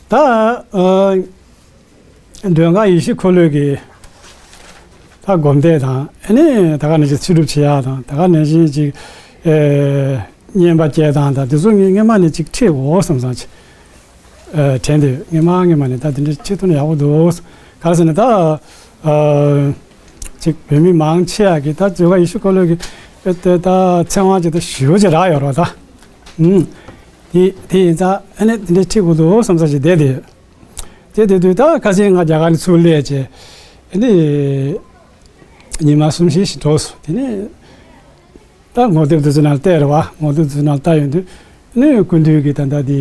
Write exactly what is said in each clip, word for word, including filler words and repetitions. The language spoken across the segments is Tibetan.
ད་ཨ་མགྲོན་ཁང་ཡེ་ཤེས་འཁོར་ལོའི་གི་ད་སྒོམ་བཟླས་དང་། ཨ་ནི་ད་ག་ནང་བཞིན་ཚེ་སྒྲུབ་བྱེད་ཡག་དང་། ད་ག་ནང་བཞིན་ཅིག་ཨེ་བསྙེན་པ་སྐྱེལ་སྟངས་དང་དེ་ཚོ་ངས་སྔོན་མ་ནས་ཅིག་ཁྲིད་དགོས་བསམ་བསམ་ཅིག་ཨེ་དྲན་འདུག་སྔོན་མ་སྔོན་མ་ནས་ད་དེ་འདྲ་ཁྲིད་ཐུབ་ན་ཡག་པོ་འདུག་ག་རེ་ཟེར་ན་ད་ཨ་ཅིག་བོད་མི་མང་ཆེ་བ་གིས་ད་མགྲོན་ཁང་ཡེ་ཤེས་འཁོར་ལོ་གི་ཨེ་ད་ད་ཚེ་དབང་ཅིག་ད་ཞེ་པོ་ཅིག་རག་ཡོད་རེད་པ། ད་ཨུམ། དེ་དེ་ཡིན་ཙང་ཨ་ནི་དེ་འདྲ་ཁྲིད་དགོས་འདུག་བསམ་ས་ཞིག་བསྡད་དེ་ཡོད། དེ་དེ་དུས་ད་ཁ་སང་ང་རྒྱ་གར་ནས་ཚུར་སླེབས་བྱས་ཨ་ནི་ཉི་མ་གསུམ་བཞི་ཞིག་འགྲོ་སོང་། དེ་ནས་ད་ངོ་དེབ་དེ་ཚོ་ནང་བལྟས་རེད་པ། ངོ་དེབ་དེ་ཚོ་ནང་བལྟས་ཡོང་དུས་ཨ་ནི་སྐུ་མདུན་གྱི་ད་ལྟ་དེ་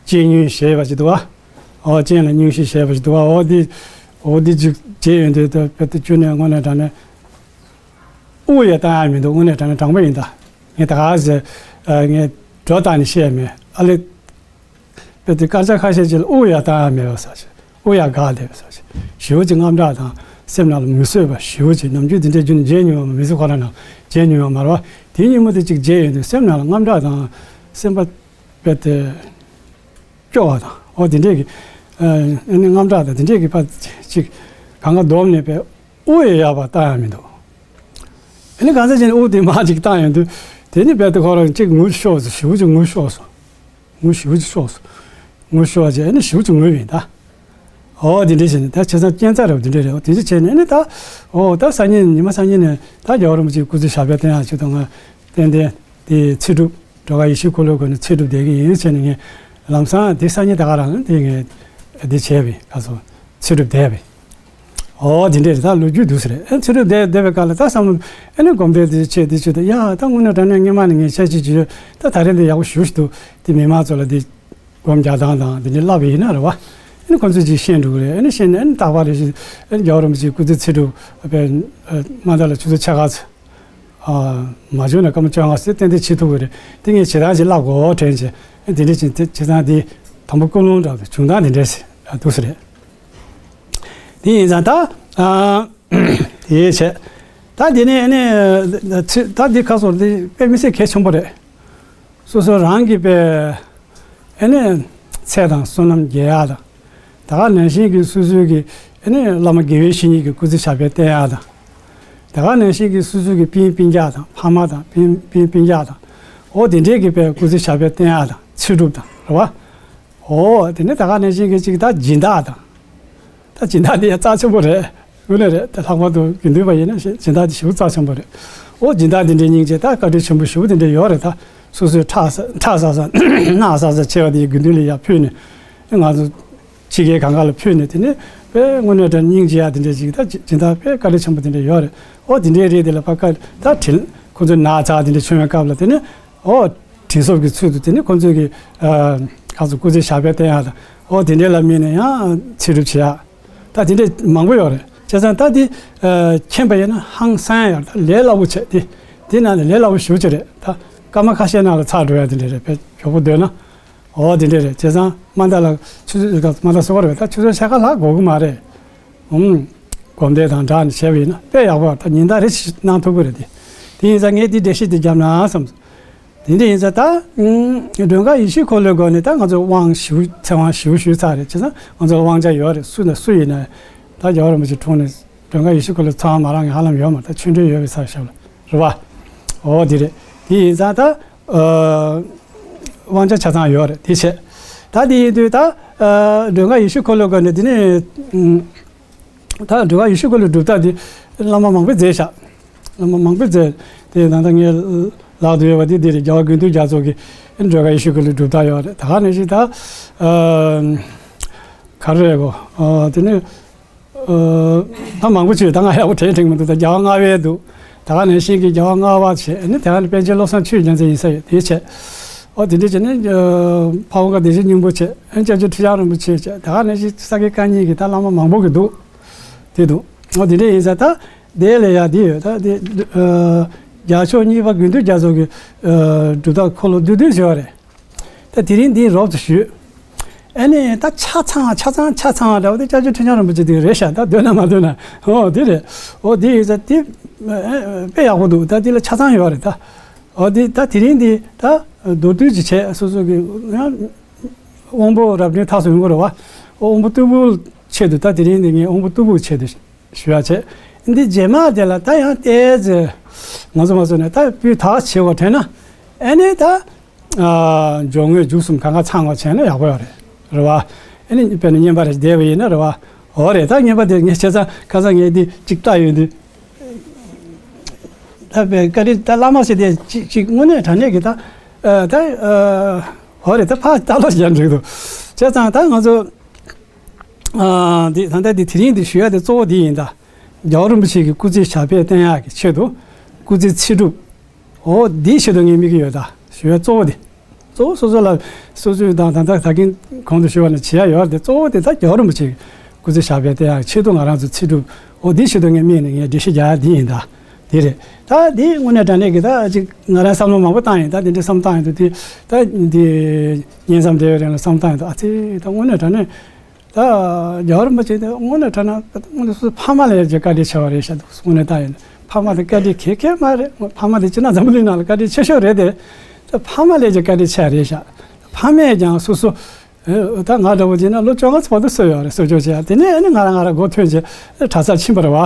སྤྱན་སྔོན་ཞེས་པ་ཞིག་འདུག་པ། ཨོ་སྤྱན་ལ་སྙུང་གཞི་ཞེས་པ་ཞིག་འདུག་པ། ཨོ་དེ་ཨོ་དེ་ཅིག་མཇལ་ཡོང་དུས་ད་དཔེ་དེ་ཁྱོན་ནས་དངོས་གནས་དྲང་གནས་དབུགས་ཡང་བཏང་ཡག་མི་འདུག་དངོས་གནས་དྲང་གནས་དྲང་པོ་ཡིན་ད། ངས་ད་ག་ཟེ་ཨ་ངས་སྒྲོ་བཏགས་ནས་བཤད་མེད། ཨ་ལེ་དཔེ་དེ་སྐར་ཆ་ཁ་ཤས་ཅིག་ལ་དབུགས་ཡང་བཏང་ཡག་མེད་པ་ཟེར་ཞིག་དབུགས་ཡང་འགག་བསྡད་པ་ཟེར་ཞིག་ཞེ་པོ་ཅིག་དངངས་སྐྲག་དང་སེམས་ནང་ལ་མི་བཟོད་པ་ཞེ་པོ་ཅིག་ནམ་རྒྱུན་དེ་འདྲའི་རྒྱུན་མཇལ་མྱོང་བ་མི་ཚེ་ཁོ་རང་ནང་མཇལ་མྱོང་བ་མ་རེད་པ། དེ་ཉིན་མོ་དེ་ཅིག་མཇལ་ཡོང་དུས་སེམས་ནང་ལ་དངངས་སྐྲག་དང་སེམས་པ་དཔེ་དེ་སྐྱོ་བ་དང་ཨོ་དེ་འདྲས་ཀྱི་ཨ་ནི་དངངས་སྐྲག་དང་དེ་འདྲས་ཀྱི་ཕར་ཅིག་གང་ག་བསྡོམས་ནས་དཔེ་དབུགས་ཡང་ཡག་པ་བཏང་ཡག་མི་འདུག་ཨ་ནི་གང་ཟག་ཅིག་ནི་དབུགས་དེ་མར་ཅིག་བཏང་ཡོང་དུས་དེ་ནི་དཔེ་དེ་ཁོ་རང་ཅིག་ངུ་ཤོར་སོང་། ཞེ་པོ་ཅིག་ངུ་ཤོར་སོང་། ངུ་ཞེ་པོ་ཅིག་ཤོར་སོང་། ངུ་ཤོར་བྱས་ཨ་ནི་ཞེ་པོ་ཅིག་ངུས་པ་ཡིན་ད། ཨོ་དེ་འདྲས་བྱས་ནས་ད་བྱས་ཙང་རྐྱེན་རྩ་རེད་པ། དེ་འདྲས་རེད། ཨོ་དེ་འདྲས་བྱས་ནས་ཨ་ནི་ད་ཨོ་ད་སང་ཉིན་ཉི་མ་སང་ཉིན་ནས་ད་རྒྱལ་བ་རིན་པོ་ཆེའི་སྐུ་ཚེ་ཞབས་པད་བརྟན་ཡག་ཆེད་དུ་ང་ཏན་ཏན་དེ་ཚེ་སྒྲུབ་མགྲོན་ཁང་ཡེ་ཤེས་འཁོར་ལོའི་སྒོ་ནས་ཚེ་སྒྲུབ་བསྡད་ཀྱི་ཡིན་བྱས་ནས་ངས་ལམ་སང་དེ་སང་ཉིན་ད་ག་རང་དེ་ངས་དེ་བྱས་པས་ག་སོ་ཚེ་སྒྲུབ་བསྡད་པས། ཨོ་དེ་འདྲས་རེད། ད་ལོ་རྒྱུས་འདུག་ཟེར་རེད། ཨ་ཚེ་སྒྲུབ་བསྡད་བསྡད་པའི་སྐབས་ལ་ད་བསམ་བློ་ཨ་ནི་སྒོམ་བཟླས་དེ་བྱས་དེ་བྱས་ད་ཡ་ད་དངོས་གནས་དྲང་གནས་སྔོན་མ་ནས་ངས་བཤད་ཅིག་བྱས་ཡོད། ད་ད་རེས་འདི་ཡག་པོ་ཞེ་པོ་ཞིག་འདུག་དེ་མི་མང་ཚོ་ལ་དེ་སྒོམ་རྒྱག་སྟངས་དང་དེ་འདྲས་བསླབས་པ་ཡིན་ན་རེད་པ། ཨ་ནི་ཁོང་ཚོས་ཅིག་ཤེས་འགྲོ་གི་རེད། ཨ་ནི་ཤེས་ནས་ཨ་ནི་རྟག་པར་རེ་བཞིན་ཨ་ནི་རྒྱལ་བ་རིན་པོ་ཆེའི་སྐུ་ཚེ་ཚེ་སྒྲུབ་དཔེ་མ་མཐའ་ལ་ཆུ་ཚོད་ཕྱེད་ཀ་ཙམ། ཨ་མ་བྱུང་ན་སྐར་མ་བཅོ་ལྔ་ཙམ་ཏན་ཏན་བྱེད་ཐུབ་ཀྱི་རེད། དེ་ངས་བྱེད་སྟངས་ཅིག་བསླབ་དགོས་དྲན་བྱས་དེ་འདྲས་ཅིག་དེ་བྱེད་སྟངས་དེ་དང་པོ་ཀུན་སློང་འདྲ་བོ་བྱུང་སྟངས་དེ་འདྲས་ཟེར་འདུག་ཟེར་རེད། དེ་ཡིན་ཙང་ད་ཨ་དེ་བྱས་ད་དེ་ནས་ཨ་ནི་ཚེ་ད་འདི་ཁ་སོར་དེ་དཔེ་མི་སྲིད་གལ་ཆེན་པོ་རེད། སོ་སོ་རང་གི་དཔེ་ཨ་ནི་ཚེ་དང་བསོད་ནམས་རྒྱས་ཡག་དང་། ད་ག་ནང་བཞིན་གྱི་སོ་སོའི་གི་ཨ་ནི་བླ་མ་དགེ་བའི་བཤེས་གཉེན་གྱི་སྐུ་ཚེ་ཞབས་པད་བརྟན་ཡག་དང་། ད་ག་ནང་བཞིན་གྱི་སོ་སོའི་གི་སྤུན་སྤུན་ཀྱག་དང་ཕ་མ་དང་སྤུན་སྤུན་སྤུན་ཀྱག་དང་། འོ་དེ་འདྲས་ཀྱི་དཔེ་སྐུ་ཚེ་ཞབས་པད་བརྟན་ཡག་དང་ཚེ་སྒྲུབ་དང་རེད་པ། འོ་དེ་ནས་ད་ག་ནང་བཞིན་གྱི་ཅིག་ད་སྦྱིན་བདག་དང་། ད་སྦྱིན་བདག་འདི་ཡང་རྩ་ཆེན་པོ་རེད། དངོས་གནས་རེད། ད་ལྷག་པར་དུ་དགེ་འདུན་པ་ཡིན་ན་ཞེ་སྦྱིན་བདག་འདི་ཞེ་པོ་རྩ་ཆེན་པོ་རེད། འོ་སྦྱིན་བདག་འདི་འདྲའི་སྙིང་རྗེ་ད་བཀའ་དྲིན་ཆེན་པོ་ཞེ་པོ་འདི་འདྲ་ཡོད་རེད། ད་སོ་སོའི་ཁྲག་ཟ་ཁྲག་ཟ་ས་རྣག་ཟ་ས་ཆེ་བ་འདི་དགེ་འདུན་ལ་ཡར་ཕུལ་ནས་ང་ཚོ་ཕྱི་རྒྱལ་གང་ག་ལ་ཕུལ་ནས་དེ་ནས་དཔེ་དངོས་གནས་དྲང་སྙིང་རྗེ་ཡག་དེ་འདྲ་ཞིག་ད་སྦྱིན་བདག་དཔེ་བཀའ་དྲིན་ཆེན་པོ་དེ་འདྲ་ཡོད་རེད། ཨོ་དེ་འདྲའི་རིགས་དེ་ལ་ཕ་ཀ་ད་དྲིན་ཁོ་ཚོའི་ན་ཚ་དེ་འདྲ་བྱུང་བའི་སྐབས་ལ་དེ་ནས་ཨོ་དྲིན་གསོ་གི་ཚུལ་དུ་དེ་ནས་ཁོ་ཚོས་ཀྱི་ཨ་ག་ཚོད་སྐུ་ཚེ་ཞབས་པད་བརྟན་ཡག་དང་ཨོ་དེ་འདྲའི་ལ་དམིགས་ནས་ཡང་ཚེ་སྒྲུབ་བྱེད་ཡག་ད་དེ་འདྲ་མང་པོ་ཡོད་རེད། བྱས་ཙང་ད་དེ་ཨ་མཁྱེན་པ་ཡིན་ན་ཧང་སང་ཡག་ཡོད་རེད། ད་ལས་སླ་པོ་བྱས་དེ་དེ་ནང་ནས་ལས་སླ་པོ་ཞེ་པོ་ཅིག་རེད། ད་སྐར་མ་ཁ་ཤས་ནང་ལ་ཚར་འགྲོ་ཡག་དེ་འདྲ་རེད། དཔེ་མགྱོགས་པོ་འདོད་ན། ཨོ་དེ་འདྲས་རེད། བྱས་ཙང་མ་མཐའ་ལ་ཆུ་ཚོད་མ་མཐའ་སོ་བར་བས་ད་ཆུ་ཚོད་ཕྱེད་ཀ་ལྷག་དགོས་ཀྱི་མ་རེད། ཨུམ། སྒོམ་བཟླས་དང་སྦྲགས་ནས་བྱས་པ་ཡིན་ན་དཔེ་ཡག་པོ་ད་ཉིན་ལྟར་རེ་ཞིག་གནང་ཐུབ་ཀྱི་རེད་དེ། དེ་ཡིན་ཙང་ངས་འདི་འགྲེལ་བཤད་འདི་བརྒྱབ་ན་བསམ། དེ་འདྲ་ཡིན་ཙང་ད་ཨུམ་མགྲོན་ཁང་ཡེ་ཤེས་འཁོར་ལོའི་སྒོ་ནས་ད་ང་ཚོ་དབང་ཞེ་པོ་ཚེ་དབང་ཞེ་པོ་ཞུས་ཚར་རེད། བྱས་ཙང་ང་ཚོ་ལ་དབང་ཆ་ཡོད་རེད། སུ་ན་སུ་ཡིན་ན་ད་རྒྱལ་བ་རིན་པོ་ཆེ་འཁྲུངས་ནས་མགྲོན་ཁང་ཡེ་ཤེས་འཁོར་ལོ་ཚང་མ་རང་གི་ཧ་ལམ་ཡོད་མ་རེད། ད་ཆོས་འབྲེལ་ཡོད་པའི་ས་ཞབས་ལ། རེད་བ། འོ་དེ་རེད། དེ་ཡིན་ཙང་ད་ཨ་དབང་ཆ་ཆ་ཚང་ཡོད་རེད། དེ་བྱས། ད་དེ་ཡིན་དུས་ད་ཨ་མགྲོན་ཁང་ཡེ་ཤེས་འཁོར་ལོའི་སྒོ་ནས་དེ་ནས་ཨུམ་ད་མགྲོན་ཁང་ཡེ་ཤེས་འཁོར་ལོའི་སྒྲུབ་ཐབས་དེ་བླ་མ་མང་པོས་མཛད་བཞག་བླ་མ་མང་པོས་མཛད། དེ་ད་ལྟ་ངའི་ལག་ཏུ་ཡོད་པ་དེ་འདི་རེད། རྒྱལ་བ་དགེ་འདུན་རྒྱ་མཚོ་གི་མགྲོན་ཁང་ཡེ་ཤེས་འཁོར་ལོའི་སྒྲུབ་ཐབས་ཡོད་རེད། ད་ག་ནང་བཞིན་ད་ཨ་ག་རེ་རེད་གོ། ཨ་དེ་ནས། ཨ་ད་མང་པོ་བྱས། ད་ང་ཡག་པོ་དྲན་དྲན་མི་འདུག་ད་རྒྱལ་བ་ལྔ་པའི་འདུག་ད་ག་ནང་བཞིན་གྱི་རྒྱལ་བ་ལྔ་པ་བྱས། ཨ་ནི་དེ་ག་ནས་པཎ་ཆེན་བློ་བཟང་ཆོས་ཀྱི་རྒྱལ་མཚན་ཡིན་ས་ཡོད་དེ་བྱས། ཨོ་དེ་འདྲ་བྱས་ནས་ཨ་འཕགས་པོ་དགའ་བདེ་ཆེན་སྙིང་པོ་བྱས། ཨ་ནི་སྐྱབས་རྗེ་ཁྲི་བྱང་རིན་པོ་ཆེ་བྱས། དེ་ག་ནང་བཞིན་ས་དགེ་བཀའ་རྙིང་གི་ད་བླ་མ་མང་པོ་གི་འདུག་དེ་འདུག་ཨོ་དེ་འདྲ་ཡིན་ས་ད་དེ་ལས་ཡག་དེ་ཡོད། ད་དེ་ཨ་རྒྱལ་མཆོག་གཉིས་པ་དགེ་འདུན་རྒྱ་མཚོ་གི་ཨ་སྒྲུབ་ཐབས་འཁོར་ལོ་བསྡུས་བསྡུས་བྱས་པ་རེད། ད་དེ་རིང་འདི་རོབ་ཙམ་ཞུས། ཨ་ནི་ད་ཆ་ཚང་བ་ཆ་ཚང་ཆ་ཚང་བ་འདྲ་བོ་དེ་སྐྱབས་རྗེ་ཁྲི་བྱང་རིན་པོ་ཆེ་དེ་རེད་ཤག་ད་འདོད་ན་མ་འདོད་ན་ཨོ་དེ་རེད། ཨོ་དེ་ཡིན་ཙང་དེ་ཨ་དཔེ་ཡག་པོ་འདུག་ད་དེ་ལ་ཆ་ཚང་ཡོད་རེད་ད། ཨོ་དེ་ད་དེ་རིང་འདི་ད་མདོར་བསྡུས་ཅིག་བྱས་སོ་སོ་གི་ཡང་ དབང་པོ་རབ་འབྲིང་ཐག་སུ་ཡོང་གི་རེད་བ། དབང་པོ་རྟུལ་པོའི་ཆེད་དུ་ད་དེ་རིང་འདི་ངས་དབང་པོ་རྟུལ་པོའི་ཆེད་དུ་ཞུ་ཡ་བྱས། འདི་རྗེས་མ་དེ་ལ་ད་ཡང་ཏོག་ཙམ་ང་ཚོ་མ་སོང་ནས་ད་སྤུས་དག་བྱེད་དགོས་དྲན་ན། ཨ་ནི་ད་ཨ་སྦྱོར་དངོས་མཇུག་གསུམ་གང་ག་ཚང་བ་བྱས་ན་ཡག་པོ་ཡོད་རེད། རེད་བ། ཨ་ནི་དཔེར་ན་བསྙེན་པ་རེ་བསྡད་པ་ཡིན་ན་རེད་བ། འོ་རེད། ད་བསྙེན་པ་དེ་ངས་བྱས་ཙང་ཁ་སང་ངས་འདི་གཅིག་བལྟས་ཡོད་དུས། ད་བཀའ་དྲིན་ད་བླ་མ་ཟེར་དེ་གཅིག་གཅིག་དངོས་གནས་དྲང་གནས་ཀྱི་ད་ཨ་ད་ཨ་འོ་རེད། ད་ཕར་ལྟ་ལོག་བྱས་འགྲིག་འདུག་བྱས་ཙང་ད་ང་ཚོ་ཨ་འདི་ད་ལྟ་འདི་དེ་རིང་འདི་ཞུ་ཡ་དེ་གཙོ་བོ་འདི་ཡིན་ད། རྒྱལ་བ་རིན་པོ་ཆེ་གི་སྐུ་ཚེ་ཞབས་པད་བརྟན་ཡག་གི་ཆེད་དུ་སྐུ་ཚེ་ཚེ་སྒྲུབ། འོ་འདིའི་ཆེད་དུ་ངས་དམིགས་ཀྱི་ཡོད་ད། ཞུ་ཡ་གཙོ་བོ་དེ། གཙོ་བོ་སོ་སོ་ལ་སོ་སོའི་དང་ད་ལྟ་ད་གིན་གོང་དུ་ཞུས་པ་ནང་བྱེད་ཡ་ཡོད་རེད་དེ། གཙོ་བོ་དེ་ད་རྒྱལ་བ་རིན་པོ་ཆེ་སྐུ་ཚེ་ཞབས་པད་བརྟན་ཡག་ཆེད་དུ་ང་རང་ཚོ་ཚེ་སྒྲུབ། འོ་འདིའི་ཆེད་དུ་ངས་དམིགས་ནས་ངས་འགྲེལ་བཤད་རྒྱག་ཡ་འདི་ཡིན་ད། དེ་རེད། ད་འདི་དངོས་གནས་དྲང་གནས་ཀྱི་ད་ཅིག་ང་རང་བསམ་བློ་མང་པོ་བཏང་ཡིན། ད་འདི་འདྲའི་བསམ་བཏང་ཡིན་དུས་དེ་ད་འདི་བསྙེན་མཚམས་བསྡད་པའི་རིང་ལ་བསམ་བཏང་ཡིན་དུས། ཨ་ཙི། ད་དངོས་གནས་དྲང་གནས། ད་རྒྱལ་བ་རིན་པོ་ཆེ་དེ་དངོས་གནས་དྲང་གནས་དངོས་གནས་སུ་ཕ་མ་ལས་ཀྱི་བཀའ་དྲིན་ཆེ་བ་རེད་ཤག་འདུག་དངོས་གནས་ད་ཡིན་ན་ཕ་མ་དེ་བཀའ་དྲིན་གལ་གལ་མ་རེད། ཕ་མ་དེ་སྤྱིར་ན་འཛམ་བུ་གླིང་ནང་ལ་བཀའ་དྲིན་ཆེ་ཤོས་རེད་དེ། ད་ཕ་མ་ལས་ཀྱི་བཀའ་དྲིན་ཆེ་བ་རེད་ཤག་ཕ་མས་ཀྱང་སོ་སོ་ཨེ་ད་ང་འདྲ་བོ་བྱས་ན་ལོ་བཅོ་ལྔ་ཙམ་བར་དུ་གསོ་ཡོད་རེད། གསོ་སྐྱོང་བྱས། དེ་ནས་ཨ་ནི་ང་རང་ང་རང་མགོ་ཐོན་བྱས་གྲྭ་སར་ཕྱིན་པ་རེད་བ།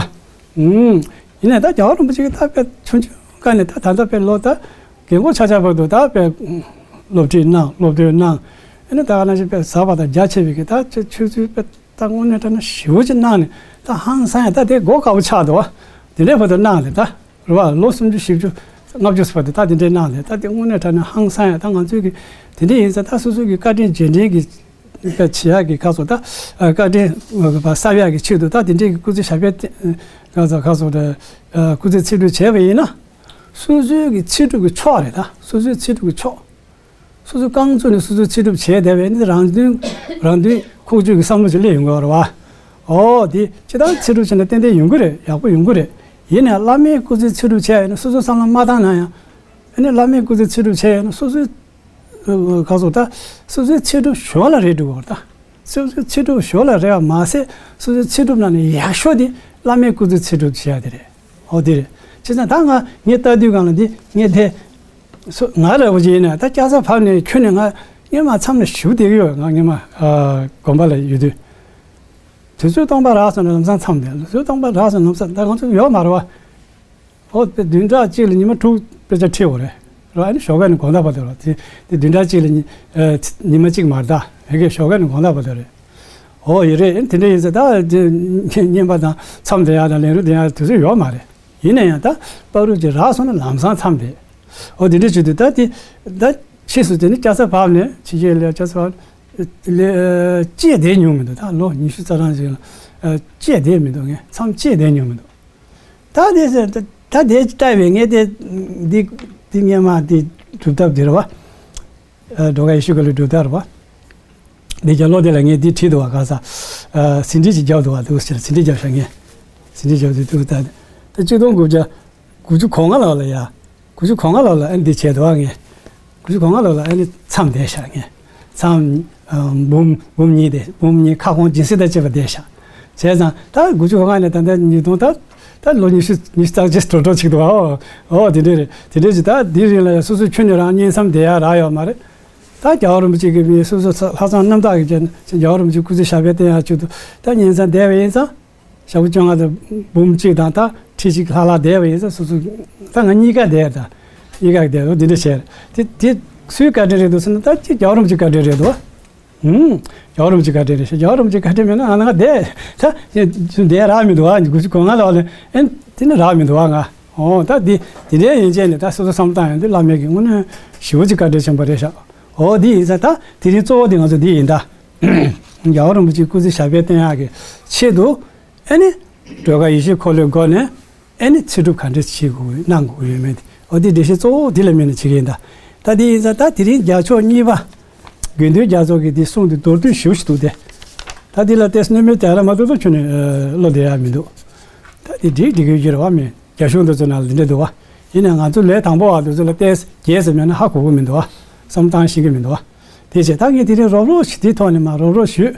ཨུམ། ཡིན་ནའི་ད་རྒྱལ་བ་རིན་པོ་ཆེ་གིས་ད་དཔེ་ཆུང་ཆུང་སྒང་ནས་ད་ད་ལྟ་དཔེ་ལོ་ད་རྒན་གོག་ཆགས་ཆགས་བར་དུ་ད་དཔེ་སློབ་ཁྲིད་གནང་། སློབ་སྟོན་གནང་། ཨ་ནི་ད་ག་ནང་བཞིན་དཔེ་ཟབ་པ་དང་རྒྱ་ཆེ་བའི་གི་ད་ཆོས་ཆོས་ཚུལ་དཔེ་ད་དངོས་གནས་དྲང་གནས་ཞེ་པོ་ཅིག་གནང་ནས་ད་ཧང་སང་ཡ་ད་དེ་གོ་དཀའ་པོ་ཆགས་འདུག་བ། དེ་འདྲའི་བར་དུ་གནང་ནས་ད་རེད་བ། ལོ་སུམ་ཅུ་བཞི་བཅུ་ལྔ་བཅུ་བར་དུ་ད་དེ་འདྲའི་གནང་ནས་ད་དེ་དངོས་གནས་དྲང་གནས་ཧང་སང་ཡ། ད་ང་ཚོའི་གི་དེ་འདྲའི་ཡིན་ཙང་ད་སོ་སོའི་གི་བཀའ་དྲིན་རྗེས་དྲན་གི་བྱེད་ཡག་གི་ཁ་སོ་ད་བཀའ་དྲིན་གསབ་ཡག་གི་ཆེད་དུ་ད་དེ་འདྲའི་གི་སྐུ་ཚེ་ཞབས་པད་བརྟན་ཁ་སོ་ཁ་སོ་ད་སྐུ་ཚེ་ཚེ་སྒྲུབ་བྱས་པ་ཡིན་ན། སོ་སོའི་གི་ཚེ་སྒྲུབ་ཀྱི་མཆོག་རེད་ད། སོ་སོའི་ཚེ་སྒྲུབ་ཀྱི་མཆོག་སོ་སོའི་རྐང་བཙུགས་ནས་སོ་སོའི་ཚེ་སྒྲུབ་བྱས་བསྡད་པ་ཡིན་ན་རང་དོན་རང་དོན་ཁོག་བཅུག་གི་བསམ་བློ་ཅིག་སླེབས་ཡོང་གི་ཡོད་རེད་བ། འོ་དེ་སྤྱིར་བཏང་ཚེ་སྒྲུབ་བྱས་ན་ཏན་ཏན་ཡོང་གི་རེད། ཡག་པོ་ཡོང་གི་རེད། ཡིན་ནའི་བླ་མའི་སྐུ་ཚེ་ཚེ་སྒྲུབ་བྱས་ཡིན་ན་སོ་སོའི་བསམ་བློ་མ་བཏང་ན་ཡང་། ཨ་ནི་བླ་མའི་སྐུ་ཚེ་ཚེ་སྒྲུབ་བྱས་ཡིན་ན་སོ་སོའི་ཁ་སོ་ད་སོ་སོའི་ཚེ་སྒྲུབ་ཞོར་ལ་རེད་འགྲོ་གི་རེད་ད། སོ་སོའི་ཚེ་སྒྲུབ་ཞོར་ལ་རེད་བ་མ་ཟད་སོ་སོའི་ཚེ་སྒྲུབ་ནང་ནས་ཡག་ཤོས་དེ་བླ་མའི་སྐུ་ཚེ་ཚེ་སྒྲུབ་བྱེད་ཡ་དེ་རེད། འོ་དེ་རེད། བྱས་ཙང་ད་ང་ངས་ལྟ་དུས་སྒང་ལ་འདི་ངས་དེ་སོ་ང་ར་བོ་ཅིག་ཡིན་ན་ད་སྐྱ་སར་བབས་ནས་ཁྱོན་ནས་ང་སྔོན་མ་མཚམས་ནས་ཞུ་བསྡད་ཀྱི་ཡོད། ང་སྔོན་མ་ཨ་དགོན་པ་ལ་ཡོད་དུས། དུས་ཚོད་སྟོང་པ་རག་སོང་ན་ལམ་སང་མཚམས་བསྡད། དུས་ཚོད་སྟོང་པ་རག་སོང་ན་ལམ་སང་ད་ང་ཚོ་ཡོད་མ་རེད་བ། ཨོ་དཔེ་བདུན་ཕྲག་གཅིག་ལ་ཉི་མ་དྲུག་དཔེ་ཆ་ཁྲིད་དགོས་རེད། ར་ཨ་ནི་ཞོགས་ཀ་ནས་དགོང་དག་བར་དུ་ར་དེ་དེ་བདུན་ཕྲག་གཅིག་ལ་ཉི་ཨ་ཉི་མ་གཅིག་མ་རེད་ད། ཨེ་གེ་ཞོགས་ཀ་ནས་དགོང་དག་བར་དུ་རེད། ཨོ་ཡོད་རེད། ཨ་ནི་དེ་འདྲ་ཡིན་ཙང་ད་དེ་བསྙེན་པ་དང་མཚམས་བསྡད་ཡག་དང་ལན་རུ་བསྡད་ཡག་དུས་ཚོད་ཡོད་མ་རེད། ཡིན་ན་ཡང་ད་བར་དུ་ཅིག་རག་སོང་ན་ལམ་སང་མཚམས་བསྡད། ཨོ་དེ་འདྲ་བྱེད་དུས་ད་དེ་ད་ཕྱིས་སུ་དེ་ནི་སྐྱ་སར་བབས་ནས་ཕྱི་རྒྱལ་ལ་སྐྱ་སར་བབས་ལས་ཨ་བཅད་བསྡད་མྱོང་མི་འདུག་ད་ལོ་ཉི་ཤུ་རྩ་གྲངས་ཅིག་ལ་ཨ་བཅད་བསྡད་མི་འདུག་ངས་མཚམས་བཅད་བསྡད་མྱོང་མི་འདུག་ད་དེ་ཟེར་ད་ད་དེ་ལྟ་བས་ངས་དེ་འདི་འདི་སྔོན་མ་དེ་སྒྲུབ་ཐབས་དེ་རེད་བ། ཨ་སྒྲོལ་དཀར་ཡེ་ཤེས་འཁོར་ལོའི་སྒྲུབ་ཐབས་རེད་བ། འདི་རྒྱབ་ལོགས་དེ་ལ་ངས་འདི་བྲིས་འདུག་བ། ག་ས་ཨ་ཟིན་བྲིས་ཅིག་བརྒྱབ་འདུག་བ། འདུག་ཟེར་ཟིན་བྲིས་བརྒྱབ་ཤག་ངས་ཟིན་བྲིས་བརྒྱབ་འདུག་འདུག་ད་ད་གཅིག་སྟོང་དགུ་བརྒྱ་དགུ་བཅུ་གོ་ལྔ་ལོ་ལ་ཡ། དགུ་བཅུ་གོ་ལྔ་ལོ་ལ་ཨ་འདི་བྱས་འདུག་བ་ངས། དགུ་བཅུ་གོ་ལྔ་ལོ་ལ་ཨ་ནི་མཚམས་བསྡད་ཤག་ངས། མཚམས་ཨ་འབུམ་འབུམ་གཉིས་དེ་འབུམ་གཉིས་ཁ་སྐོང་སྦྱིན་སྲེག་དང་བཅས་པ་བསྡད་ཤག་བྱས་ཙང་ད་དགུ་བཅུ་གོ་ལྔ་ནས་ད་ལྟ་ཉིས་སྟོང་ད་ད་ལོ་ཉི་ཤུ་ཉི་ཤུ་རྩ་གཅིག་འགྲོ་འགྲོ་ཅིག་འདུག་བ། ཨོ་ཨོ་དེ་འདྲས་རེད། དེ་འདྲས་ཅིག་ད་འདི་རིང་ལ་ཡང་སོ་སོའི་ཁྱོན་ནས་རང་བསྙེན་མཚམས་བསྡད་ཡག་རག་ཡོད་མ་རེད། ད་རྒྱལ་བ་རིན་པོ་ཆེ་གིས་མི་སོ་སོ་ལྷག་བསམ་རྣམ་དག་གིས་བྱས་ན་རྒྱལ་བ་རིན་པོ་ཆེ་སྐུ་ཚེ་ཞབས་པད་བརྟན་ཡག་ཆེད་དུ་ད་བསྙེན་མཚམས་བསྡད་པ་ཡིན་ཙང་། ཞག་པོ་བཅོ་ལྔ་དང་འབུམ་གཅིག་དང་ད་ཁྲི་གཅིག་ལྷག་ལྷག་བསྡད་པ་ཡིན་ཙང་སོ་སོ་ད་ང་གཉིས་ཀ་བསྡད་ད། གཉིས་ཀ་བསྡད་འོ་འདི་འདྲ་བྱས། དེ་དེ་སུའི་བཀའ་དྲིན་རེད་འདུག་ཟེར་ན་ད་ཅིག་རྒྱལ་བ་རིན་པོ་ཆེའི་བཀའ་དྲིན་རེད་འདུག་བ། ཧུམ། རྒྱལ་བ་རིན་པོ་ཆེའི་བཀའ་དྲིན་རེད་ཤག་རྒྱལ་བ་རིན་པོ་ཆེའི་བཀའ་དྲིན་མེད་ན་ང་ང་བསྡད་ད་བསྡད་རག་མི་འདུག་བ། དགུ་བཅུ་གོ་ལྔ་ལོ་ལ་ཨེ་དེ་ནི་རག་མི་འདུག་བ་ང་། ཨོ་ད་འདི་དེ་འདྲ་ཡིན་བྱས་ནས་ད་སོ་སོ་བསམ་བཏང་ཡོང་དུས་བླ་མའི་གི་དངོས་གནས་ཞེ་པོ་ཅིག་བཀའ་དྲིན་ཆེན་པོ་རེད་ཤག་ཨོ་འདི་ཡིན་ཙང་ད་དེ་རིང་གཙོ་བོ་དེ་ང་ཚོ་འདི་ཡིན་ད། རྒྱལ་བ་རིན་པོ་ཆེའི་སྐུ་ཚེ་ཞབས་པད་བརྟན་ཡག་གི་ཆེད་དུ། ཨ་ནི་སྒྲོལ་དཀར་ཡེ་ཤེས་འཁོར་ལོའི་སྒོ་ནས་ཨ་ནི་ཚེ་སྒྲུབ་ག་འདྲས་བྱེད་དགོས་གནང་དགོས་ཡོད་མེད་དེ་འོ་དེ་འགྲེལ་བཤད་གཙོ་བོ་དེ་ལ་དམིགས་ནས་བྱེད་ཀྱི་ཡིན་ད། ད་དེ་ཡིན་ཙང་ད་དེ་རིང་རྒྱལ་མཆོག་གཉིས་པ་དགེ་འདུན་རྒྱ་མཚོ་གི་དེ་གསུང་དེ་མདོར་བསྡུས་ཞེ་པོ་ཞིག་འདུག་སྟེ། ད་དེ་ལ་ཏོག་ཙམ་སྣོན་མེད་དེ་ར་མ་གཏོགས་ད་ཁྱོན་ནས་བློ་བདེ་ཡག་མི་འདུག་ད་དེ་འགྲིག་འགྲིག་གི་ཡོད་ཀྱི་རེད་བ། མི་རྒྱ་གཞུང་དེ་ཚོ་ནང་ལ་འདི་འདྲ་འདུག་བ། ཡིན་ནའང་ང་ཚོ་ལས་དང་པོ་བ་དེ་ཚོ་ལ་ཏོག་ཙམ་རྒྱས་ཙམ་མེད་ན་ཧ་གོ་གི་མི་འདུག་བ། བསམ་བཏང་ཤེས་ཀྱི་མི་འདུག་བ། དེ་བྱས་ད་ངས་དེ་རིང་རོབ་རོབ་ཞིག་དེའི་ཐོག་ནས་མར་རོབ་རོབ་ཞུས།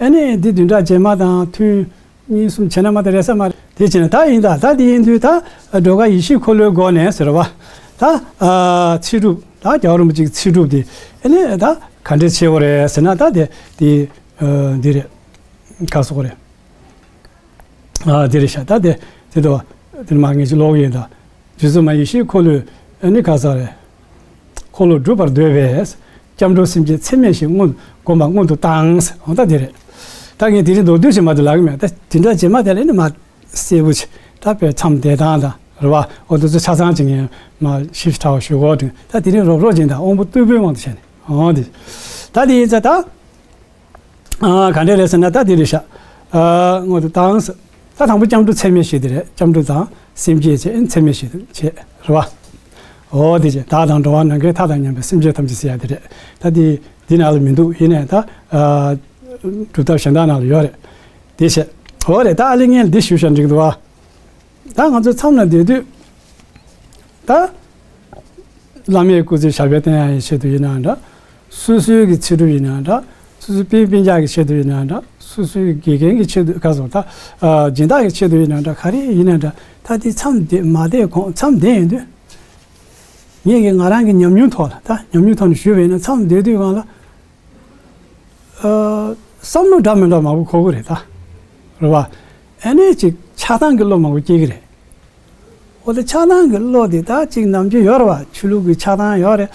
ཨ་ནི་འདི་བདུན་ཕྲག་རྗེས་མ་དང་ཐུན་གཉིས་གསུམ་བྱས་ན་མ་གཏོགས་རེད་ས་མ་རེད། དེ་བྱས་ན་ད་ཡིན་ད་ད་དེ་ཡིན་དུས་ད་སྒྲོལ་དཀར་ཡེ་ཤེས་འཁོར་ལོའི་སྒོ་ནས་ཟེར་བ། ད་ཨ་ཚེ་སྒྲུབ་ད་རྒྱལ་བ་རིན་པོ་ཆེའི་ཚེ་སྒྲུབ་དེ་ཨ་ནི་ད་ ག་འདྲས་བྱེད་དགོས་རེད་ཟེར་ན། ད་དེ་དེ་ཨ་འདི་རེད། ག་སོགས་རེད། ཨ་འདི་རེད་ཤག་ད་དེ་དེ་དོ་དེ་མ་ངེས་ཀྱི་ཀློག་ཡིན་ད། རྗེ་བཙུན་མ་ཡེ་ཤེས་འཁོར་ལོས་ཨ་ནི་ག་ས་རེད། འཁོར་ལོ་སྒྲུབ་པར་འདོད་པས། སྐྱབས་འགྲོ་སེམས་བསྐྱེད་ཚད་མེད་བཞི་སྔོན་བསྒོམ་པ་སྔོན་དུ་བཏང་། འོ་ད་དེ་རེད། ད་ངས་དེ་རིང་མདོར་བསྡུས་ཤིག་མ་དེ་ལབ་གི་མེད། ད་དེ་འདྲ་རྗེས་མ་དེ་ལ་ནི་མ་གསལ་པོ་ཅིག་ད་དཔེ་མཚམས་བསྡད་སྟངས་དང་རེད་བ། འོ་དེ་ཚོ་ཆ་ཚང་ཅིག་ངས་མ་ཞིབ་ཕྲ་བ་ཞུ་གོ་དྲན། ད་དེ་རིང་རོབ་རོབ་ཅིག་ད་དབང་པོ་རྟུལ་པོའི་དབང་དུ་བྱས་ནས། འོ་དེ་ད་དེ་ཡིན་ཙང་ད། ཨ་ག་འདྲས་རེད་ཟེར་ན། ད་འདི་རེད་ཤག་ཨ་སྔོན་དུ་བཏང་ཟེར། ད་དང་པོ་སྐྱབས་འགྲོ་ཚད་མེད་བཞི་དེ་རེད། སྐྱབས་འགྲོ་དང་སེམས་བསྐྱེད་བྱས། ཚད་མེད་བཞི་དེ་བྱས་རེད་བ། འོ་དེ་བྱས། བདག་དང་འགྲོ་བ་ནམ་མཁའི་མཐའ་དང་མཉམ་པའི་སེམས་ཅན་ཐམས་ཅད་ཟེར་ཡ་དེ་རེད། ད་འདི་འདི་ནང་ལ་མི་འདུག་ཡིན་ནའི་ད་ཨ་སྒྲུབ་ཐབས་གཞན་དག་ནང་ལ་ཡོད་རེད། དེ་བྱས། འོ་རེད། ད་ཨ་ལེ་ངས་འདི་ཞུ་བཞག་འགྲིག་འདུག་བ། ད་ང་ཚོ་མཚམས་ལ་བསྡད་དུས། ད་བླ་མའི་སྐུ་ཚེ་ཞབས་པད་བརྟན་ཡག་གི་ཆེད་དུ་ཡིན་ནའང་འདྲ། སོ་སོའི་གི་ཚེ་སྒྲུབ་ཡིན་ནའང་འདྲ། སོ་སོའི་སྤུན་སྤུན་ཀྱག་གི་ཆེད་དུ་ཡིན་ནའང་འདྲ། སོ་སོའི་དགེ་རྒན་གྱི་ཆེད་དུ། ག་སོང་ད་ཨ་སྦྱིན་བདག་གི་ཆེད་དུ་ཡིན་ནའང་འདྲ། ག་རེ་ཡིན་ནའང་འདྲ། ད་དེ་མཚམས་བསྡད་མ་བསྡད་གོང་མཚམས་བསྡད་ཡོང་དུས། ངས་ཀྱི་ང་རང་གི་ཉམས་མྱོང་ཐོག་ལ། ད་ཉམས་མྱོང་ཐོག་ནས་ཞུས་པ་ཡིན་ན། མཚམས་བསྡད་དུས་སྒང་ལ། ཨ་བསམ་བློ་འདྲ་མི་འདྲ་མང་པོ་འཁོར་གི་རེད་ད། རེད་བ། ཨ་ནི་ཅིག་ཆགས་སྡང་གི་བློ་མང་པོ་སྐྱེ་གི་རེད། འོ་ད་ཆགས་སྡང་གི་བློ་དེ་ད་ཅིག་ནམ་རྒྱུན་ཡོད་རེད་བ། ཆོས་ལུགས་ཀྱི་ཆགས་སྡང་ཡོད་རེད།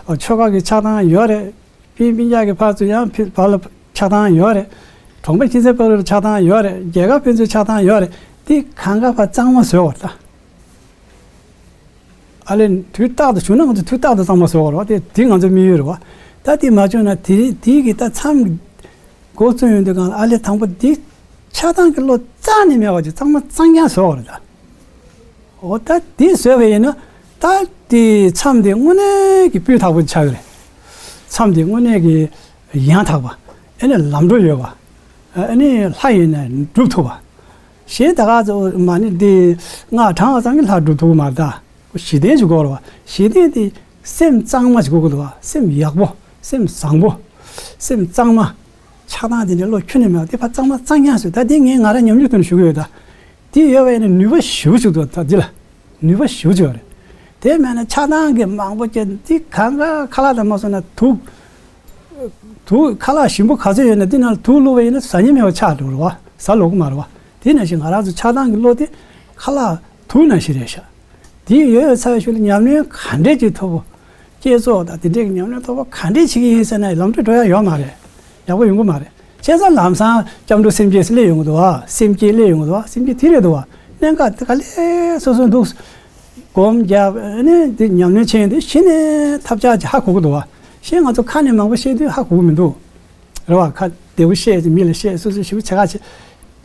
ཨ་ཆོལ་ཁ་གི་ཆགས་སྡང་ཡོད་རེད། སྤུན་སྤུན་ཀྱག་གི་བར་དུ་ཡང་ཕི་བར་ལ་ཆགས་སྡང་ཡོད་རེད། གྲོང་པ་ཁྱིམ་མཚེས་བར་ལ་ཆགས་སྡང་ཡོད་རེད། རྒྱལ་ཁབ་ཕན་ཚུན་ཆགས་སྡང་ཡོད་རེད། དེ་གང་ག་ཕར་གཙང་མ་བཟོས་པ་རེད་ད། ཨ་ལས་དུས་རྟག་ཏུ་བྱུང་ན་ང་ཚོ་དུས་རྟག་ཏུ་གཙང་མ་བཟོ་དགོས་རེད་བ། དེ་དེ་ང་ཚོའི་དམིགས་ཡུལ་རེད་བ། ད་དེ་མ་བྱུང་ན་དེ་དེ་གི་ད་མཚམས་འགོ་བཙུགས་ཡོང་དུས་སྒང་ལ། ཨ་ལས་དང་པོ་དེ་ཆགས་སྡང་གི་བློ་རྩ་ནས་མེད་པ་ཅིག་གཙང་མ་གཙང་རྐྱང་བཟོ་དགོས་རེད་ད། འོ་ད་དེ་བཟོས་པ་ཡིན་ན། ད་དེ་མཚམས་དེ་དངོས་གནས་ཀྱི་སྤུས་དག་པོ་ཆགས་ཀྱི་རེད། མཚམས་དེ་དངོས་གནས་ཀྱི་ཡང་དག་པ། ཨ་ནི་ལམ་འགྲོ་ཡོད་པ། ཨ་ནི་ལྷ་ཡིན་ན་སྒྲུབ་ཐུབ་པ། གཞན་ད་ག་ཚོད་མ་ནི་འདི་སྔགས་བགྲང་བ་ཙམ་གྱིས་ལྷ་སྒྲུབ་ཐུབ་ཀྱི་མ་རེད་ད། གཞི་རྟེན་ཅིག་དགོས་རེད་བ། གཞི་རྟེན་དེ་སེམས་གཙང་མ་ཞིག་དགོས་ཀྱི་འདུག་བ། སེམས་ཡག་པོ། སེམས་བཟང་པོ། སེམས་གཙང་མ། ཆགས་སྡང་དེ་འདྲའི་བློ་ཁྱོན་ནས་མེད་པ་དེ་ཕར་གཙང་མ་གཙང་རྐྱང་བཟོས། ད་དེ་ངས་ང་རང་ཉམས་མྱོང་ཐོག་ནས་ཞུ་གི་ཡོད་ད། དེ་ཡོད་པ་ཡིན་ན་ནུས་པ་ཞེ་པོ་ཅིག་འདུག་ད་འདི་ལ་ནུས་པ་ཞེ་པོ་ཅིག་ཡོད་རེད། དེ་མེད་ན་ཆགས་སྡང་གི་མང་པོ་སྐྱེ། འདི་གང་ག་ཁ་ལག་དང་མ་སོང་ན་དུག་དུག་ཁ་ལག་ཞིམ་པོ་ག་ཚོད་ཡོད་ན་དེ་ནང་ལ་དུག་བླུགས་པ་ཡིན་ན་ཟ་སྙིང་མེད་པ་ཆགས་འགྲོ་རེད་བ། ཟ་ལོག་གི་མ་རེད་བ། དེ་ནང་བཞིན་ང་རང་ཚོ་ཆགས་སྡང་གི་བློ་དེ་ཁ་ལག་དུག་ནང་བཞིན་རེད་ཤག་དེ་ཡོད་ཡོད་ཚར་བའི་ཤུལ་ལ་ཉམས་ལེན་ག་འདྲས་ཅིག་ཐུབ་པོ། བསྐྱེད་རྫོགས་དང་དེ་འདྲས་ཀྱི་ཉམས་ལེན་ཐུབ་པོ་ག་འདྲས་བྱེད་ཀྱི་ཡིན་ཟེར་ན་ལམ་འགྲོ་འགྲོ་ཡ་ཡོད་མ་རེད། ཡག་པོ་ཡོང་གི་མ་རེད། བྱས་ཙང་ལམ་སང་སྐྱབས་འགྲོ་སེམས་བསྐྱེད་སླེབས་ཡོང་གི་འདུག་བ། སེམས་བསྐྱེད་སླེབས་ཡོང་གི་འདུག་བ། སེམས་བསྐྱེད་དེ་རེད་འདུག་བ། གནད་འགག་དེ་ག་ལེ་སོ་སོ་འདུག་སྒོམ་རྒྱབ་ནས་འདི་ཉམས་ལེན་བྱས་ཡོང་དུས་གཞི་ནས་ཐབས་ཆག་ཅིག་ཧ་གོ་གི་འདུག་བ། གཞན་ང་ཚོ་ཁ་ནས་མང་པོ་བཤད་དུས་ཧ་གོ་གི་མི་འདུག་རེད་བ། ཁ་བདེ་པོ་བཤད་ཅིག་མི་ལ་བཤད་སོ་སོ་ཞིབ་པོ་བྱེད་ཁ་ཅིག་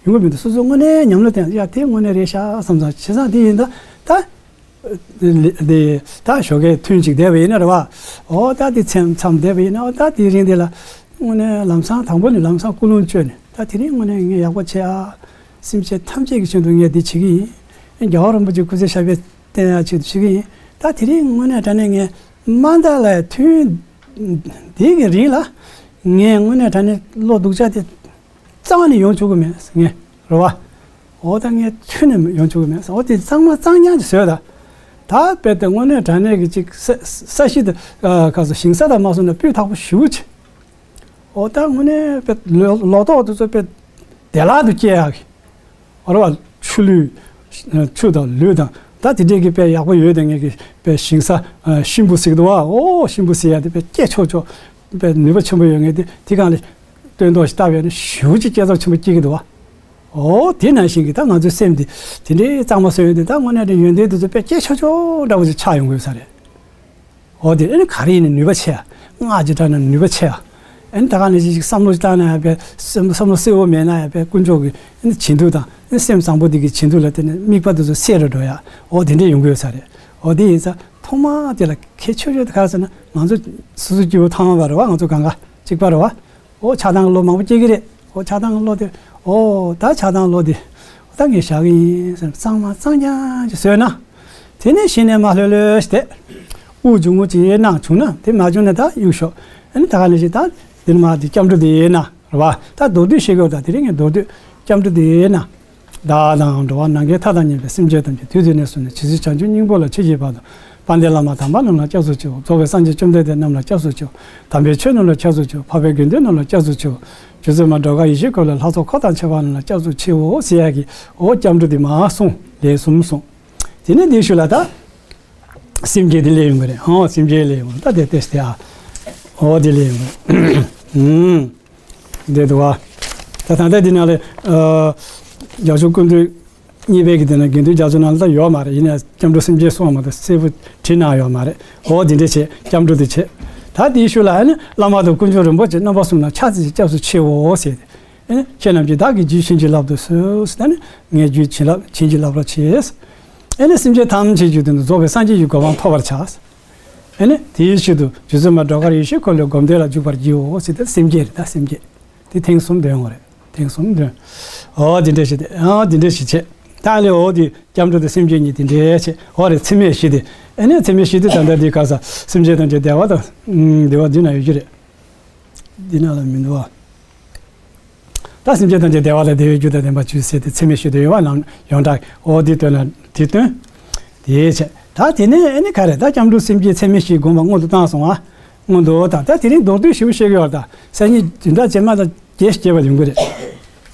ཡོང་གི་མི་འདུག་སོ་སོ་དངོས་གནས་ཉམས་ལེན་བསྟེན་ཡ་དེ་དངོས་གནས་རེད་ཤག་བསམ་སོང་། བྱས་ཙང་དེ་ཡིན་ད་ད། འདི་ད་ཞོགས་ཀས་ཐུན་གཅིག་བསྡད་པ་ཡིན་ན་རེད་བ། འོ་ད་འདི་མཚམས་མཚམས་བསྡད་པ་ཡིན་ན། འོ་ད་དེ་རིང་འདི་ལ་དངོས་གནས་ལམ་སང་དང་པོ་ནས་ལམ་སང་ཀུན་སློང་བཅོས་ནས། ད་དེ་རིང་དངོས་གནས་ངས་ཡག་པོ་བྱས་ཨ། སེམས་ཅན་ཐམས་ཅད་ཀྱི་ཆེད་དུ་ངས་འདི་བྱེད་ཀྱི་ཡིན། རྒྱལ་བ་རིན་པོ་ཆེ་སྐུ་ཚེ་ཞབས་པད་བརྟན་ཡག་ཆེད་དུ་བྱེད་ཀྱི་ཡིན། ད་དེ་རིང་དངོས་གནས་དྲང་གནས་ངས་མ་མཐའ་ལ་ཐུན་འདི་གི་རིང་ལ་ངས་དངོས་གནས་དྲང་གནས་བློ་སྡུག་ཅག་དེ་རྩ་བ་ནས་ཡོང་བཅུག་གི་མེད་ངས་རེད་བ། འོ་ད་ངས་ཁྱོན་ནས་ཡོང་བཅུག་གི་མེད། འོ་དེ་གཙང་མ་གཙང་རྐྱང་ཅིག་བཟོས་ད། ད་དཔེ་དེ་དངོས་གནས་དྲང་གནས་ཀྱི་ཅིག་ས་ས་གཞི་དེ་ཨ་ག་ཚོད་ཞིང་ས་དང་མ་སོང་ན་སྤུས་དག་པོ་ཞེ་པོ་ཅིག་འོ་ད་དངོས་གནས་དཔེ་ལོ་ལོ་ཏོག་དེ་ཚོ་དཔེ་བདེ་བླག་ཏུ་སྐྱེ་ཡག་གི། འོ་རེད་བ། ཆུ་ལུད། ཆུ་དང་ལུད་དང་ད་དེ་འདྲས་ཀྱི་དཔེ་ཡག་པོ་ཡོད་དེ། ངས་ཀྱི་དཔེ་ཞིང་ས་ཤིང་བུ་ཟེར་གི་འདུག་བ། འོ་ཤིང་བུ་ཟེར་ཡ་དེ་དཔེ་སྐྱེ་ཆོག་ཆོག་དཔེ་ནུས་པ་ཆེན་པོ་ཡོད་མཁན་དེ་དེ་སྒང་ལ་སྟོན་ཐོག་ཞིག་བཏབ་ཡོད་ན་ཞེ་པོ་ཅིག་སྐྱེ་ཚབས་ཆེན་པོ་སྐྱེ་གི་འདུག་བ། འོ་དེ་ནང་བཞིན་གྱི་ད་ང་ཚོའི་སེམས་འདི་དེ་འདྲའི་གཙང་མ་བཟོས་ཡོད་དེ། ད་དངོས་གནས་དེ་ཡོན་ཏན་དེ་ཚོ་དཔེ་སྐྱེ་ཆོག་ཆོག་འདྲ་པོ་ཅིག་ཆགས་ཡོང་གི་ཡོད་ས་རེད། འོ་དེ་ཨ་ནི་ག་རེ་ཡིན་ན་ནུས་པ་ཆེ་ཡ། སྔགས་ཀྱི་དྲ་ན་ནུས་པ་ཆེ་ཡ། ཨ་ནི་ད་ག་ནང་བཞིན་ཅིག་བསམ་བློ་ཅིག་བཏང་ན་ཡང་དཔེ་བསམ་བསམ་བློ་གསལ་བོ་མེད་ན་ཡང་དཔེ་དཀོན་མཆོག་གི་ཨ་ནི་བྱིན་མཐུ་དང་ཨ་ནི་སེམས་བཟང་པོ་འདི་གི་བྱིན་མཐུ་ལ་བརྟེན་ནས་དམིགས་པ་དེ་ཚོ་གསལ་རུ་འགྲོ་ཡ། འོ་དེ་འདྲས་ཡོང་གི་ཡོད་ས་རེད། འོ་དེ་ཡིན་ཙང་ཐོག་མ་དེ་ལ་གལ་ཆེ་ཤོས་དེ་ག་རེ་ཟེར་ན། ང་ཚོ་སོ་སོ་སྐྱེ་བོ་ཐ་མལ་པ་རེད་བ། ང་ཚོ་གང་ག་གཅིག་པ་རེད་བ། འོ་ཆགས་སྡང་གི་བློ་མང་པོ་སྐྱེ་གི་རེད། འོ་ཆགས་སྡང་གི་བློ་དེ། འོ་ད་ཆགས་སྡང་གི་བློ་དེ་ད་ངས་བཞག་གི་ཡིན་ཟེར་ནས་གཙང་མ་གཙང་རྐྱང་ཅིག་བཟོས་ན། དེ་ནས་གཞི་ནས་མར་ལྷོད་ལྷོད་ཞིག་བསྡད། དབུགས་འབྱུང་རྔུབ་ཅིག་གནང་བྱུང་ན། དེ་མ་བྱུང་ན་ད་གཡུག་ཞོག་ཨ་ནི་ད་ག་ནང་བཞིན་ད་འདི་ནས་མར་དེ་སྐྱབས་འགྲོ་དེ་གནང་རེད་བ། ད་མདོར་བསྡུས་བཤད་དགོས་ད། དེ་རིང་ངས་མདོར་བསྡུས་སྐྱབས་འགྲོ་དེ་གནང་། བདག་དང་འགྲོ་བ་ནམ་མཁའི་མཐའ་དང་མཉམ་པའི་སེམས་ཅན་ཐམས་ཅད་དུས་དེ་ནས་བཟུང་ནས་ཇི་སྲིད་བྱང་ཆུབ་སྙིང་པོ་ལ་མཆིས་ཀྱི་བར་དུ། དཔལ་ལྡན་བླ་མ་དམ་པ་རྣམས་ལ་སྐྱབས་སུ་མཆིའོ། རྫོགས་པའི་སངས་རྒྱས་བཅོམ་ལྡན་འདས་རྣམས་ལ་སྐྱབས་སུ་མཆིའོ། དམ་པའི་ཆོས་རྣམས་ལ་སྐྱབས་སུ་མཆིའོ། འཕགས་པའི་དགེ་འདུན་རྣམས་ལ་སྐྱབས་སུ་མཆིའོ། རྗེ་བཙུན་མ་དྲོ་དགའ་ཡེ་ཤེས་འཁོར་ལོའི་ལྷ་ཚོགས་འཁོར་དང་བཅས་པ་རྣམས་ལ་སྐྱབས་སུ་མཆིའོ་ཟེར་ཡག་གི་འོ་སྐྱབས་འགྲོ་དེ་མར་གསུངས། ལན་གསུམ་གསུངས། དེ་ནས་དེའི་ཤུལ་ལ་ད་སེམས་བསྐྱེད་དེ་སླེབས་ཡོང་གི་རེད། ཧོ་སེམས་བསྐྱེད་སླེབས་ཡོང་གི་རེད། ད་དེ་ཏོག་ཙམ་དེ་ཨ་འོ་དེ་སླེབས་ཡོང་གི་རེད། ཨུམ། དེ་འདུག་བ། ད་ད་ལྟ་འདི་ནང་ལ་ཨ་རྒྱ་མཚོ་སྐུ་མདུན་གཉིས་པའི་གི་དེ་ན་དགེ་འདུན་རྒྱ་མཚོ་ནང་ལ་ད་ཡོད་མ་རེད། ཡིན་ནའི་སྐྱབས་འགྲོ་སེམས་བསྐྱེད་གསུངས་མ་གཏོགས་གསལ་པོ་བྲིས་གནང་ཡོད་མ་རེད། འོ་དེ་འདྲ་བྱས་སྐྱབས་འགྲོ་དེ་བྱས། ད་དེའི་ཤུལ་ལ་ཨ་ནི་བླ་མ་དང་དཀོན་མཆོག་རིན་པོ་ཆེ་རྣམ་པ་གསུམ་ལ་ཕྱག་འཚལ་ཞིང་སྐྱབས་སུ་མཆིའོ་ཟེར་ཏེ། ཨ་ནི་ཁྱེད་རྣམས་ཀྱིས་བདག་གི་རྒྱུད་བྱིན་གྱིས་བརླབ་ཏུ་གསོལ་ཟེར། ཨ་ནི་ངའི་རྒྱུད་བྱིན་རླབས་བྱིན་གྱིས་བརླབ་པར་བྱེད། ཨ་ནི་སེམས་ཅན་ཐམས་ཅད་ཀྱི་དོན་དུ་རྫོགས་པའི་སངས་རྒྱས་ཀྱི་གོ་འཕང་ཐོབ་པར་བྱ། ཨ་ནི་དེའི་ཕྱིར་དུ་རྗེ་བཙུན་མ་དྲོ་དགའ་ཡེ་ཤེས་འཁོར་ལོའི་སྒོམ་བཟླས་ལ་འཇུག་པར་བགྱིའོ་ཟེར་ཏེ་སེམས་བསྐྱེད་རེད། ད་སེམས་བསྐྱེད་དེ་ཐེངས་གསུམ་འདོན་དགོས་རེད། ཐེངས་གསུམ་འདོན། འོ་དེ་འདྲ་ཞིག་དེ་ཨ་དེ་འདྲ་ཞིག་བྱས། ད་ཨ་ལས་འོ་དེ་སྐྱབས་འགྲོ་དེ་སེམས་བསྐྱེད་གཉིས་དེ་འདྲ་བྱས། འོ་རེད། ཚད་མེད་བཞི་དེ། ཨ་ནི་ཚད་མེད་བཞི་དེ་ད་ལྟ་འདི་ག་ས་སེམས་ཅན་ཐམས་ཅད་བདེ་བ་དང་བདེ་བ་འདི་ན་ཡོད་རྒྱུ་རེད། འདི་ན་ལ་མི་འདུག་བ། ད་སེམས་ཅན་ཐམས་ཅད་བདེ་བ་དང་བདེ་བའི་རྒྱུ་དང་ལྡན་པར་གྱུར་ཟེར་ཏེ་ཚད་མེད་བཞི་དེ་ཡོད་པ་རྣམས་ཡོངས་གྲགས། འོ་དེ་སྟོན་ན་དེ་སྟོན། དེ་བྱས། ད་དེ་ནས་ཨ་ནི་ག་རེ། ད་སྐྱབས་འགྲོ་སེམས་བསྐྱེད་ཚད་མེད་བཞི་བསྒོམ་པ་སྔོན་དུ་བཏང་སོང་ང་། སྔོན་དུ་བཏང་། ད་དེ་རིང་མདོར་བསྡུས་ཞིབ་བཤད་ཀྱི་ཡོད། ད་སང་ཉིན་བདུན་ཕྲག་རྗེས་མ་ད་རྒྱས་ཤིག་རྒྱས་པ་ཡོང་གི་རེད།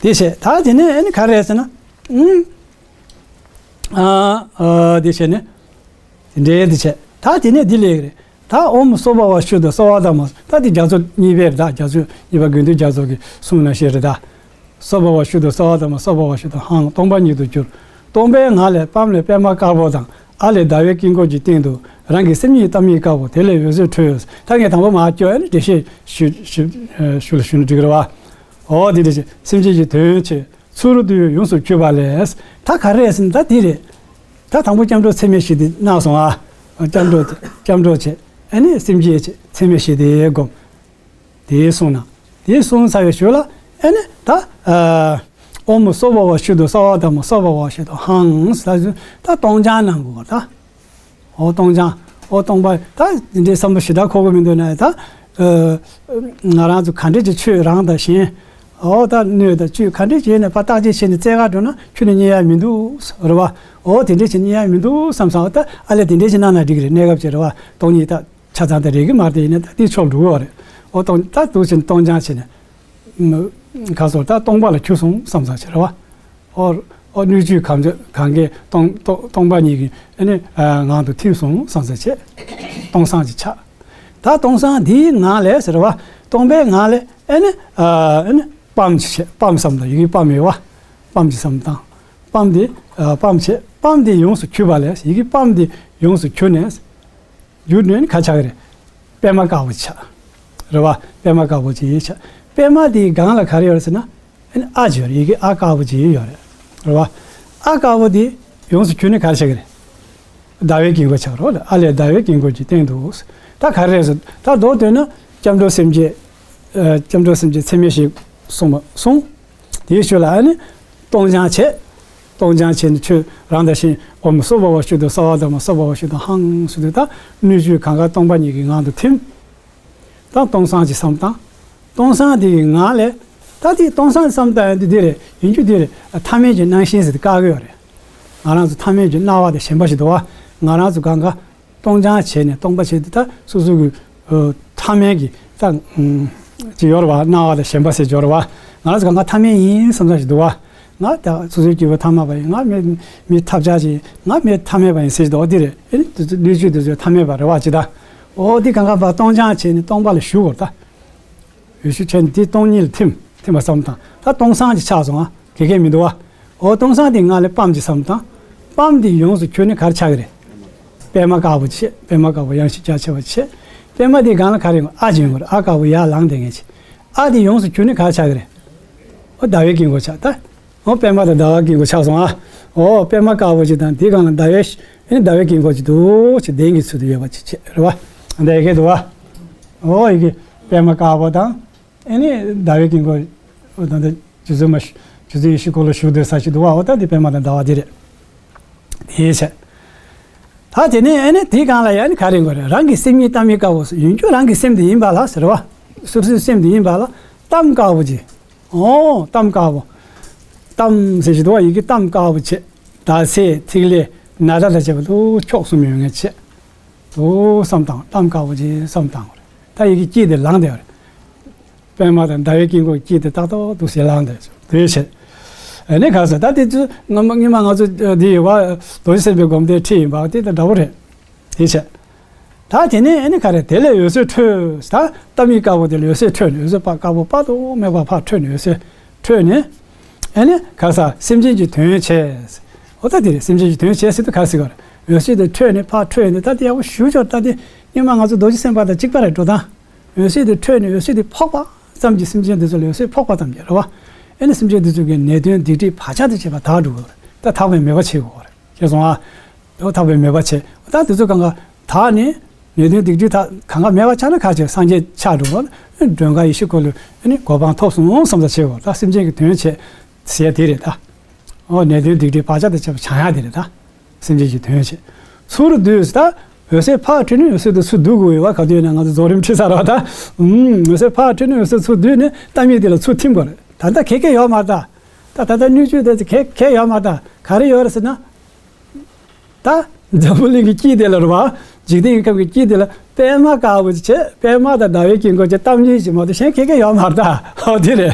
དེ་བྱས། ད་དེ་ནས་ཨ་ནི་ག་རེ་ཟེར་ན། ཨུམ། ཨ་ཨ་དེ་བྱས་ནས། དེ་འདྲའི་དེ་བྱས། ད་དེ་ནས་འདི་ལས་རེད། ད་ཨོཾ་སྭ་བྷཱ་ཝ་ཤུདྡྷ་སརྦ་དྷརྨ། ད་འདི་རྒྱ་མཚོ་གཉིས་པའི་རེད། ད་རྒྱ་མཚོ་གཉིས་པ་དགེ་འདུན་རྒྱ་མཚོ་གིས་གསུངས་ནང་བཞིན་རེད། ད་སྭ་བྷཱ་ཝ་ཤུདྡྷ་སརྦ་དྷརྨ། སྭ་བྷཱ་ཝ་ཤུདྡྷ་ཧཾ། སྟོང་པ་ཉིད་དུ་གྱུར། སྟོང་པའི་ངང་ལས་པཾ་ལས་པདྨ་དཀར་པོ་དང་། ཨ་ལས་ཟླ་བའི་དཀྱིལ་འཁོར་གྱི་སྟེང་དུ་རང་གི་སེམས་ཉིད་ཏཱཾ་ཡིག་དཀར་པོ་དེ་ལས་འོད་ཟེར་འཕྲོས། ད་ངས་དང་པོ་མར་སྐྱོར་ནས་འགྲེལ་བཤད་ཞུ་ཞུ་ཞུ་ལ་ཞུ་ན་འགྲིག་གི་རེད་བ། འོ་དེ་འདྲ་བྱས། སེམས་ཅན་གྱི་དོན་བྱེད། ཚུ་རོལ་ཏུ་ཡོངས་སུ་གྱུར་པ་ལས། ད་ག་རེ་ཟེར་ན་ད་འདི་རེད། ད་དང་པོ་སྐྱབས་འགྲོ་ཚད་མེད་བཞི་དེ་གནང་སོང་ཨ། སྐྱབས་འགྲོ་སྐྱབས་འགྲོ་བྱས། ཨ་ནི་སེམས་བསྐྱེད་བྱས། ཚད་མེད་བཞི་དེ་བསྒོམ། དེ་གསུངས་ན། དེ་གསུངས་ཚར་བའི་ཞོར་ལ་ཨ་ནི་ད་ཨ་ཨོཾ་སྭ་བྷཱ་ཝ་ཤུདྡྷ་སརྦ་དྷརྨ་སྭ་བྷཱ་ཝ་ཤུདྡྷ་ཧཾ་ཟེར། ད་སྟོང་སྦྱང་གནང་དགོས་པ་ད། འོ་སྟོང་སྦྱང་། འོ་སྟོང་པ། ད་འདི་འདྲའི་བསམ་བློ་ཞེ་དྲག་འཁོར་དགོས་མི་འདུག་ན། ད་ཨ་ང་རང་ཚོ་ག་འདྲས་ཀྱི་ཆོས་རང་དང་གཞན། འོ་ད་སྣོད་དང་བཅུད་ག་འདྲས་བྱས་ནས་ཕར་བརྟག་དཔྱད་བྱས་ནས་རྩད་ག་འགྲོ་ན་ཁྱོན་ནས་རྙེད་ཡ་མི་འདུག་རེད་བ། འོ་དེ་འདྲས་བྱས་རྙེད་ཡ་མི་འདུག་བསམ་བསམ། ད་ཨ་ལས་དེ་འདྲས་བྱས་གནང་ན་འགྲིག་གི་རེད། གནས་སྐབས་ཅིག་རེད་བ། སྟོང་ཉིད་ད་ཆ་ཚང་དེ་རེག་གི་མ་རེད། ཡིན་ན་ད་དེ་ཆོག་འགྲོ་གི་རེད། འོ་སྟོང་ད་འདུག་བྱས་ནས་སྟོང་སྦྱང་བྱས་ནས། ག་སོགས་ད་སྟོང་པ་ལ་གྱུར་སོང་བསམ་བསམ་བྱས་རེད་བ། ཨོ་ཨོ་སྣོད་བཅུད་གང་ག་གང་གས་སྟོང་སྟོང་སྟོང་པ་ཉིད་ཀྱི་ཨ་ནི་ཨ་ངང་དུ་ཐིམ་སོང་བསམ་བསམ་བྱས། སྟོང་སང་གི་ཆ། ད་སྟོང་སང་འདིའི་ངང་ལས་ཟེར་བ། སྟོང་པའི་ངང་ལས་ཨ་ནི་ཨ་ཨ་ནི་པཾ་ཅིག་བྱས། པཾ་བསམ་དང་ཡི་གེ་པཾ་ཡོད་བ། པཾ་ཅིག་བསམ་དང་། པཾ་འདི་ཨ་པཾ་བྱས། པཾ་འདི་ཡོངས་སུ་གྱུར་པ་ལས། ཡི་གེ་པཾ་འདི་ཡོངས་སུ་གྱུར་ནས། གྱུར་ནས་ནི་ག་ཆགས་ཀྱི་རེད། པདྨ་དཀར་པོ་ཆགས། རེད་བ། པདྨ་དཀར་པོ་ཅིག་ཆགས། པདྨ་དེའི་སྒང་ལ་ག་རེ་ཡོད་རེད་ཟེར་ན། ཨ་ནི་ཨ་ཅིག་ཡོད་རེད། ཡི་གེ་ཨ་དཀར་པོ་ཅིག་ཡོད་རེད། རེད་བ། ཨ་དཀར་པོ་དེ་ཡོངས་སུ་གྱུར་ནས་ག་རེ་ཆགས་ཀྱི་རེད། ཟླ་བའི་དཀྱིལ་འཁོར་ཆགས་རོགས་ལ། ཨ་ལས་ཟླ་བའི་དཀྱིལ་འཁོར་གྱི་སྟེང་དུ། ད་ག་རེ་རེད་ཟེར། ད་མདོར་བསྡུས་ན་སྐྱབས་འགྲོ་སེམས་བསྐྱེད། ཨ་སྐྱབས་འགྲོ་སེམས་བསྐྱེད་ཚད་མེད་བཞི་གསུངས་པ་གསུངས། དེའི་ཤུལ་ལ་ཨ་ནི་སྟོང་སྦྱང་བྱས། སྟོང་སྦྱང་བྱས་ནས་ཆོས་རང་དང་གཞན། ཨོཾ་སྭ་བྷཱ་ཝ་ཤུདྡྷ་སྭ་བྷཱ་དྷརྨ་སྭ་བྷཱ་ཝ་ཤུདྡྷ་ཧཾ་ཟེར་དུས། ད་སྣོད་བཅུད་གང་ག་སྟོང་པ་ཉིད་ཀྱི་ངང་དུ་ཐིམ། ད་སྟོང་སང་ཅིག་བསམ་བཏང་། སྟོང་སང་དེ་ཡི་ངང་ལས། ད་དེ་སྟོང་སང་བསམ་བཏང་ཡང་དེ་དེ་རེད། ཡིན་རྒྱུ་དེ་རེད། ཐ་མལ་གྱི་སྣང་ཞེན་ཟེར་དེ་བཀག་གི་ཡོད་རེད། ང་རང་ཚོ་ཐ་མལ་གྱི་སྣང་བ་དང་ཞེན་པ་ཞིག་འདུག་བ། ང་རང་ཚོ་གང་ག་སྟོང་སྦྱང་བྱས་ནས་སྟོང་པ་བྱས་ཏེ། ད་སོ་སོ་གི་ཨ་ཐ་མལ་གྱི་ད་ཨུམ་ཅིག་ཡོད་རེད་བ། སྣང་བ་དང་ཞེན་པ་ཟེར་ཡོད་རེད་བ། ང་རང་ཚོ་གང་ག་ཐ་མལ་ཡིན་བསམ་བསམ་ཞིག་འདུག་བ། ང་ད་སོ་སོའི་སྐྱེ་བོ་ཐ་མལ་པ་ཡིན། ང་མི་མི་ཐབས་ཆག་ཅིག་ཡིན། ང་མི་ཐ་མལ་པ་ཡིན་ཟེར་ཞིག་འདུག་འོ་དེ་རེད། ཨེ་ནི་དེ་ཚོ་ལུས་ཅུང་དེ་ཚོ་ཐ་མལ་པ་རེད་བ་ཅི་ད། འོ་དེ་གང་ག་བ་སྟོང་སྦྱང་བྱས་ནས་སྟོང་པ་ལ་ཞུགས་དགོས་ད། འོད་ཞུ་བྱས་ནས་དེ་སྟོང་ཉིད་ལ་ཐིམ། ཐིམ་པ་བསམ་དང་། ད་སྟོང་སང་ཅིག་ཆགས་སོང་ཨ། དགེ་རྒན་མི་འདུག་བ། འོ་སྟོང་སང་དེ་ངང་ལས་པཾ་ཅིག་བསམ་དང་། པཾ་དེ་ཡོངས་སུ་གྱུར་ནས་ག་རེ་ཆགས་ཀྱི་རེད། པདྨ་དཀར་པོ་ཆེ། པདྨ་དཀར་པོ་ཡང་ཞིག་རྒྱ་ཆེ་བ་ཆེ། པདྨ་དེའི་སྒང་ལ་ག་རེ་ཡོང་། ཨ་ཅིག་ཡོང་གི་རེད། ཨ་དཀར་པོ་ཡར་ལངས་བསྡད་མཁན་ཅིག་ཨ་དེ་ཡོངས་སུ་གྱུར་ནས་ག་རེ་ཆགས་ཀྱི་རེད། འོ་ཟླ་བའི་དཀྱིལ་འཁོར་ཆགས་ད། འོ་པདྨ་དང་ཟླ་བ་དཀྱིལ་འཁོར་ཆགས་སོང་ཨ། འོ་པདྨ་དཀར་པོ་ཅིག་དང་དེའི་སྒང་ལ་ཟླ་བའི་ཨེ་ནི་ཟླ་བའི་དཀྱིལ་འཁོར་ཅིག་འདུག་ཅིག་གདན་གྱི་ཚུལ་དུ་ཡོད་པ་ཅིག་བྱས་རེད་བ། འདི་ཡི་གེ་འདུག་བ། འོ་ཡི་གེ་པདྨ་དཀར་པོ་དང་། ཨེ་ནི་ཟླ་བའི་དཀྱིལ་འཁོར། འོ་ད་འདི་རྗེ་བཙུན་མ་རྗེ་བཙུན་ཡེ་ཤེས་འཁོར་ལོ་བཞུགས་སྡོད་ས་ཞིག་འདུག་བ། འོ་ད་འདི་པདྨ་དང་ཟླ་བ་འདི་རེད། དེའི་ཕྱིར། ད་དེ་ནས་ཨེ་ནི་དེའི་སྒང་ལ་ཡང་ནི་ག་རེ་དགོས་རེད། རང་གི་སེམས་ཉིད་ཏཱཾ་ཡིག་དཀར་པོ་ཟེར། ཡོང་རྒྱུ་རང་གི་སེམས་དེ་ཡིན་པ་ལ་ཟེར་བ། སོ་སོའི་སེམས་དེ་ཡིན་པ་ལ་ཏཱཾ་དཀར་པོ་ཅིག་འོ་ཏཱཾ་དཀར་པོ། ཏཱཾ་ཟེར་ཞིག་འདུག་བ། ཡི་གེ་ཏཱཾ་དཀར་པོ་བྱས། ཟླ་ཚེས་ཐིག་ལེ་ནཱ་ད་དང་བཅས་པ་ལུ་ཕྱོགས་གསུམ་ཡོད་མཁན་བྱས། འདུག་བསམ་བཏང་། གཏམ་དཀར་པོ་ཅིག་བསམ་བཏང་བ་རེད། ད་ཡི་གེ་དཀྱིལ་དེ་ལངས་བསྡད་པ་རེད། པདྨ་དང་ཟླ་བའི་དཀྱིལ་འཁོར་དཀྱིལ་དེ་ཏག་ཏག་འདུག་སེ་ལངས་བསྡད་བྱས། དེ་བྱས། ཨ་ནི་ག་ས་ད་དེ་ཚོ་སྔ་མ་སྔོན་མ་ང་ཚོ་འདི་ཡོད་པ་རྡོ་རྗེ་སེམས་དཔའི་སྒོམ་བཟླས་ཁྲིད་ཡིན་པ་དེ་དང་འདྲ་པོ་རེད། དེ་བྱས། ད་དེ་ནས་ཨ་ནི་ག་རེ། དེ་ལས་འོད་ཟེར་འཕྲོས། ད་གཏམ་ཡིག་དཀར་པོ་དེ་ལས་འོད་ཟེར་འཕྲོས་ནས། འོད་ཟེར་དཀར་པོ་དཔག་ཏུ་མེད་པ་ཕར་འཕྲོས་ནས། འོད་ཟེར་འཕྲོས་ནས། ཨ་ནི་ག་ས་སེམས་ཅན་གྱི་དོན་བྱས། འོ་ད་དེ་རེད། སེམས་ཅན་གྱི་དོན་བྱས་ཟེར་དུས་ག་ཟེར་ག་རེད། འོད་ཟེར་དེ་འཕྲོས་ནས་ཕར་འཕྲོས་ནས། ད་དེ་ཡག་པོ་ཞེ་པོ་ཅིག། ད་དེ་སྔོན་མ་ང་ཚོ་རྡོ་རྗེ་སེམས་དཔའ་དང་གཅིག་པ་རེད། འགྲོ་སྟངས། འོད་ཟེར་དེ་འཕྲོས་ནས་འོད་ཟེར་དེ་ཕོག་པ་ཙམ་གྱིས། སེམས་ཅན་དེ་ཚོ་ལ་འོད་ཟེར་ཕོག་པ་ཙམ་གྱིས་རེད་བ། ཨ་ནི་སེམས་ཅན་དེ་ཚོ་གི་ནད་གདོན་སྡིག་སྒྲིབ་བག་ཆགས་དང་བཅས་པ་དག་འགྲོ་གི་རེད། ད་དག་པའི་མོས་པ་བྱེད་དགོས་རེད། ཤེས་སོང་ཨ། དོ་ཐག་པའི་མོས་པ་བྱས། ད་དེ་ཚོ་གང་ག་དག་ནས་ནད་གདོན་སྡིག་སྒྲིབ་དག་གང་ག་མེད་པ་ཆགས་ན། ག་ཅིག་སངས་རྒྱས་ཆགས་འགྲོ་བ། མགྲོན་ཁང་ཡེ་ཤེས་འཁོར་ལོའི་ཨ་ནི་གོ་འཕང་ཐོབ་སོང་བསམ་ས་བྱེད་དགོས། ད་སེམས་ཅན་གྱི་དོན་བྱས་ཟེར་དེ་རེད་ད། ཨོ་ནད་གདོན་སྡིག་སྒྲིབ་བག་ཆགས་དང་བཅས་པ་བྱང་ཡག་དེ་རེད་ད། སེམས་ཅན་གྱི་དོན་བྱས། ཚུར་བསྡུས་ད། འོད་ཟེར་ཕར་འཕྲོས་ནས་འོད་ཟེར་དེ་ཚུར་བསྡུ་དགོས་ཡོད་པ། ག་དུས་ཡིན་ན་ང་ཚོ་རྫོགས་རིམ་ཁྲིད་ཚར་བ་ད། ཨུམ། འོད་ཟེར་ཕར་འཕྲོས་ནས་འོད་ཟེར་ཚུར་བསྡུས་ནས་གཏམ་ཡིག་དེ་ལ་ཚུར་ཐིམ་དགོས་རེད། ད་ལྟ་གལ་གལ་ཡོད་མ་རེད་ད། ད་ད་ལྟ་སྣོད་བཅུད་དེ་གལ་གལ་ཡོད་མ་རེད་ད། ག་རེ་ཡོད་རེད་ཟེར་ན། ད་འཛམ་བུ་གླིང་གི་དཀྱིལ་དེ་ལ་རེད་བ། འཇིག་རྟེན་གྱི་ཁམས་ཀྱི་དཀྱིལ་དེ་ལ་པདྨ་དཀར་པོ་ཅིག་བྱས། པདྨ་དང་ཟླ་བའི་དཀྱིལ་འཁོར་གྱི་གཏམ་རྒྱུད་ཅིག་མ་གཏོགས་གཞན་གལ་གལ་ཡོད་མ་རེད་ད། ཨོ་དེ་རེད།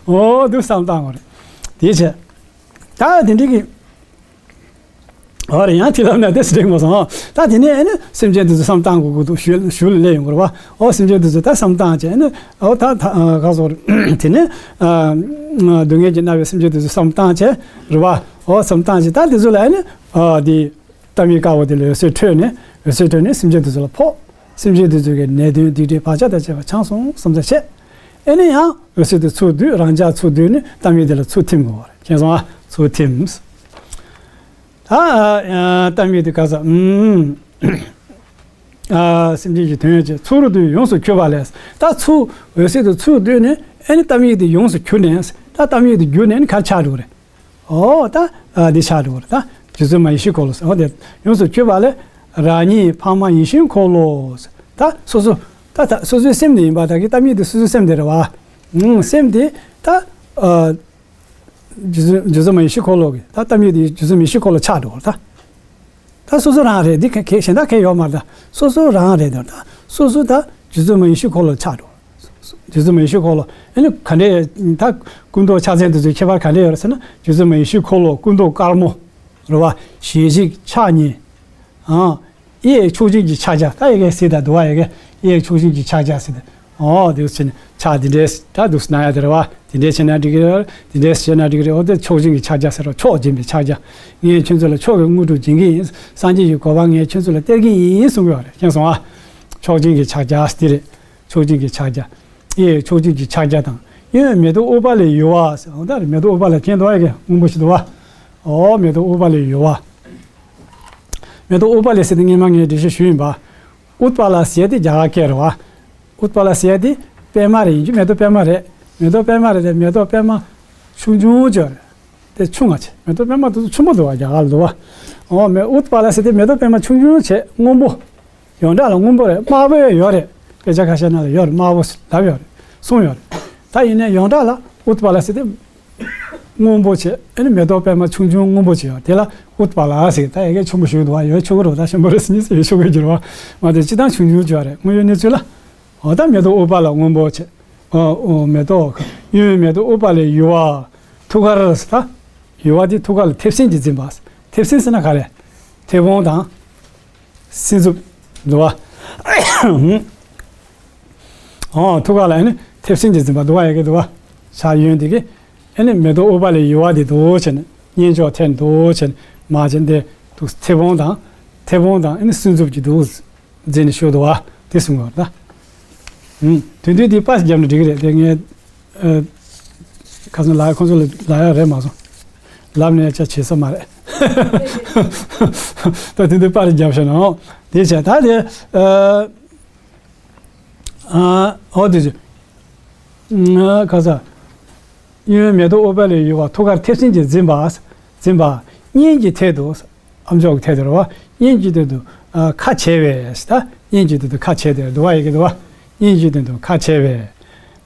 ཨོ་འདུག་བསམ་བཏང་བ་རེད། དེ་བྱས། ད་དེ་འདྲ་གི། ཨོ་རེད། ཡང་དེ་ལབ་ན་དེ་སྲིད་མ་སོང་། ད་དེ་ནས་ཨ་ནི་སེམས་ཅན་དེ་ཚོ་བསམ་བཏང་དགོས་ཀྱི་འདུག་ཞུ་ཞུ་ལ་སླེབས་ཡོང་གི་རེད་བ། ཨོ་སེམས་ཅན་དེ་ཚོ་ད་བསམ་བཏང་བྱས་ཨ་ནི། ཨོ་ད་ད་ག་སོགས་རེད། དེ་ནས་ཨ་སྡུག་བསྔལ་གྱིས་མནར་བའི་སེམས་ཅན་དེ་ཚོ་བསམ་བཏང་བྱས་རེད་བ། ཨོ་བསམ་བཏང་བྱས། ད་དེ་ཚོ་ལ་ཨ་ནི་ཨ་དེ་གཏམ་ཡིག་དཀར་པོ་དེ་ལ་འོད་ཟེར་འཕྲོས་ནས། འོད་ཟེར་འཕྲོས་ནས་སེམས་ཅན་དེ་ཚོ་ལ་ཕོག་སེམས་ཅན་དེ་ཚོ་གི་ནད་གདོན་སྡིག་སྒྲིབ་བག་ཆགས་དང་བཅས་པ་བྱང་སོང་བསམ་ས་བྱས། ཨེ་ནས་ཡང་འོད་ཟེར་དེ་ཚུར་བསྡུས། རང་འཇགས་ཚུར་བསྡུས་ནས་གཏམ་ཡིག་དེ་ལ་ཚུར་ཐིམ་དགོས་པ་རེད། མཁྱེན་སོང་ཨ། ཚུར་ཐིམ། ད་ཨ་གཏམ་ཡིག་དེ་ག་ས་ཨུམ། ཨ་སེམས་ཅན་གྱི་དོན་བྱས། ཚུར་བསྡུས་ཡོངས་སུ་གྱུར་པ་ལས། ད་ཚུར་འོད་ཟེར་དེ་ཚུར་བསྡུས་ནས་ཨེ་ནས་གཏམ་ཡིག་དེ་ཡོངས་སུ་གྱུར་ནས། ད་གཏམ་ཡིག་དེ་གྱུར་ནས་ཨེ་ནས་ག་རེ་ཆགས་འགྲོ་གི་རེད། ཨོ་ད་ཨ་འདི་ཆགས་འགྲོ་གི་རེད་ད། རྗེ་བཙུན་མ་ཡེ་ཤེས་འཁོར་ལོ་ཟེར། ཨོ་དེ་ཡོངས་སུ་གྱུར་པ་ལས། རང་ཉིད་འཕགས་མ་ཡེ་ཤེས་འཁོར་ལོ་ཟེར། ད་སོ་སོ་ད་ད་སོ་སོའི་སེམས་དེ་ཡིན་པ། ད་གི་གཏམ་ཡིག་དེ་སོ་སོའི་སེམས་དེ་རེད་བ། ཨུམ། སེམས་དེ་ད་ཨ་རྗེ་བཙུན་རྗེ་བཙུན་མ་ཡེ་ཤེས་འཁོར་ལོ་གི། ད་གཏམ་ཡིག་དེ་རྗེ་བཙུན་མ་ཡེ་ཤེས་འཁོར་ལོ་ཆགས་འགྲོ་གི་རེད་ད། ད་སོ་སོ་རང་རེད། འདི་ག་ག་གཞན་དག་ག་ཡོད་མ་རེད་ད། སོ་སོ་རང་རེད་ད། ད་སོ་སོ་ད་རྗེ་བཙུན་མ་ཡེ་ཤེས་འཁོར་ལོ་ཆགས་འགྲོ། རྗེ་བཙུན་མ་ཡེ་ཤེས་འཁོར་ལོ། ཨ་ནི་ག་འདྲས་ད་སྐུ་མདོག་ཕྱག་མཚན་དེ་ཚོའི་ཁྱད་པར་ག་འདྲས་ཡོད་རེད་ཟེར་ན། རྗེ་བཙུན་མ་ཡེ་ཤེས་འཁོར་ལོ་སྐུ་མདོག་དཀར་མོ་རེད་བ། ཞལ་གཅིག་ཕྱག་གཉིས། ཨ། གཡས་མཆོག་སྦྱིན་གྱི་ཕྱག་རྒྱ། ད་ཡ་གི་ཟེར་ད་འདུག་བ། ཡ་གི་གཡས་མཆོག་སྦྱིན་གྱི་ཕྱག་རྒྱ་ཟེར་ད། ཨོ་དེ་བྱས་ནས་ཕྱག་དེ་འདྲས་ད་འདུག་སེ་གནང་ཡ་དེ་རེད་བ། དེ་འདྲས་བྱས་ན་འགྲིག་གི་རེད། དེ་འདྲས་བྱས་ན་འགྲིག་གི་རེད། ཨོ་དེ་མཆོག་སྦྱིན་གྱི་ཕྱག་རྒྱ་ཟེར་རོ། མཆོག་སྦྱིན་པའི་ཕྱག་རྒྱ། ངས་ཁྱོད་ཚོ་ལ་མཆོག་གི་དངོས་གྲུབ་སྦྱིན་གྱི་ཡིན། སངས་རྒྱས་ཀྱི་གོ་འཕང་ངས་ཁྱོད་ཚོ་ལ་སྟེར་གྱི་ཡིན་གསུང་གི་ཡོད་རེད། མཁྱེན་སོང་ཨ། མཆོག་སྦྱིན་གྱི་ཕྱག་རྒྱ་དེ་རེད། མཆོག་སྦྱིན་གྱི་ཕྱག་རྒྱ། གཡས་མཆོག་སྦྱིན་གྱི་ཕྱག་རྒྱ་དང་། གཡོན་མེ་ཏོག་ཨུཏྤ་ལའི་ཡུ་བ་ཟེར། ཨོ་ད་རེད། མེ་ཏོག་ཨུཏྤ་ལ་མཁྱེན་འདུག་བ། ཡ་གི་སྔོན་པོ་ཞིག་འདུག་བ། ཨོ་མེ་ཏོག་ཨུཏྤ་ལའི་ཡུ་བ། མེ་ཏོག་ཨུཏྤ་ལ་ཟེར་དེ་སྔོན་མ་ངས་འགྲེལ་བཤད་ཞུས་ཡིན་པ། ཨུཏྤ་ལ་ཟེར་དེ་རྒྱ་གར་སྐད་རེད་བ། ཨུཏྤ་ལ་ཟེར་དེ་པད་མ་རེད། ཡིན་རྒྱུ་མེ་ཏོག་པད་མ་རེད། མེ་ཏོག་པད་མ་རེད་དེ། མེ་ཏོག་པད་མ་ཆུང་ཆུང་ཅིག་རེད། དེ་ཆུང་ང་ཆེ། མེ་ཏོག་པད་མ་དེ་ཚོ་ཆུང་མོ་འདུག་བ། རྒྱ་གར་ལ་འདུག་བ། ཨོ་མེ་ཨུཏྤ་ལ་ཟེར་དེ་མེ་ཏོག་པད་མ་ཆུང་ཆུང་བྱས་སྔོན་པོ། ཡོངས་གྲགས་ལ་སྔོན་པོ་རེད། དམར་པོ་ཡང་ཡོད་རེད། དཔེ་ཆ་ཁ་ཤས་ནང་ལ་ཡོད་རེད། དམར་པོ་ལབ་ཡོད་རེད། གསུངས་ཡོད་རེད། ད་ཡིན་ནའི་ཡོངས་གྲགས་ལ་ཨུཏྤ་ལ་ཟེར་དེ་སྔོན་པོ་བྱས། ཨ་ནི་མེ་ཏོག་པད་མ་ཆུང་ཆུང་སྔོན་པོ་བྱས་ཡོད། དེ་ལ་ཨུཏྤ་ལ་ཟེར། ད་ཡ་གི་ཆེན་པོ་ཞིག་འདུག་བ། ཡོད་ཆོག་གི་རེད། ད་ཆེན་པོ་རེད་ཟེར་ནས་ཟེར་ཆོག་གི་འགྱུར་བ་མ་དེ་སྤྱིར་བཏང་ཆུང་ཆུང་བྱས་རེད། དངོས་ཡོད་གནས་ཚུལ་ལ། འོ་ད་མེ་ཏོག་ཨུཏྤ་ལ་སྔོན་པོ་བྱས། ཨོ་ཨོ་མེ་ཏོག་གཡོན་མེ་ཏོག་ཨུཏྤ་ལའི་ཡུ་བ། ཐུགས་ཀར་ཟེར་ད། ཡུ་བ་དེ་ཐུགས་ཀ་ལ་མཐེབ་སྲིན་གྱིས་འཛིན་པ། མཐེབ་སྲིན་ཟེར་ན་ག་རེ། མཐེ་བོང་དང་། སྲིན་མཛུབ། འདུག་བ། ཨོ་ཐུགས་ཀ་ལ་ཨ་ནི་མཐེབ་སྲིན་གྱིས་འཛིན་པ་འདུག་བ། ཡ་གི་འདུག་བ། ཕྱག་གཡོན་དེ་གི་ཨ་ནི་མེ་ཏོག་ཨུཏྤ་ལའི་ཡུ་བ་དེ་འདུག་བྱས་ནས། སྙན་ཅོག་འཐེན་འདུག་བྱས་ནས། མ་བྱས་ནས་དེ་འདུག་མཐེ་བོང་དང་། མཐེ་བོང་དང་ཨ་ནི་སྲིན་མཛུབ་ཀྱིས་འདུག་འཛིན་ནས་བཞུགས་འདུག་བ། དེ་གསུངས་པ་རེད་ད། ཨུམ། དོན་དུས་དེ་པ་ཞིག་བརྒྱབ་ན་འགྲིག་གི་རེད། དེ་ངས་ཨ་ཁ་སང་ལབ་ཡ། ཁོང་ཚོ་ལ་ལབ་ཡ་རེད་མ་སོང་། ལབ་ནས་ཅག་བྱེད་ས་མ་རེད། ད་དོན་དུས་པ་རེ་བརྒྱབ་ཤག་ན། དེ་བྱས་ད་དེ་ཨ་ཨ་ཨོ་དེ་ཅི་ཨ་ཁ་ས་གཡོན་མེ་ཏོག་ཨུཏྤ་ལའི་ཡུ་བ། ཐུགས་ཀར་མཐེབ་སྲིན་གྱིས་འཛིན་པ། འཛིན་པ། སྙན་གྱི་ཐད་དུ། ཨ་མཆོག་གི་ཐད་དུ་རེད་བ། སྙན་གྱི་སྟེང་དུ་ཨ་ཁ་བྱེ་བས་ཟེར་ད། སྙན་གྱི་སྟེང་དུ་ཁ་བྱེ་དེ་འདུག་བ། ཡ་གི་འདུག་བ། སྙན་གྱི་སྟེང་དུ་ཁ་བྱེ་བས།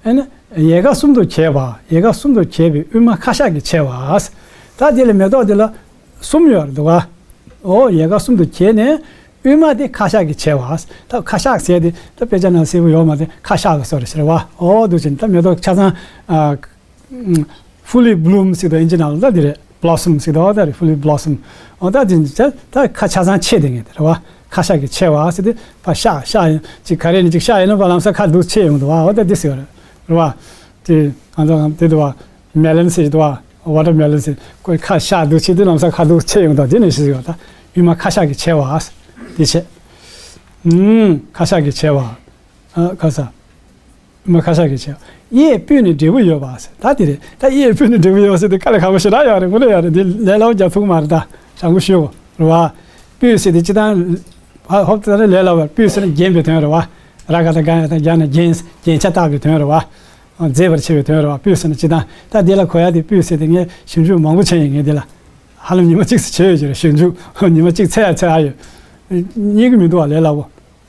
ཨ་ནི་ཡལ་ག་གསུམ་དུ་གྱེས་པ། ཡལ་ག་གསུམ་དུ་གྱེས་པའི་དབུས་མ་ཁ་ཤགས་ཀྱིས་བྱེ་བ་ཟེར། ད་དེ་ལ་མེ་ཏོག་དེ་ལ་གསུམ་ཡོད་རེད་འདུག་བ། ཨོ་ཡལ་ག་གསུམ་དུ་གྱེས་ནས་ དབུས་མ་དེ་ཁ་ཤགས་ཀྱི་ཆེ་བ། ད་ཁ་ཤགས་ཟེར་དེ་ད་དཔེ་ཆ་ནང་གསལ་པོ་ཡོད་མ་རེད། ཁ་ཤགས་ཀྱི་བཟོ་རེད་ཟེར་བ། འོ་འདུག་ཅིང་ད་མེ་ཏོག་ཆ་ཚང་ཨ། fully bloom ཟེར་དུས་ཨིན་ཇི་ནང་ལ་ད་དེ་རེད། blossom ཟེར་དུས་ད་རེད། fully blossom། འོ་ད་དེ་ད་ད་ཁ་ཆ་ཚང་ཆེ་དེ་ངེས་དེ་རེད་བ། ཁ་ཤགས་ཀྱི་ཆེ་བ་ཟེར་དུས་ཕར་ཤགས་ཤགས་ཡིན་ཅིག་ག་རེ་ནི་ཅིག་ཤགས་ཡིན་ན་ཕར་ལམ་སང་ཁ་འདུག་ཆེ་ཡོང་འདུག་བ། འོ་ད་དེ་ཟེར་བ་རེད་བ། དེ་གང་ཚང་དེ་འདུག་བ། melon ཟེར་འདུག་བ། watermelon ཟེར་ཁོའི་ཁ་ཤགས་འདུག་ཆེ་དུས་ལམ་སང་ཁ་འདུག་ཆེ་ཡོང་འདུག་དེ་ནས་ཞིག་ཡོད་ད། དབུས་མ་ཁ་ཤགས་ཀྱི་ཆེ་བ་དེ་བྱས། ཨུམ། ཁ་ཤགས་ཀྱི་ཆེ་བ། ཨ། ཁ་ཤགས། དབུས་མ་ཁ་ཤགས་ཀྱི་ཆེ་བ། གཡས་སྤོས་ནས་འབྲས་བུ་ཡོད་པ་ཟེར། ད་དེ་རེད། ད་གཡས་སྤོས་ནས་འབྲས་བུ་ཡོད་ཟེར་དེ་དཀའ་ལས་ཁག་པོ་ཞེ་དྲག་ཡོད་རེད། དངོས་གནས་ཡོད་རེད། འདི་ལས་སླ་པོ་རྒྱག་ཐུབ་ཀྱི་མ་རེད་ད། དྲང་པོ་ཞུ་དགོས་རེད་བ། སྤོས་ཟེར་དེ་སྤྱིར་བཏང་ཧ་ཧོབ་ཏེ་ལས་སླ་བ། སྤོས་ཟེར་ན་རྒྱན་པའི་དོན་རེད་བ། ར་ག་བཏགས་རྒ་ཡ་བཏགས་རྒྱ་ན་རྒྱན། རྒྱན་ཆ་བཏགས་པའི་དོན་རེད་བ། མཛེས་པར་བྱེད་པའི་དོན་རེད་བ། སྤོས་ཟེར་ན་སྤྱིར་བཏང་ད་འདི་ལ་གོ་ཡ་དེ་སྤོས་ཟེར་དེ་ངས་ཞིབ་འཇུག་མང་པོ་བྱས་ཡིན། ངས་འདི་ལ་ཧ་ལམ་ཉི་མ་གཅིག་ཙམ་བྱས་ཡོད་ཀྱི་རེད། ཞིབ་འཇུག་ཉི་མ་གཅིག་འཚོལ་ཡ་འཚོལ་ཡ་ཡོད། རྙེད་ཀྱི་མི་འདུག་བ། ལས་སླ་པོ།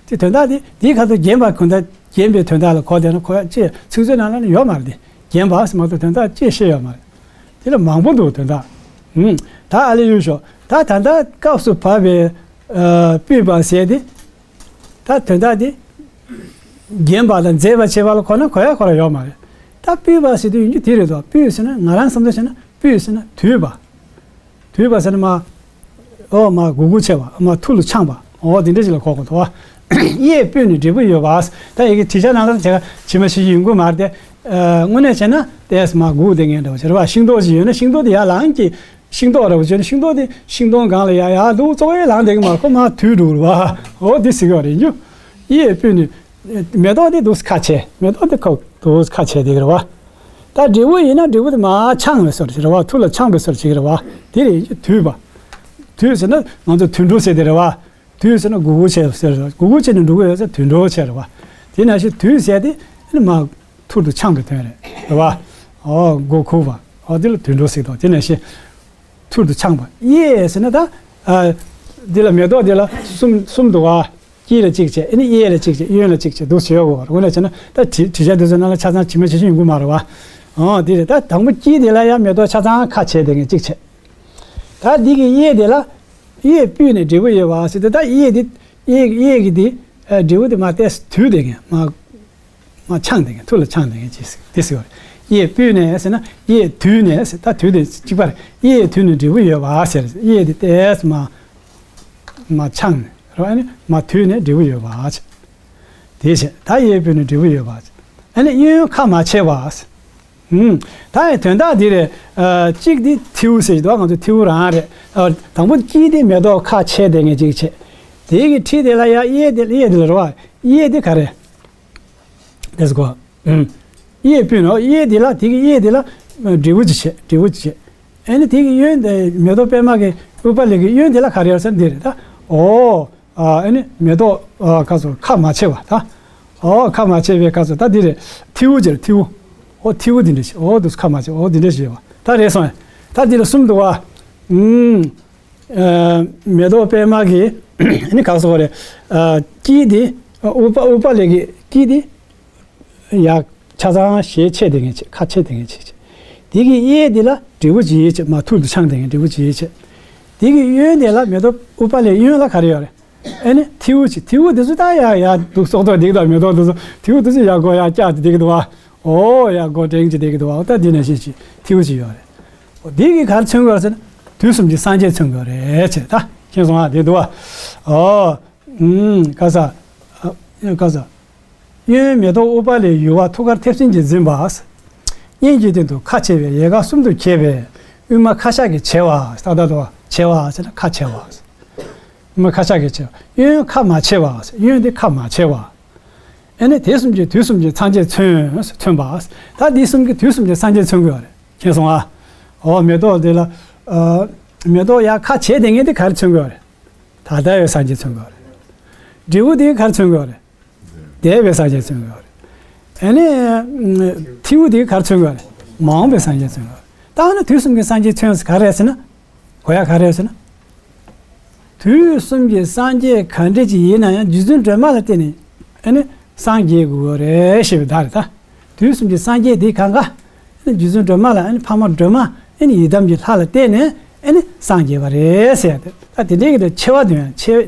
དེ་དོན་དག་དེ་དེའི་ཁ་ཐུག་རྒྱན་པ་གོ་ད། རྒྱན་པའི་དོན་དག་ལ་གོ་བསྡད་ན་གོ་ཡ་ཅེས་ཚིག་མཛོད་ནང་ལ་ནི་ཡོད་མ་རེད་དེ། རྒྱན་པ་ཟེར་མ་གཏོགས་དོན་དག་ཅེས་བཤད་ཡོད་མ་རེད། དེ་ལ་མང་པོ་འདུག་དོན་དག་ཨུམ། ད་ཨ་ལེ་ཡོད་ཤོག་ད་ད་ལྟ་སྐབས་སུ་བབས་པའི་ཨ་སྤོས་པ་ཟེར་དེ། ད་དོན་དག་དེ། རྒྱན་པ་དང་མཛེས་པར་བྱེད་པ་ལ་གོ་ན་གོ་ཡ་གོ་ར་ཡོད་མ་རེད། ད་སྤོས་པ་ཟེར་དུས་ཡིན་རྒྱུ་དེ་རེད་དོ། སྤོས་ཟེར་ན་ང་རང་བསམ་བློ་བྱས་ན་སྤོས་ཟེར་ན་དུད་པ། དུད་པ་ཟེར་ན་མ། ཨོ་མ་གུག་གུག་བྱས་པ། མ་ཐུར་ལ་འཕྱང་པ། ཨོ་དེ་འདྲ་ཞིག་ལ་གོ་དགོས་འདུག་བ། གཡས་སྤོས་ནས་འབྲས་བུ་ཡོད་པ། ད་ཡི་གེ་བྲིས་ཆ་ནང་ལ་ད་ཇི་མ་ཇི་བཞིན་ཡོང་གི་མ་རེད་དེ། ཨ་དངོས་གནས་བྱས་ན་ཏེས་མ་གུག་དེ་ངན་འདྲ་བ་བྱས་རེད་བ། ཤིང་ཏོག་ཅིག་ཡོད་ན་ཤིང་ཏོག་དེ་ཡར་ལངས་ཀྱི། ཤིང་ཏོག་ར་བ་བྱས་ན་ཤིང་ཏོག་དེ་ཤིང་སྡོང་སྒང་ལ་ཡར་ཡར་འདུག་གཙོ་བོའི་ལངས་བསྡད་ཀྱི་མ་རེད། ཁོ་མར་དུད་འགྲོ་གི་རེད་བ། ཨོ་དེ་ཟེར་གྱི་རེད་རྒྱུ། གཡས་སྤོས་ནས། མེ་ཏོག་དེ་འདུག་ཁ་ཆེ། མེ་ཏོག་དེ་ཁ་འདུག་ཁ་ཆེ་དེ་གི་རེད་བ། ད་འབྲས་བུ་ཡིན་ན་འབྲས་བུ་དེ་མར་འཕྱང་བའི་བཟོ་འདྲ་ཞིག་རེད་བ། ཐུར་ལ་འཕྱང་བའི་བཟོ་འདྲ་ཞིག་རེད་བ། དེ་རེད་དུད་པ། དུད་ཟེར་ན་ང་ཚོ་དུད་འགྲོ་ཟེར་དེ་རེད་བ། དུད་ཟེར་ན་གུག་གུག་བྱས་ཟེར་རེད། གུག་གུག་བྱས་ནས་འགྲོ་གི་ཡོད་ཟེར་དུད་འགྲོ་བྱས་རེད་བ། དེ་ནང་བཞིན་དུད་ཟེར་དེ་ནི་མར་ཐུར་དུ་འཕྱང་བའི་དོན་རེད། རེད་བ། ཨོ་མགོ་ཁུག་པ། ཨོ་དེ་ལ་དུད་འགྲོ་ཟེར་དོ། དེ་ནང་བཞིན། ཐུར་དུ་འཕྱང་པ། གཡས་ཟེར་ན་ད། ཨ། འདི་ལ་མེ་ཏོག་འདི་ལ་གསུམ་གསུམ་འདུག་བ། དཀྱིལ་ལ་གཅིག་བྱས། ཨ་ནི་གཡས་ལ་གཅིག་བྱས། གཡོན་ལ་གཅིག་བྱས། འདུག་བྱས་ཡོད་དགོས་པ། འོ་ན་བྱས་ན་ད་བྲིས་བྲིས་བྱ་འདི་ཚོ་ནང་ལ་ཆ་ཚང་ཇི་མ་ཇི་བཞིན་ཡོང་གི་མ་རེད་བ། ཨོ་འདི་རེད། ད་དང་པོ་དཀྱིལ་འདི་ལ་ཡང་མེ་ཏོག་ཆ་ཚང་ཁ་ཕྱེ་དེ་ངས་གཅིག་བྱས། ད་འདི་གི་གཡས་འདི་ལ། གཡས་སྤོས་ནས་འབྲས་བུ་ཡོད་པ་ཟེར་ཏེ། ད་གཡས་འདི། གཡས་གཡས་ཀྱི་འདི། ཨ་འབྲས་བུ་འདི་མར་ཏོག་ཙམ་དུད་དེ་ངས་མར། མར་འཕྱང་དེ་ངས། ཐུར་ལ་འཕྱང་དེ་ངས་ཅི་ཟེར་དེ་ཟེར་བ་རེད། གཡས་སྤོས་ནས་ཟེར་ན་གཡས་དུད་ནས་ཟེར། ད་དུད་དེ་གཅིག་པ་རེད། གཡས་དུད་ནས་འབྲས་བུ་ཡོད་པ་ཟེར། གཡས་དེ་ཏོག་ཙམ་མར། མར་འཕྱང་ནས་རེད་བ། ཨ་ནི་མར་དུད་ནས་འབྲས་བུ་ཡོད་པ་ཟེར། དེ་བྱས། ད་གཡས་སྤོས་ནས་འབྲས་བུ་ཡོད་པ་ཟེར། ཨ་ནི་གཡོན་ཁ་མ་ཕྱེ་བ་ཟེར། ཨུམ། ད་ཡང་དོན་དག་འདི་རེད། ཨ་གཅིག་འདི་ཐིའུ་ཟེར་གྱི་འདུག་ང་ཚོ་ཐིའུ་རང་རེད། ཨ་དང་པོ་དཀྱིལ་འདི་མེ་ཏོག་ཁ་ཕྱེ་དེ་ངས་གཅིག་བྱས། དེ་གི་འཁྲིས་དེ་ལ་ཡ་གཡས་དེ་གཡས་དེ་ལ་རེད་བ། གཡས་དེ་ག་རེ། དེ་ཟེར་གོ། ཨུམ། གཡས་སྤོས་ནས་གཡས་དེ་ལ། དེ་གི་གཡས་དེ་ལ་འབྲས་བུ་ཅིག་བྱས། འབྲས་བུ་ཅིག་བྱས། ཨ་ནི་དེ་གི་གཡོན་དེ་མེ་ཏོག་པད་མ་གི་ཨུཏྤ་ལའི་གི་གཡོན་དེ་ལ་ག་རེ་ཡོད་ཟེར་ན་འདི་རེད་ད། ཨོ། ཨ་ནི་མེ་ཏོག་ཨ་ཁ་སོ་ཁ་མ་ཕྱེ་བ་ད། ཨོ་ཁ་མ་ཕྱེ་བའི་ཁ་སོ་ད་འདི་རེད། ཐིའུ་ཅིག་རེད། ཐིའུ། ཨོ་ཐིའུ་འདི་འདྲ་ཞིག་ཨོ་འདུག་ཁ་མ་ཕྱེ། ཨོ་འདི་འདྲ་ཞིག་ཡོད་པ། ད་རེད་སོང་ཡ། ད་འདི་ལ་གསུམ་འདུག་བ། ཨུམ། ཨ་མེ་ཏོག་པད་མ་གི་ཨ་ནི་ག་སོ་རེད། ཨ་དཀྱིལ་འདི་ཨུཏྤ་ཨུཏྤ་ལའི་གི་དཀྱིལ་འདི། ཡ། ཆ་ཚང་ཞལ་ཕྱེ་དེ་ངས་བྱས། ཁ་ཕྱེ་དེ་ངས་བྱས་བྱས། དེ་གི་གཡས་འདི་ལ་འབྲས་བུ་ཅིག་ཡོད་བྱས། མར་ཐུར་དུ་འཕྱང་དེ་ངས་འབྲས་བུ་ཅིག་ཡོད་བྱས། དེ་གི་གཡོན་དེ་ལ་མེ་ཏོག་ཨུཏྤ་ལའི་གཡོན་ལ་ག་རེ་ཡོད་རེད། ཨ་ནི་ཐིའུ་ཅིག་ཐིའུ་དེ་ཚོ་ད་ཡ་ཡ་འདུག་སོག་ཐོག་འདེགས་དང་མེ་ཏོག་དེ་ཚོ་ཐིའུ་དེ་ཚོ་ཡ་སྒོ་ཡ་བཀྱག་ཅིག་བསྡད་ཀྱི་འདུག་བ། ཨོ་ཡ་སྒོ་འགྲེང་ཅིག་བསྡད་ཀྱི་འདུག་བ། ད་འདི་ནང་བཞིན་ཅིག་ཐིའུ་ཅིག་ཡོད་རེད། ཨོ་འདི་གི་ག་རེ་མཚོན་གྱི་ཡོད་རེད་ཟེར་ན། དུས་གསུམ་གྱི་སངས་རྒྱས་མཚོན་གྱི་ཡོད་རེད་ཅེས། ད་མཁྱེན་སོང་ཨ། དེ་འདུག་བ། ཨོ། ཨུམ། ག་ས། ཨ་ག་ས། གཡོན་མེ་ཏོག་ཨུཏྤ་ལའི་ཡུ་བ་ཐུགས་ཀར་མཐེབ་སྲིན་གྱིས་འཛིན་པ། སྙན་གྱི་སྟེང་དུ་ཁ་ཕྱེ་བའི་ཡལ་ག་གསུམ་དུ་གྱེས་པའི་དབུས་མ་ཁ་ཤགས་ཀྱི་ཆེ་བ། ད་ལྟ་དུ་ཆེ་བ་ཟེར་ན་ཁ་ཕྱེ་བ། དབུས་མ་ཁ་ཤགས་ཀྱི་ཆེ་བ། གཡོན་ཁ་མ་ཕྱེ་བ། གཡོན་དེ་ཁ་མ་ཕྱེ་བ། ཨ་ནི་དེ་གསུམ་གྱི་དུས་གསུམ་གྱི་སངས་རྒྱས་མཚོན། མཚོན་པ། ད་འདི་གསུམ་གྱི་དུས་གསུམ་གྱི་སངས་རྒྱས་མཚོན་གྱི་ཡོད་རེད། མཁྱེན་སོང་ཨ། འོ་མེ་ཏོག་འདི་ལ། ཨ་མེ་ཏོག་ཡར་ཁ་ཕྱེ་དེ་ངས་དེ་ག་རེ་མཚོན་གྱི་ཡོད་རེད། ད་ལྟ་བའི་སངས་རྒྱས་མཚོན་གྱི་ཡོད་རེད། འབྲས་བུ་དེ་ག་རེ་མཚོན་གྱི་ཡོད་རེད། འདས་པའི་སངས་རྒྱས་མཚོན་གྱི་ཡོད་རེད། ཨ་ནི། ཐིའུ་དེ་ག་རེ་མཚོན་གྱི་ཡོད་རེད། མ་འོངས་པའི་སངས་རྒྱས་མཚོན་གྱི་ཡོད་རེད། ད་ནི་དུས་གསུམ་གྱི་སངས་རྒྱས་མཚོན་ག་རེ་རེད་ཟེར་ན། གོ་ཡ་ག་རེ་རེད་ཟེར་ན། དུས་གསུམ་གྱི་སངས་རྒྱས་ག་འདྲ་ཅིག་ཡིན་ན་ཡང་རྗེ་བཙུན་སྒྲོལ་མ་ལ་བརྟེན་ནས་ཨ་ནི་སངས་རྒྱས་དགོས་རེད་ཞེས་པའི་བརྡ་རེད་ད། དུས་གསུམ་གྱི་སངས་རྒྱས་དེ་གང་ག་ཨ་ནི་རྗེ་བཙུན་སྒྲོལ་མ་ལ། ཨ་ནི་འཕགས་མ་སྒྲོལ་མ་ཨ་ནི་ཡི་དམ་གྱི་ལྷ་ལ་བརྟེན་ནས་ཨ་ནི་སངས་རྒྱས་པ་རེད་ཟེར་ཡ་དེ། ད་དེ་འདྲའི་གི་ཆེ་བ་འདོན་ཡ། ཆེ་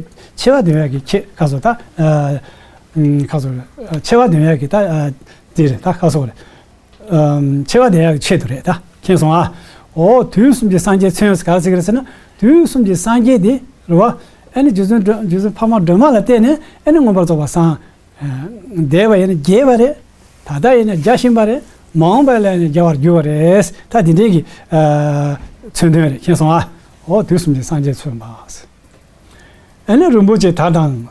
ཆེ་བ་འདོན་ཡག་གི་ཆེད་ཁ་སོ་ད། ཁ་སོ་ཆེ་བ་འདོན་ཡག་གི་ད་དེ་རེད། ད་ཁ་སོ་རེད། ཆེ་བ་འདོན་ཡག་གི་ཆེད་དུ་རེད། ད་མཁྱེན་སོང་ཨ། འོ་དུས་གསུམ་གྱི་སངས་རྒྱས་མཚོན་ཟེར་ག་རེ་ཟེར་གི་རེད་ཟེར་ན། དུས་གསུམ་གྱི་སངས་རྒྱས་དེ་རེད་བ། ཨ་ནི་རྗེ་བཙུན་སྒྲོལ་རྗེ་བཙུན་འཕགས་མ་སྒྲོལ་མ་ལ་བརྟེན་ནས་ཨ་ནི་མངོན་པར་རྫོགས་པར་སངས། འདས་པ་ཡིན་ན་རྒྱས་པ་རེད། ད་ལྟ་ཡིན་ན་རྒྱས་བཞིན་པ་རེད། མ་འོངས་པ་ལ་ཡིན་ན་རྒྱས་པར་འགྱུར་བ་རེད། ད་དེ་འདྲའི་གི་མཚོན་དོན་རེད། མཁྱེན་སོང་ཨ། འོ་དུས་གསུམ་གྱི་སངས་རྒྱས་མཚོན་པ། ཨ་ནི་རིན་པོ་ཆེ་དར་དང་།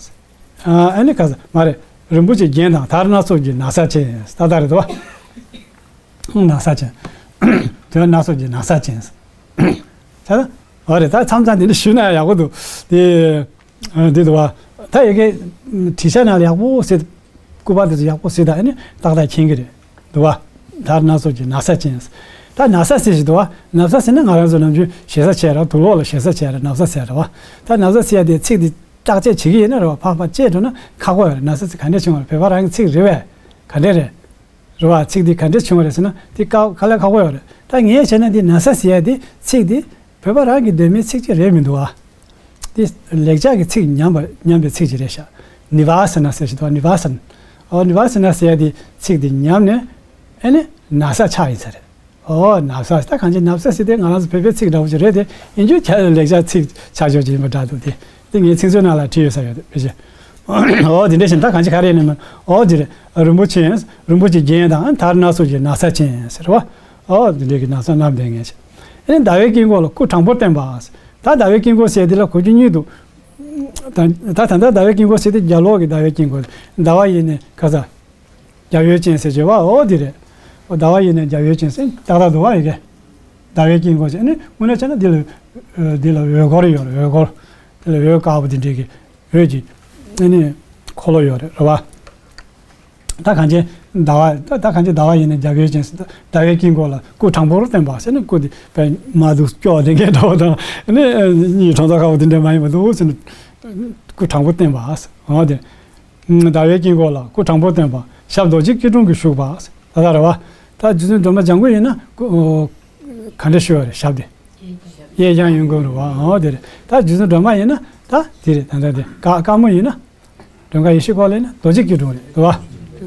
ཨ་ནི་ག་ས་མ་རེད། རིན་པོ་ཆེ་རྒྱན་དང་དར་སྣ་ཚོགས་ཀྱི་ན་བཟའ་ཅན། ད་ལྟ་རེད་དོ། ན་བཟའ་ཅན། དོན་སྣ་ཚོགས་ཀྱི་ན་བཟའ་ཅན། ད་ཨོ་རེད། ད་མཚམས་མཚམས་དེ་འདྲ་ཞུས་ན་ཡག་པོ་འདུག་དེ། འདི་འདུག་བ། ད་ཡི་གེ་བྲིས་ཤག་ནང་ལ་ཡག་པོ་ཟེར། སྐུ་པར་དེ་ཚོ་ཡག་པོ་ཟེར། ད་ཨ་ནི་ཏག་ཏག་མཁྱེན་གི་རེད། འདུག་བ། དར་སྣ་ཚོགས་ཀྱི་ན་བཟའ་ཅན། ད་ན་བཟའ་ཟེར་ཞིག་འདུག་བ། ན་བཟའ་ཟེར་ན་ང་རང་ཚོ་ནམ་རྒྱུན་ཞེ་ས་བྱས་ར། དུག་ལོག་ལ་ཞེ་ས་བྱས་ར། ན་བཟའ་ཟེར་ར་བ། ད་ན་བཟའ་ཟེར་ཡ་དེ་ཚིག་དེ་བརྟག་དཔྱད་བྱེད་ཀྱི་ཡིན་ན་ར་བ། ཕར་ཕར་དཔྱད་འགྲོ་ན་ཁག་པོ་ཡོད་རེད། ན་བཟའ་ཟེར་ག་འདྲས་བྱུང་བ་རེད། བོད་པ་རང་གི་ཚིག་རེད་བས། ག་འདྲས་རེད། རེད་བ། ཚིག་འདི་ག་འདྲས་བྱུང་བ་རེད་ཟེར་ན་འདི་དཀའ་དཀའ་ལས་ཁག་པོ་ཡོད་རེད། ད་ངས་བྱས་ན་འདི་ན་བཟའ་ཟེར་ཡ་འདི་ཚིག་འདི་བོད་པ་རང་གི་གདོད་མའི་ཚིག་ཅིག་རེད་མི་འདུག་ཨ། འདི་ལེགས་སྦྱར་གྱི་ཚིག་ཉམས་པ་ཉམས་པའི་ཚིག་ཅིག་རེད་ཤག་ནི་བ་ས་ན་ཟེར་ཞིག་འདུག་ཨ། ནི་བ་ས་ན། ཨོ་ནི་བ་ས་ན་ཟེར་ཡ་འདི་ཚིག་འདི་ཉམས་ནས་ཨ་ནི་ན་བཟའ་ཆགས་ཡིན་ས་རེད། ཨོ་ན་བཟའ། ད་གང་ཅི་ན་བཟའ་ཟེར་དེ་ང་རང་ཚོ་བོད་པའི་ཚིག་འདྲ་བོ་ཅིག་རེད་དེ། ཡིན་རྒྱུ་ཁྱ་ལེགས་སྦྱར་ཚིག་ཆ་ཆོག་ཅིག་ཡིན་པ་འདྲ་འདུག་དེ། དེ་ངའི་ཚིག་མཛོད་ནང་ལ་བྲིས་ཡོད་ས་ཡོད་དེ་ཕལ་ཆེར། ཨོ་དེ་འདྲ་བཞིན་ད་གང་ཅི་ག་རེ་ཡིན་ནམ། ཨོ་དེ་རེད། རིན་པོ་ཆེ། རིན་པོ་ཆེ་རྒྱན་དང་དར་སྣ་ཚོགས་ཀྱི་ན་བཟའ་ཅན་ཟེར་བ། ཨོ་དེ་འདྲའི་གི་ན་བཟའ་བསྣམས་བསྡད་མཁན་ཞིག་ཨ་ནི་ཟླ་བའི་དཀྱིལ་འཁོར་ལ་སྐུ་དྲང་པོར་བསྟན་པ། ད་ཟླ་བའི་དཀྱིལ་འཁོར་ཟེར་དེ་ལ་གོ་རྒྱུ་གཉིས་འདུག་ད་ད་ད་ཟླ་བའི་དཀྱིལ་འཁོར་ཟེར་དེ་རྒྱབ་ལོགས་ཀྱི་ཟླ་བའི་དཀྱིལ་འཁོར། ཟླ་བ་ཡིས་ནི་ག་ས། རྒྱབ་ཡོལ་ཅན་ཟེར་བྱས་པ་འོ་འདི་རེད། འོ་ཟླ་བ་ཡིས་ནི་རྒྱབ་ཡོལ་ཅན་ཟེར་ཏག་ཏག་འདུག་བ་ཡི་གེ། ཟླ་བའི་དཀྱིལ་འཁོར་ཟེར་ནི་དངོས་གནས་བྱས་ན་འདི་ལ་འདི་ལ་འོད་སྐོར་ཡོད་རེད། འོད་སྐོར། འདི་ལ་འོད་དཀར་པོ་འདི་འདྲའི་གི་འོད་ཀྱི་ཨ་ནི་འཁོར་ལོ་ཡོད་རེད། རེད་བ། ད་གང་ཅི་ཟླ་བ་ད་ད་གང་ཅི་ཟླ་བ་ཡིས་ནི་རྒྱབ་ཡོལ་ཅན་ཟེར། ཟླ་བའི་དཀྱིལ་འཁོར་ལ་སྐུ་དྲང་པོར་བསྟན་པ་ཟེར་ནི་སྐུ་འདི་དཔེ་མ་འདུག་སྐྱོ་བ་དེ་འགའི་འདྲ་བོ་དང་ནི་གཉིད་ཁྲོམ་ཚོགས་ཁ་བོ་དེ་འདྲ་མ་ཡིན་པ་འདུག་ཟེར་ནི་སྐུ་དྲང་པོར་བསྟན་པ་འོ་དེ། ཟླ་བའི་དཀྱིལ་འཁོར་ལ་སྐུ་དྲང་པོར་བསྟན་པ། ཞབས་རྡོ་རྗེ་སྐྱིལ་ཀྲུང་གིས་བཞུགས་པ། ད་ལྟ་རེད་བ། ད་རྗེ་བཙུན་སྒྲོལ་མ་ལྗང་གུ་ཡིན་ན་སྐུ་ཨོ་ག་འདྲ་བཞུགས་པ་རེད། ཞབས་དེ། གཡས་བརྐྱང་གཡོན་བསྐུམ་རེད་བ། འོ་དེ་རེད། ད་རྗེ་བཙུན་སྒྲོལ་མ་ཡིན་ན་ད་དེ་རེད། ད་ལྟ་དེ་དཀར་དཀར་མོ་ཡིན་ན། མགྲོན་ཁང་ཡེ་ཤེས་འཁོར་ལོ་ཡིན་ན་རྡོ་རྗེ་སྐྱིལ་ཀྲུང་རེད་དོ།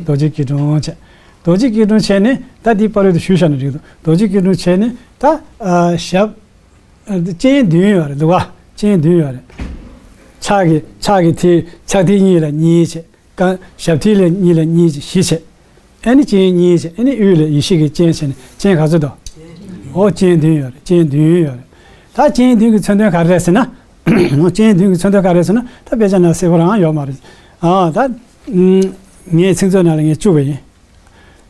རྡོ་རྗེ་སྐྱིལ་ཀྲུང་བྱས། རྡོ་རྗེ་སྐྱིལ་ཀྲུང་བྱས་ནས་ད་དེའི་བར་དུ་བཞུགས་བཞག་ན་འགྲིག་འདུག་རྡོ་རྗེ་སྐྱིལ་ཀྲུང་བྱས་ནས་ད་ཨ་ཞབས། སྤྱན་བདུན་ཡོད་རེད་འདུག་བ། སྤྱན་བདུན་ཡོད་རེད། ཕྱག་གི་ཕྱག་གི་མཐིལ་ཕྱག་མཐིལ་གཉིས་ལ་གཉིས་བྱས། རྐང་ཞབས་མཐིལ་ལ་གཉིས་ལ་གཉིས་བྱས་བཞི་བྱས། ཨ་ནི་སྤྱན་གཉིས་བྱས། ཨ་ནི་དབུས་ལ་ཡེ་ཤེས་ཀྱི་སྤྱན་བྱས་ནས་སྤྱན་ག་ཚོད་འདུག་ཨོ་སྤྱན་བདུན་ཡོད་རེད། སྤྱན་བདུན་ཡོད་རེད། ད་སྤྱན་བདུན་གྱི་མཚོན་དོན་ག་རེ་རེད་ཟེར་ན། སྤྱན་བདུན་གྱི་མཚོན་དོན་ག་རེ་རེད་ཟེར་ན་ད་དཔེ་ཆ་ནང་གསལ་པོ་རང་ཡོད་མ་རེད། ཨ་ད་ངའི་ཚིག་མཛོད་ནང་ལ་ངས་བཅུག་པ་ཡིན།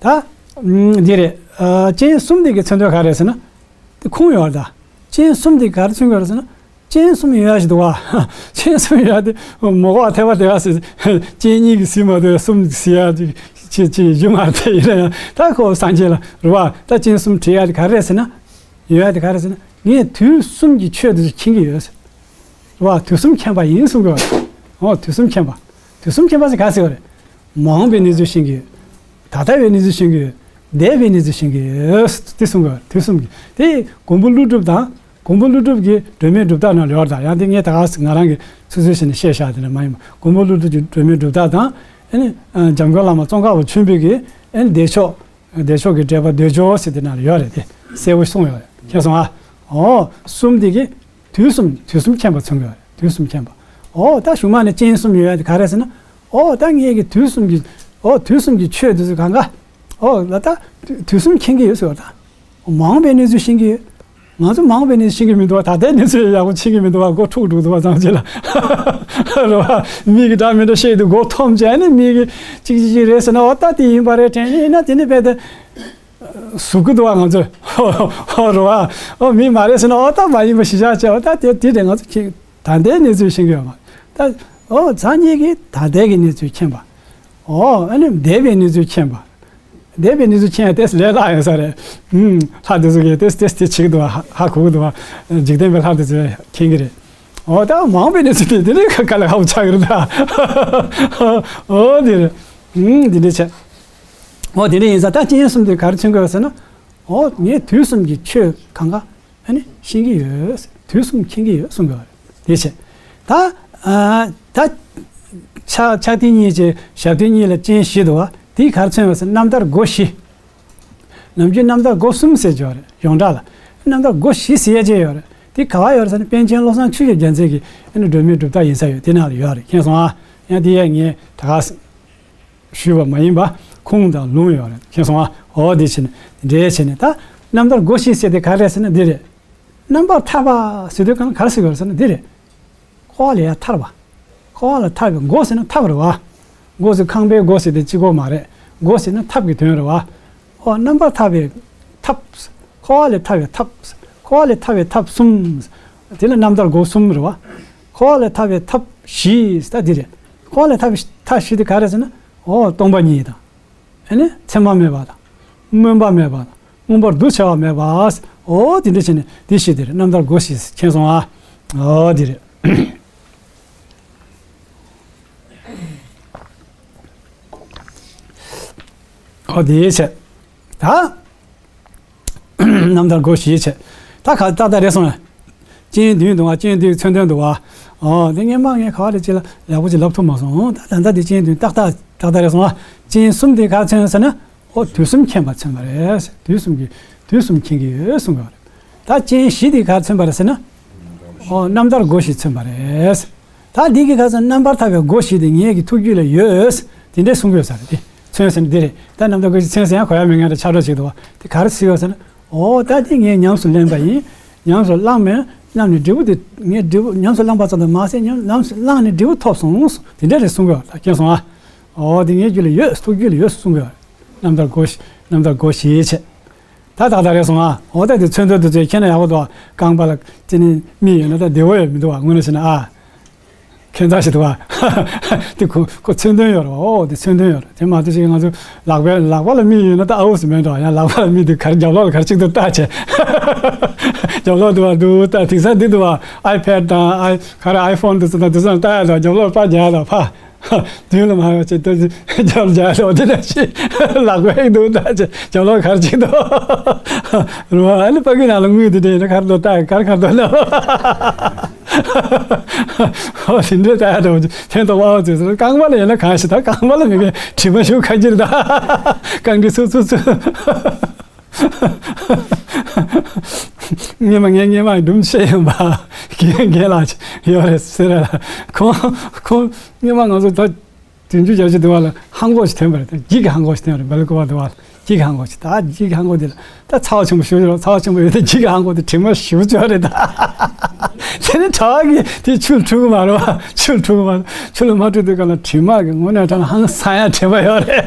ད་འདི་རེད། སྤྱན་གསུམ་འདི་གི་མཚོན་དོན་ག་རེ་རེད་ཟེར་ན། དེ་ཁུངས་ཡོད་རེད་ད། སྤྱན་གསུམ་དེ་ག་རེ་མཚོན་གྱི་རེད་ཟེར་ན། སྤྱན་གསུམ་ཡོད་ཡ་ཞིག་འདུག་བ། སྤྱན་གསུམ་ཡོད་ཡ་དེ་མོ་གོ་ཐེ་བ་དེ་བ་ཟེར། སྤྱན་གཉིས་ཀྱིས་ཟིན་མ་ཐུབ་ཡ་གསུམ་ཟིན་ཡ་ཅིག་ཅིག་ཅིག་ཡོད་མ་རེད། དེ་ཡིན་ན་ཡང་ད་ཁོ་སངས་རྒྱས་ལ་རེད་བ། ད་སྤྱན་གསུམ་བྲིས་ཡ་དེ་ག་རེ་རེད་ཟེར་ན། ཡོད་ཡ་དེ་ག་རེ་ཟེར་ན་ངས་དུས་གསུམ་གྱི་ཆོས་དེ་ཚོ་མཁྱེན་གྱི་ཡོད་ཟེར། རེད་བ། དུས་གསུམ་མཁྱེན་པ་ཡིན་གསུང་གི་ཡོད་རེད། འོ་དུས་གསུམ་མཁྱེན་པ། དུས་གསུམ་མཁྱེན་པ་ཟེར་ག་ཟེར་བ་རེད། མ་འོངས་པའི་གནས་ཚུལ་ཤེས་ཀྱི་ཡོད། ད་ལྟ་བའི་གནས་ཚུལ་ཤེས་ཀྱི་ཡོད། འདས་པའི་གནས་ཚུལ་ཤེས་ཀྱི་ཡོད། དེ་གསུང་གི་ཡོད། དུས་གསུམ་གྱི་དེ་མགོན་པོ་ཀླུ་སྒྲུབ་དང་། མགོན་པོ་ཀླུ་སྒྲུབ་ཀྱི་སྒྲོན་མེའི་སྒྲུབ་ཐབས་ནང་ལ་ཡོད་རེད་ད། ཡང་དེ་ངས་ད་ག་ང་རང་གི་ཚུལ་ཚུལ་བྱས་ནས་བཤད་བཞག་དེ་ནས་མ་ཡིན་པ། མགོན་པོ་ཀླུ་སྒྲུབ་ཀྱི་སྒྲོན་མེའི་སྒྲུབ་ཐབས་དང་། ཨ་ནི་འཇམ་མགོན་བླ་མ་ཙོང་ཁ་པ་ཆེན་པོའི་གི་ཨ་ནི་བདེ་མཆོག་བདེ་མཆོག་གི་འགྲེལ་པ་འདོད་འཇོ་ཟེར་དེ་ནང་ལ་ཡོད་རེད་དེ། གསལ་པོ་གསུངས་ཡོད་རེད། མཁྱེན་སོང་ཨ། འོ་གསུམ་དེ་གི་དུས་གསུམ་དུས་གསུམ་མཁྱེན་པ་མཚོན་གྱི་ཡོད་རེད། དུས་གསུམ་མཁྱེན་པ། འོ་ད་གཞུག་མ་ནས་སྤྱན་གསུམ་ཡོད་ཡ་དེ་ག་རེ་ཟེར་ན། འོ་ད་ངེད་ཀྱི་དུས་གསུམ་གྱི་འོ་དུས་གསུམ་གྱི་ཆོས་དེ་ཚོ་གང་ག་འོ་ལ་ད་དུས་གསུམ་མཁྱེན་གྱི་ཡོད་ཟེར་བ་ད། མ་འོངས་པའི་གནས་ཚུལ་ཤེས་ཀྱི་ཡོད། ང་ཚོ་མ་འོངས་པའི་གནས་ཚུལ་ཤེས་ཀྱི་མི་འདུག་བ། ད་ལྟའི་གནས་ཚུལ་ཡག་པོ་ཤེས་ཀྱི་མི་འདུག་བ། མགོ་འཁྲུག་འགྲོ་འདུག་བ་ཚང་ཅི་ལ། རེད་བ། མི་གི་འདྲ་མི་འདྲ་བཤད་དུས་མགོ་འཐོམ་བྱས་ནས་མི་གི་གཅིག་གཅིག་གཅིག་རེད་ཟེར་ན་འོ་ད་དེ་ཡིན་པ་རེད་དྲན་ཡིན་ན་དེ་ནི་རྦད་དེ། ཟུག་གི་འདུག་བ་ང་ཚོས། ཧོ་རེད་བ། ཨོ་མི་མ་རེད་ཟེར་ན་ཨོ་ད་མ་ཡིན་པ་གཞི་བཞག་བྱས་ཨོ་ད་དེ་དེ་རེད། ང་ཚོ་ཁྱེད་ད་ལྟའི་གནས་ཚུལ་ཤེས་ཀྱི་ཡོད་མ་ད། ཨོ་ཚང་གཉིས་ཀྱིས་ད་ལྟའི་གི་གནས་ཚུལ་མཁྱེན་པ། ཨོ་ཨ་ནི་འདས་པའི་གནས་ཚུལ་མཁྱེན་པ། འདས་པའི་གནས་ཚུལ་མཁྱེན་ཡ་ཏེས་ལས་སླ་ཡོད་ས་རེད། ཨུམ་ལྷ་དེ་ཚོ་གིས་ཏེས་ཏེས་དེ་བྱེད་ཀྱི་འདུག་བ། ཧ་ཧ་གོ་གི་འདུག་བ། འཇིག་རྟེན་པའི་ལྷ་དེ་ཚོས་མཁྱེན་གྱི་རེད། ཨོ་ད་མ་འོངས་པའི་གནས་ཚུལ་དེ་དེ་ནི་ག་ལ་ཧ་པོ་ཆགས་ཀྱི་རེད་ད། ཨོ་དེ་རེད། ཨུམ་དེ་འདྲ་བྱས། འོ་དེ་འདྲ་ཡིན་ཙང་ད་སྤྱན་གསུམ་དེ་ག་རེ་མཚོན་གྱི་ཡོད་ཟེར་ན། འོ་ངས་དུས་གསུམ་གྱི་ཆོས་གང་ག་ཨ་ནི་ཤེས་ཀྱི་ཡོད། དུས་གསུམ་མཁྱེན་གྱི་ཡོད་གསུང་གི་ཡོད་རེད། དེ་བྱས། ད་ཨ་ ད་ཕྱག་ཕྱག་མཐིལ་གཉིས་ཀྱི་ཞབས་མཐིལ་གཉིས་ལ་སྤྱན་བཞི་འདུག་བ། དེའི་ག་རེ་མཚོན་པ་ཟེར་ན་རྣམ་ཐར་སྒོ་བཞི། ནམ་རྒྱུན་རྣམ་ཐར་སྒོ་གསུམ་ཟེར་གྱི་ཡོད་རེད་ཡོངས་གྲགས་ལ། རྣམ་ཐར་སྒོ་བཞི་ཟེར་ཡས་ཅིག་ཡོད་རེད། དེ་ག་བ་ཡོད་རེད་ཟེར་ན་པཎ་ཆེན་བློ་བཟང་ཆོས་ཀྱི་རྒྱལ་མཚན་གྱི་ཨ་ནི་སྒྲོན་མེའི་སྒྲུབ་ཐབས་ཡིན་ས་ཡོད་དེ་ནང་ལ་ཡོད་རེད། མཁྱེན་སོང་ཨ། ཡང་དེ་ཡས་ངས་ད་ག་ཞུས་པ་མ་ཡིན་པ་ཁུངས་དང་ལུང་ཡོད་རེད། མཁྱེན་སོང་ཨ། འོ་དེ་བྱས་ནས་འདྲེས་བྱས་ནས་ད་རྣམ་ཐར་སྒོ་བཞི་ཟེར་དེ་ག་རེ་ཟེར་ན་འདི་རེད། རྣམ་པར་ཐར་པ་ཟེར་དུས་གང་ག་རེ་ཟེར་དགོས་རེད་ཟེར་ན་འདི་རེད། འཁོར་བ་ལས་ཡར་ཐར་བ། འཁོར་བ་ལས་ཐར་བའི་སྒོ་ཟེར་ན་ཐབས་རེད་བ། སྒོ་ཟེར་ཁང་པའི་སྒོ་ཟེར་དེ་གཅིག་པོ་མ་རེད། སྒོ་ཟེར་ན་ཐབས་ཀྱི་དོན་རེད་བ། འོ་རྣམ་པར་ཐར་པའི་ཐབས། འཁོར་བ་ལས་ཐར་བའི་ཐབས། འཁོར་བ་ལས་ཐར་བའི་ཐབས་གསུམ། དེ་ལ་རྣམ་ཐར་སྒོ་གསུམ་རེད་བ། འཁོར་བ་ལས་ཐར་བའི་ཐབས་བཞི་ཟེར་ད་འདི་རེད། འཁོར་བ་ལས་ཐར་བའི་ཐབས་བཞི་དེ་ག་རེ་ཟེར་ན། འོ་སྟོང་པ་ཉིད་དང་། ཨ་ནི་མཚན་མ་མེད་པ་དང་། སྨོན་པ་མེད་པ་དང་། མངོན་པར་འདུ་བྱ་བ་མེད་པ། འོ་དེ་འདྲ་བྱས་ནས་དེ་བཞི་དེ་རེད། རྣམ་ཐར་སྒོ་བཞི་མཁྱེན་སོང་ཨ། འོ་དེ་རེད། འོ་དེ་བྱས། ད་རྣམ་ཐར་སྒོ་བཞི་བྱས། ད་ག་ཏག་ཏག་རེད་སོང་ཨ། སྤྱན་བདུན་འདུག་བ། སྤྱན་བདུན་མཚོན་དོན་འདུག་བ། ཨོ་དེ་སྔས་མ་ངས་ག་བ་ལ་ཅིག་ལ་ཡག་པོ་ཅིག་ལབ་ཐུབ་མ་སོང་། ད་ད་ལྟ་དེ་སྤྱན་བདུན་ཏག་ཏག་ཏག་ཏག་རེད་སོང་ཨ། སྤྱན་གསུམ་དེ་ག་མཚོན་ཟེར་ན། ཨོ་དུས་གསུམ་མཁྱེན་པ་མཚོན་པ་རེད། དུས་གསུམ་གྱི་དུས་གསུམ་མཁྱེན་གྱི་ཡོད་གསུང་གི་བ་རེད། ད་སྤྱན་བཞི་དེ་ག་མཚོན་པ་རེད་ཟེར་ན། ཨོ་རྣམ་ཐར་སྒོ་བཞི་མཚོན་པ་རེད། ད་འདི་གི་ག་ཚོད་རྣམ་པར་ཐར་པའི་སྒོ་བཞི་དེ་ངེད་ཀྱི་ཐུགས་རྒྱུད་ལ་ཡོད། དེ་འདྲས་གསུང་གི་ཡོད་ས་རེད་དེ། མཚོན་ཟེར་ན་འདི་རེད། ད་རྣམ་ཐར་སྒོ་བཞི་མཚོན་ཟེར་ཡང་གོ་ཡ་མེད་ངེས་རེད། ཆགས་སྒྲོག་ཅིག་འདུག་བ། དེ་ག་རེ་ཟེར་ཡོད་ཟེར་ན། ཨོ་ད་དེ་ངས་ཉམས་སུ་ལེན་པ་ཡིན། ཉམས་སུ་བླངས་མེད་བླངས་ནས་འབྲས་བུ་དེ་ངས་འབྲས་བུ་ཉམས་སུ་བླངས་པ་ཙམ་དུ་མ་ཟད་ཉམས་ཉམས་སུ་བླངས་ནས་འབྲས་བུ་ཐོབ་སོང་། དེ་འདྲ་རེད་གསུང་གི་ཡོད། ད་མཁྱེན་སོང་ཨ། ཨོ་དེ་ངའི་རྒྱུད་ལ་ཡོད། ཐུགས་རྒྱུད་ལ་ཡོད་གསུང་གི་ཡོད། རྣམ་ཐར་སྒོ་བཞི་རྣམ་ཐར་སྒོ་བཞིའི་ཆེད། ད་ཏག་ཏག་རེད་སོང་ཨ། འོ་ད་དེ་མཚོན་དོན་དུ་ཚོད་མཁྱེན་ན་ཡག་པོ་འདུག་རྐང་པ་ལ་ཅི་ནི་མིག་ཡོད་ན་ད་བདེ་བོ་ཡོད་མི་འདུག་བ། དངོས་གནས་བྱས་ན་ཨ། ཁྱད་མཚར་ཞིག་འདུག་བ། དེ་ཁོ་ཁོ་མཚོན་དོན་ཡོད་རེད། ཨོ་དེ་མཚོན་དོན་ཡོད་རེད། དེ་མ་གཏོགས་ཅིག་ང་ཚོ་ལག་པའི་ལག་པ་ལ་མིག་ཡོད་ན་ད་ཨ་འུ་ཟེར་མེད་འགྲོ། ཡང་ལག་པ་ལ་མིག་དེ་ག་རེ་རྒྱབ་ལོགས་ལ་ག་རེ་གཅིག་ཏུ་བལྟ་བྱས། རྒྱབ་ལོགས་འདུག་བ་འདུག་ད་དེང་སང་འདི་འདུག་བ། ཨའི་ཕེཌ་དང་ཨའི་ག་རེ་ཨའི་ཕོན་དེ་ཚོ་དང་དེ་ཚོ་ལ་བལྟ་ཡ་དང་རྒྱབ་ལོགས་པར་རྒྱག་ཡ་དང་ཕ། མདུན་ལ་མ་ཡོང་བྱས་ཏེ་རྒྱབ་རྒྱག་ཡ་དང་དེ་འདྲ་ཞིག་ལག་པས་འདུག་ད་བྱས་རྒྱབ་ལོགས་ག་རེ་གཅིག་འདུག་རེད་བ། ཨ་ནི་ཕ་གི་ནང་ལ་དངུལ་དེ་འདྲ་ཡིན་ན་ག་རེ་འདུག་ལྟ་ག་རེ་ག་རེ་འདུག་ལབ། ཨོ་དེ་འདྲ་ལྟ་ཡ་དང་ཕན་ཐོགས་པ་ཨོ་ཙི་ཙི། རྐང་པ་ལ་ཡིན་ན་གང་ཞིག་ད་རྐང་པ་ལ་མི་དགེ་དྲི་མ་ཞུ་ཁ་འཁྱེར་ད་རྐང་དྲི་སུ་སུ་སུ། སྔོན་མ་ངའི་སྔོན་མ་སྒྲུང་བཤད་ཡོང་པ་རྒན་རྒན་ལགས་ཡོད་རེད་ཟེར་ར་ལ་ཁོང་ཁོང་སྔོན་མ་ང་ཚོ་ད་བདུན་ཅུ་བརྒྱད་ཅུ་དུ་བ་ལ་ཧང་གོ་ཞིག་ཐོན་པ་རེད། ད་འགྱིག་གི་ཧང་གོ་ཞིག་ཐོན་རེད། སྦེལ་ཀོབ་དུ་བ་ལ་འགྱིག་གི་ཧང་གོ་ཞིག་ད་འགྱིག་གི་ཧང་གོ་དེ་ལ་ད་ཚ་བ་ཆེན་པོ་ཞུ་རོགས། ཚ་བ་ཆེན་པོ་ཡོད་དེ་འགྱིག་གི་ཧང་གོ་དེ་དྲི་མ་ཞུ་བཅོས་རེད་ད། དེ་ནི་གྲྭ་བ་གིས་དེ་ཆུ་འཁྲུ་གི་མ་རེད་བ། ཆུ་འཁྲུ་གི་མ་རེད། ཆུ་ལ་མ་འཁྲུ་དུས་ག་ལ་དྲི་མ་གི་དངོས་གནས་དྲང་ཧང་སང་ཡ་དྲི་མ་ཡོད་རེད།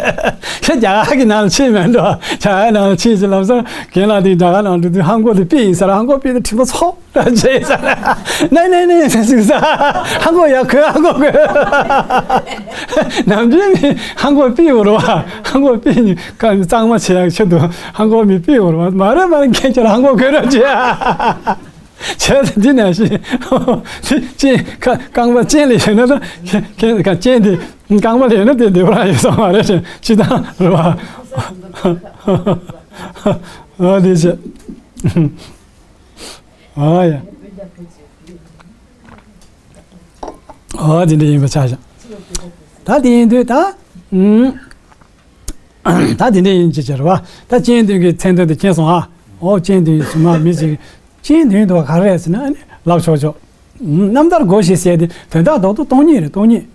ཁྱེད་རྒྱ་གར་གི་ནང་ལ་ཕྱིན་མེད་འགྲོ། རྒྱ་གར་ནང་ལ་ཕྱིན་ཅི་ལབ་ས་རྒན་ལགས་དེ་རྒྱ་གར་ནང་འགྲོ་དུས་ཧང་གོ་དེ་པི་ཡིན་ས་ར་ཧང་གོ་པི་དེ་དྲི་མ་ཚོགས་ར་བྱས་ས་ར། ནའི་ནའི་ནའི་ཟེར་ཟེར་ས། ཧང་གོ་ཡ་གོ་ཧང་གོ་གོ། ནམ་རྒྱུན་ནི་ཧང་གོ་པི་ཡོད་རེད་བ། ཧང་གོ་པི་ནི་གཙང་མ་བྱེད་ཡག་ཆེད་དུ་ཧང་གོ་མི་པི་ཡོད་རེད་བ། མ་རེད་མ་རེད། ཁྱེད་ཚོ་ལ་ཧང་གོ་གོ་ར་བྱས། བྱས་ཙང་འདི་ནང་བཞིན་འདི་ཅན་ཁ་རྐང་པ་ཅན་ལ་ཡོད་ན་ད་ཁྱེད་ཁྱེད་ཁ་ཅན་དེ་རྐང་པ་ལ་ཡོད་ན་དེ་བདེ་བ་རང་ཡོད་ས་མ་རེད་ཅེས་ཅི་ལྟར་རེད་བ། ཨ་འདི་བྱས། ཨ་ཡ། ཨ་དེ་འདྲ་ཡིན་པ་ཆགས་བཞག་ད་དེ་ཡིན་དུས་ད། ཨུམ། ད་དེ་འདྲ་ཡིན་ཅེས་བྱ་རེད་བ། ད་སྤྱན་བདུན་གྱི་མཚན་དོན་དེ་མཁྱེན་སོང་ཨ། ཨོ་སྤྱན་བདུན་གྱི་གཟུངས་མ་མི་ཅིག་སྤྱན་བདུན་དུ་བ་ག་རེ་རེད་ཟེར་ན་ཨ་ནི་ལབ་ཆོག་ཆོག་རྣམ་ཐར་སྒོ་བཞི་ཟེར་དེ་དོན་དག་རྡོག་རྡོག་སྟོང་ཉིད་རེད། སྟོང་ཉིད།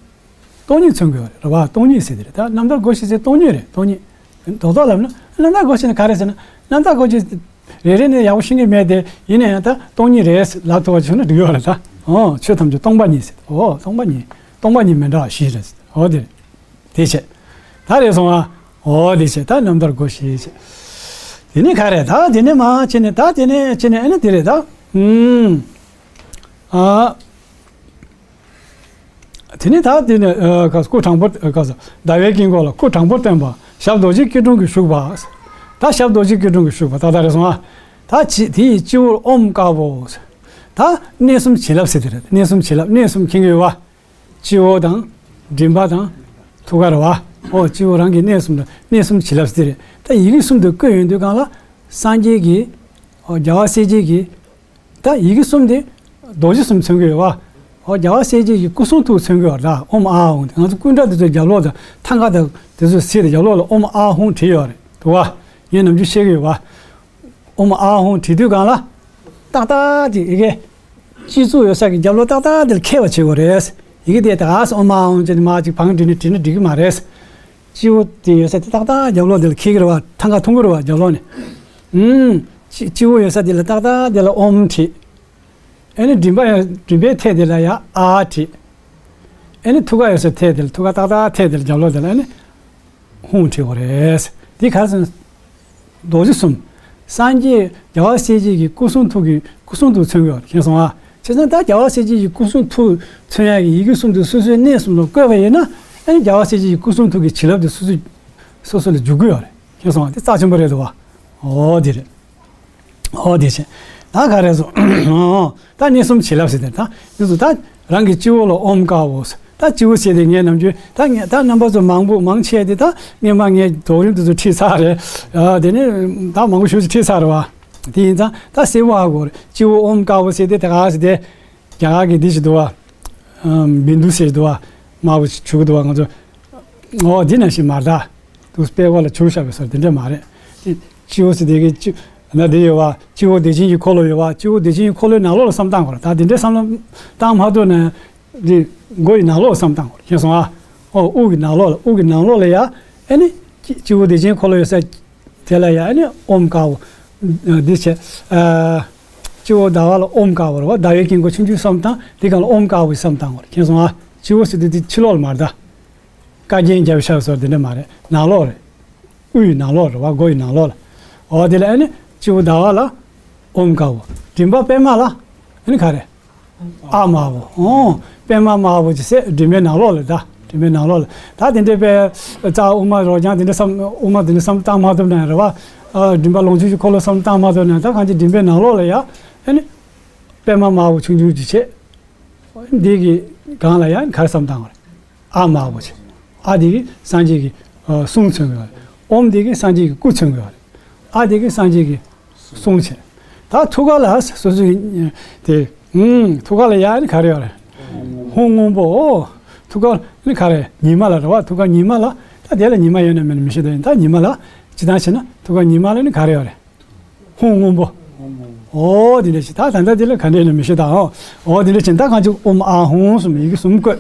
སྟོང་ཉིད་མཚོན་དགོས་པ་རེད་བ། སྟོང་ཉིད་ཟེར་དེ་རེད། ད་རྣམ་ཐར་སྒོ་བཞི་ཟེར་སྟོང་ཉིད་རེད། སྟོང་ཉིད། རྡོག་རྡོག་ལབ་ན་རྣམ་ཐར་སྒོ་བཞི་ནི་ག་རེ་ཟེར་ན་རྣམ་ཐར་སྒོ་བཞི་རེ་རེ་ནས་ཡག་པོ་ཤེས་ཀྱི་མེད་དེ། ཡིན་ན་ཡང་ད་སྟོང་ཉིད་རེད་ལབ་ཐུབ་པ་བྱུང་ན་འགྲིག་ཡོད་རེད་ད། ཨོ་ཆོས་ཐམས་ཅད་སྟོང་པ་ཉིད་ཟེར། ཨོ་སྟོང་པ་ཉིད། སྟོང་པ་ཉིད་མི་འདྲ་བ་བཞི་རེད་ཟེར། ཨོ་དེ་རེད། དེ་བྱས། ད་རེད་སོང་ཨ། ཨོ་དེ་བྱས་ད་རྣམ་ཐར་སྒོ་བཞི་བྱས། དེ་ནས་ག་རེད་ད། དེ་ནས་མ་བྱས་ནས་ད་དེ་ནས་བྱས་ནས་ཨ་ནི་དེ་རེད་ད། ཨུམ། ཨ། དེ་ནས་ད་དེ་ནས་ཨ་ག་སྐུ་དྲང་པོ་ཨ་ག་ཟླ་བའི་དཀྱིལ་འཁོར་ལ་སྐུ་དྲང་པོ་སྟོན་པ་ཞབས་རྡོ་རྗེ་སྐྱིལ་ཀྲུང་གིས་བཞུགས་པ། ད་ཞབས་རྡོ་རྗེ་སྐྱིལ་ཀྲུང་གིས་བཞུགས་པ་ད་ད་རེད་སོང་ཨ། ད་ཅི་དེ་ཡི་སྤྱི་བོར་ཨོཾ་དཀར་པོ། ད་གནས་གསུམ་བྱིན་རླབས་ཟེར་དེ་རེད། གནས་གསུམ་བྱིན་རླབས། གནས་གསུམ་མཁྱེན་གྱི་ཡོད་བ། སྤྱི་བོ་དང་། མགྲིན་པ་དང་། ཐུགས་ཀར་བ། ཨོ་སྤྱི་བོ་རང་གི་གནས་གསུམ་ལ་གནས་གསུམ་བྱིན་རླབས་ཟེར་དེ་རེད། ད་ཡི་གེ་གསུམ་དུ་བཀོད་ཡོང་དུས་གང་ལ། སངས་རྒྱས་ཀྱི། ཨོ་རྒྱལ་བ་སྲས་བཅས་ཀྱི། ད་ཡི་གེ་གསུམ་དེ་རྡོ་རྗེ་གསུམ་མཚོན་གྱི་ཡོད་བ། ཨོ་རྒྱལ་བ་སྲས་བཅས་ཀྱི་སྐུ་གསུང་ཐུགས་མཚོན་གྱི་ཡོད་རེད་ད། ཨོཾ་ཨཱཿཧཱུྃ་དེ། ང་ཚོ་སྐུ་འདྲ་དེ་ཚོ་རྒྱབ་ལོགས་དང་ཐང་ག་དང་དེ་ཚོ་གཟིགས་དང་རྒྱབ་ལོགས་ལ་ཨོཾ་ཨཱཿཧཱུྃ་བྲིས་ཡོད་རེད་དུ་བ། ངས་ནམ་རྒྱུན་བཤད་ཀྱི་ཡོད་བ། ཨོཾ་ཨཱཿཧཱུྃ་བྲིས་དུས་སྒང་ལ་ཏག་ཏག་ཅིག་ཡི་གེ་སྤྱི་གཙུག་ཡོད་ས་ཀྱི་རྒྱབ་ལོགས་ཏག་ཏག་དེ་ལ་འཁེལ་བ་བྱེད་དགོས་རེད། ཡི་གེ་དེ་ད་ག་སེ་ཨོཾ་ཨཱཿཧཱུྃ་བྱས་ནས་མར་ཅིག་བང་བྲིས་ནས་བྲིས་ན་འགྲིག་གི་མ་རེད། སྤྱི་བོ་དེ་ཡོད་ས་དེ་ཏག་ཏག་རྒྱབ་ལོགས་དེ་ལ་འཁེལ་གྱི་རེད་བ། ཐང་ག་མཐོང་གི་རེད་བ་རྒྱབ་ལོགས་ནས། ཨུམ། སྤྱི་སྤྱི་བོ་ཡོད་ས་དེ་ལ་ཏག་ཏག་དེ་ལ་ཨོཾ་བྲིས། ཨ་ནི་མགྲིན་པ་ཡང་མགྲིན་པའི་ཐད་དེ་ལ་ཡང་ཨཱཿཧཱུྃ་བྲིས། ཨ་ནི་ཐུགས་ཀ་ཡོད་ས་ཐད་དེ་ལ་ཐུགས་ཀ་ཏག་ཏག་ཐད་དེ་ལ་རྒྱབ་ལོགས་དེ་ལ་ཨ་ནི་ཧཱུྃ་བྲིས་དགོས་རེད། འདི་ག་རེ་ཟེར་ན། རྡོ་རྗེ་གསུམ། སངས་རྒྱས་རྒྱལ་བ་སྲས་བཅས་ཀྱི་སྐུ་གསུང་ཐུགས་ཀྱི་སྐུ་གསུང་ཐུགས་མཚོན་གྱི་ཡོད་རེད། མཁྱེན་སོང་ཨ། བྱས་ཙང་ད་རྒྱལ་བ་སྲས་བཅས་ཀྱི་སྐུ་གསུང་ཐུགས་མཚོན་ཡག་གི་ཡི་གེ་གསུམ་དེ་སོ་སོའི་གནས་གསུམ་ལ་བཀོད་པ་ཡིན་ན། ཨ་ནི་རྒྱལ་བ་སྲས་བཅས་ཀྱི་སྐུ་གསུང་ཐུགས་ཀྱི་བྱིན་རླབས་དེ་སོ་སོ་སོ་སོ་ལ་འཇུག་གི་ཡོད་རེད། མཁྱེན་སོང་ཨ། དེ་རྩ་ཆེན་པོ་རེད་དོ། འོ་དེ་རེད། འོ་དེ་བྱས། ད་ག་རེ་ཟེར། ད་གནས་གསུམ་བྱིན་རླབས་ཟེར་དེ་ད། འདི་ཚོ་ད་རང་གི་སྤྱི་བོ་ལ་ཨོཾ་དཀར་པོ། ད་སྤྱི་བོ་ཟེར་དེ་ངས་ནམ་རྒྱུན་ད་ངས་ད་རྣམ་པ་ཚོ་མང་པོ་མང་ཆེ་དེ་ད་སྔོན་མ་ངས་རྫོགས་རིམ་དེ་ཚོ་ཁྲིད་ཚར་རེད། ཨ་དེ་ནས་ད་མང་པོ་ཞེ་པོ་ཅིག་ཁྲིད་ཚར་རེད་བ། དེ་ཡིན་ཙང་ད་གསལ་པོ་ཧ་གོ་རེད། སྤྱི་བོ་ཨོཾ་དཀར་པོ་ཟེར་དེ་ད་ག་ཟེར་དེ། རྒྱ་གར་གྱི་འདི་ཞིག་འདུག་བ། ཨམ། བིན་དུ་ཟེར་འདུག་བ། དམར་པོ་ཞིག་བྱུག་འདུག་བ། ང་ཚོ། འོ་འདི་ནང་བཞིན་མ་རེད་ད། དུ་དཔྲལ་བ་ལ་བྱུག་བཞག་པའི་སོར་དེ་འདྲ་མ་རེད། དེ་སྤྱི་བོ་ཟེར་དེ་གི་སྤྱི་ན་དེ་ཡོད་བ། སྤྱི་བོ་བདེ་ཆེན་གྱི་འཁོར་ལོ་ཡོད་བ། སྤྱི་བོ་བདེ་ཆེན་གྱི་འཁོར་ལོའི་ནང་ལོགས་ལ་བསམ་བཏང་དགོས་རེད། ད་དེ་འདྲའི་བསམ་བློ་བཏང་མ་ཐུབ་ན། དེ་མགོ་ཡི་ནང་ལོགས་ལ་བསམ་བཏང་དགོས་རེད། མཁྱེན་སོང་ཨ། འོ་དབུ་གི་ནང་ལོགས་ལ། དབུ་གི་ནང་ལོགས་ལ་ཡ། ཨ་ནི་སྤྱི་སྤྱི་བོ་བདེ་ཆེན་འཁོར་ལོ་ཡོད་ས་དེ་ལ་ཡ། ཨ་ནི་ཨོཾ་དཀར་པོ་འདི་བྱས། ཨ། སྤྱི་བོ་ཟླ་བ་ལ་ཨོཾ་དཀར་པོ་རེད་བ། ཟླ་བའི་དཀྱིལ་འཁོར་ཆུང་ཆུང་བསམ་བཏང་། དེ་སྒང་ལ་ཨོཾ་དཀར་པོ་བསམ་བཏང་དགོས་རེད། མཁྱེན་སོང་ཨ། སྤྱི་བོ་ཟེར་དུས་དེ་ཕྱི་ལོགས་ལ་མ་རེད་ད། བཀའ་རྒྱན་རྒྱབ་བཞག་སོར་དེ་འདྲ་མ་རེད། ནང་ལོགས་རེད། དབུ་ཡི་ནང་ལོགས་རེད་བ། མགོ་ཡི་ནང་ལོགས་ལ། འོ་དེ་ལ་ཨ་ནི་སྤྱི་བོ་ཟླ་བ་ལ་ཨོཾ་དཀར་པོ། མགྲིན་པ་པད་མ་ལ་ཨ་ནི་ག་རེ། ཨཱཿཧཱུྃ་དམར་པོ། ཨོ། པད་མ་དམར་པོ་ཅིག་ཟེར་མགྲིན་པའི་ནང་ལོགས་ལ་ད། མགྲིན་པའི་ནང་ལོགས་ལ། ད་དེ་འདྲའི་པའི་རྩ་དབུ་མ་རོ་རྐྱང་དེ་འདྲ་བསམ། དབུ་མ་དེ་འདྲ་བསམ་བཏང་མ་ཐུབ་ན་རེད་བ། ཨ། མགྲིན་པ་ལོངས་སྤྱོད་ཀྱི་འཁོར་ལོ་བསམ་བཏང་མ་ཐུབ་ན། ད་གང་ཅི་མགྲིན་པའི་ནང་ལོགས་ལ་ཡ། ཨ་ནི་པད་མ་དམར་པོ་ཆུང་ཆུང་ཅིག་བྱས། འདི་གི་སྒང་ལ་ཡང་ག་རེ་བསམ་བཏང་བ་རེད། ཨཱཿཧཱུྃ་དམར་པོ་ཆེ། ཨ་འདི་གི་སངས་རྒྱས་ཀྱི་ཨ་གསུང་མཚོན་གྱི་ཡོད་རེད། ཨོཾ་འདི་གི་སངས་རྒྱས་ཀྱི་སྐུ་མཚོན་གྱི་ཡོད་རེད། ཨ་འདི་གི་སངས་རྒྱས་ཀྱི་གསུང་བྱས། ད་ཐུགས་ཀ་ལ་སོ་སོའི་དེ། ཨུམ། ཐུགས་ཀ་ལ་ཡ་ནི་ག་རེ་ཡོད་རེད། ཧཱུྃ་སྔོན་པོ། ཨོ། ཐུགས་ཀ་ནི་ག་རེ། ཉི་མ་ལ་རེད་བ། ཐུགས་ཀ་ཉི་མ་ལ། ད་དེ་ལ་ཉི་མ་ཡོད་ན་མེད་ན་མི་ཤེས་ད། ཡིན་ད་ཉི་མ་ལ། སྤྱིར་བཏང་བྱས་ན་ཐུགས་ཀ་ཉི་མ་ལ་ནི་ག་རེ་ཡོད་རེད། ཧཱུྃ་སྔོན་པོ། ཨོ་དེ་འདྲ་ཞིག་ད་ད་ལྟ་དེ་ལ་ག་འདྲ་ཡིན་ན་མི་ཤེས་ད། ཨོ་དེ་འདྲ་ཞིག་ད་གང་ཅིག་ཨོཾ་ཨཱཿཧཱུྃ་གསུམ་ཡི་གེ་གསུམ་བཀོད།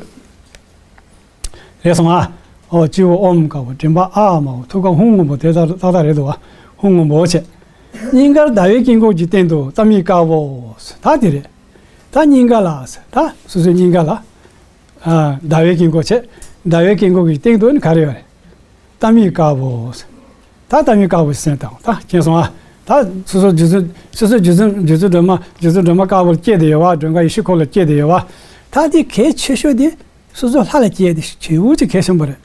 རེད་སོང་ཨ། ཨོ་སྤྱི་བོ་ཨོཾ་དཀར་པོ། མགྲིན་པ་ཨཱཿཧཱུྃ་དམར་པོ། ཐུགས་ཀ་ཧཱུྃ་སྔོན་པོ། དེ་ད་ད་ད་རེད་འདུག་བ། ཧཱུྃ་སྔོན་པོ་བྱས། སྙིང་གར་ཟླ་བའི་དཀྱིལ་འཁོར་གྱི་སྟེང་དུ་རྟ་མིག་དཀར་པོ། ད་དེ་རེད། ད་སྙིང་ག་ལ། ད་སོ་སོའི་སྙིང་ག་ལ། ཨ་ཟླ་བའི་དཀྱིལ་འཁོར་བྱས། ཟླ་བའི་དཀྱིལ་འཁོར་གྱི་སྟེང་དུ་ནི་ག་རེ་ཡོད་རེད། རྟ་མིག་དཀར་པོ། ད་རྟ་མིག་དཀར་པོ་ཟེར་དང་། ད་མཁྱེན་སོང་ཨ། ད་སོ་སོ་རྗེ་བཙུན། སོ་སོ་རྗེ་བཙུན། རྗེ་བཙུན་སྒྲོལ་མ། རྗེ་བཙུན་སྒྲོལ་མ་དཀར་པོ་ལ་སྐྱེས་ཏེ་ཡོད་བ། མགྲོན་ཁང་ཡེ་ཤེས་འཁོར་ལ་སྐྱེས་ཏེ་ཡོད་བ། ད་དེ་གལ་ཆེ་ཤོས་དེ་སོ་སོ་ལྷ་ལ་སྐྱེས་ཏེ་ཆེ་བོ་ཅིག་གལ་ཆེན་པོ་རེད།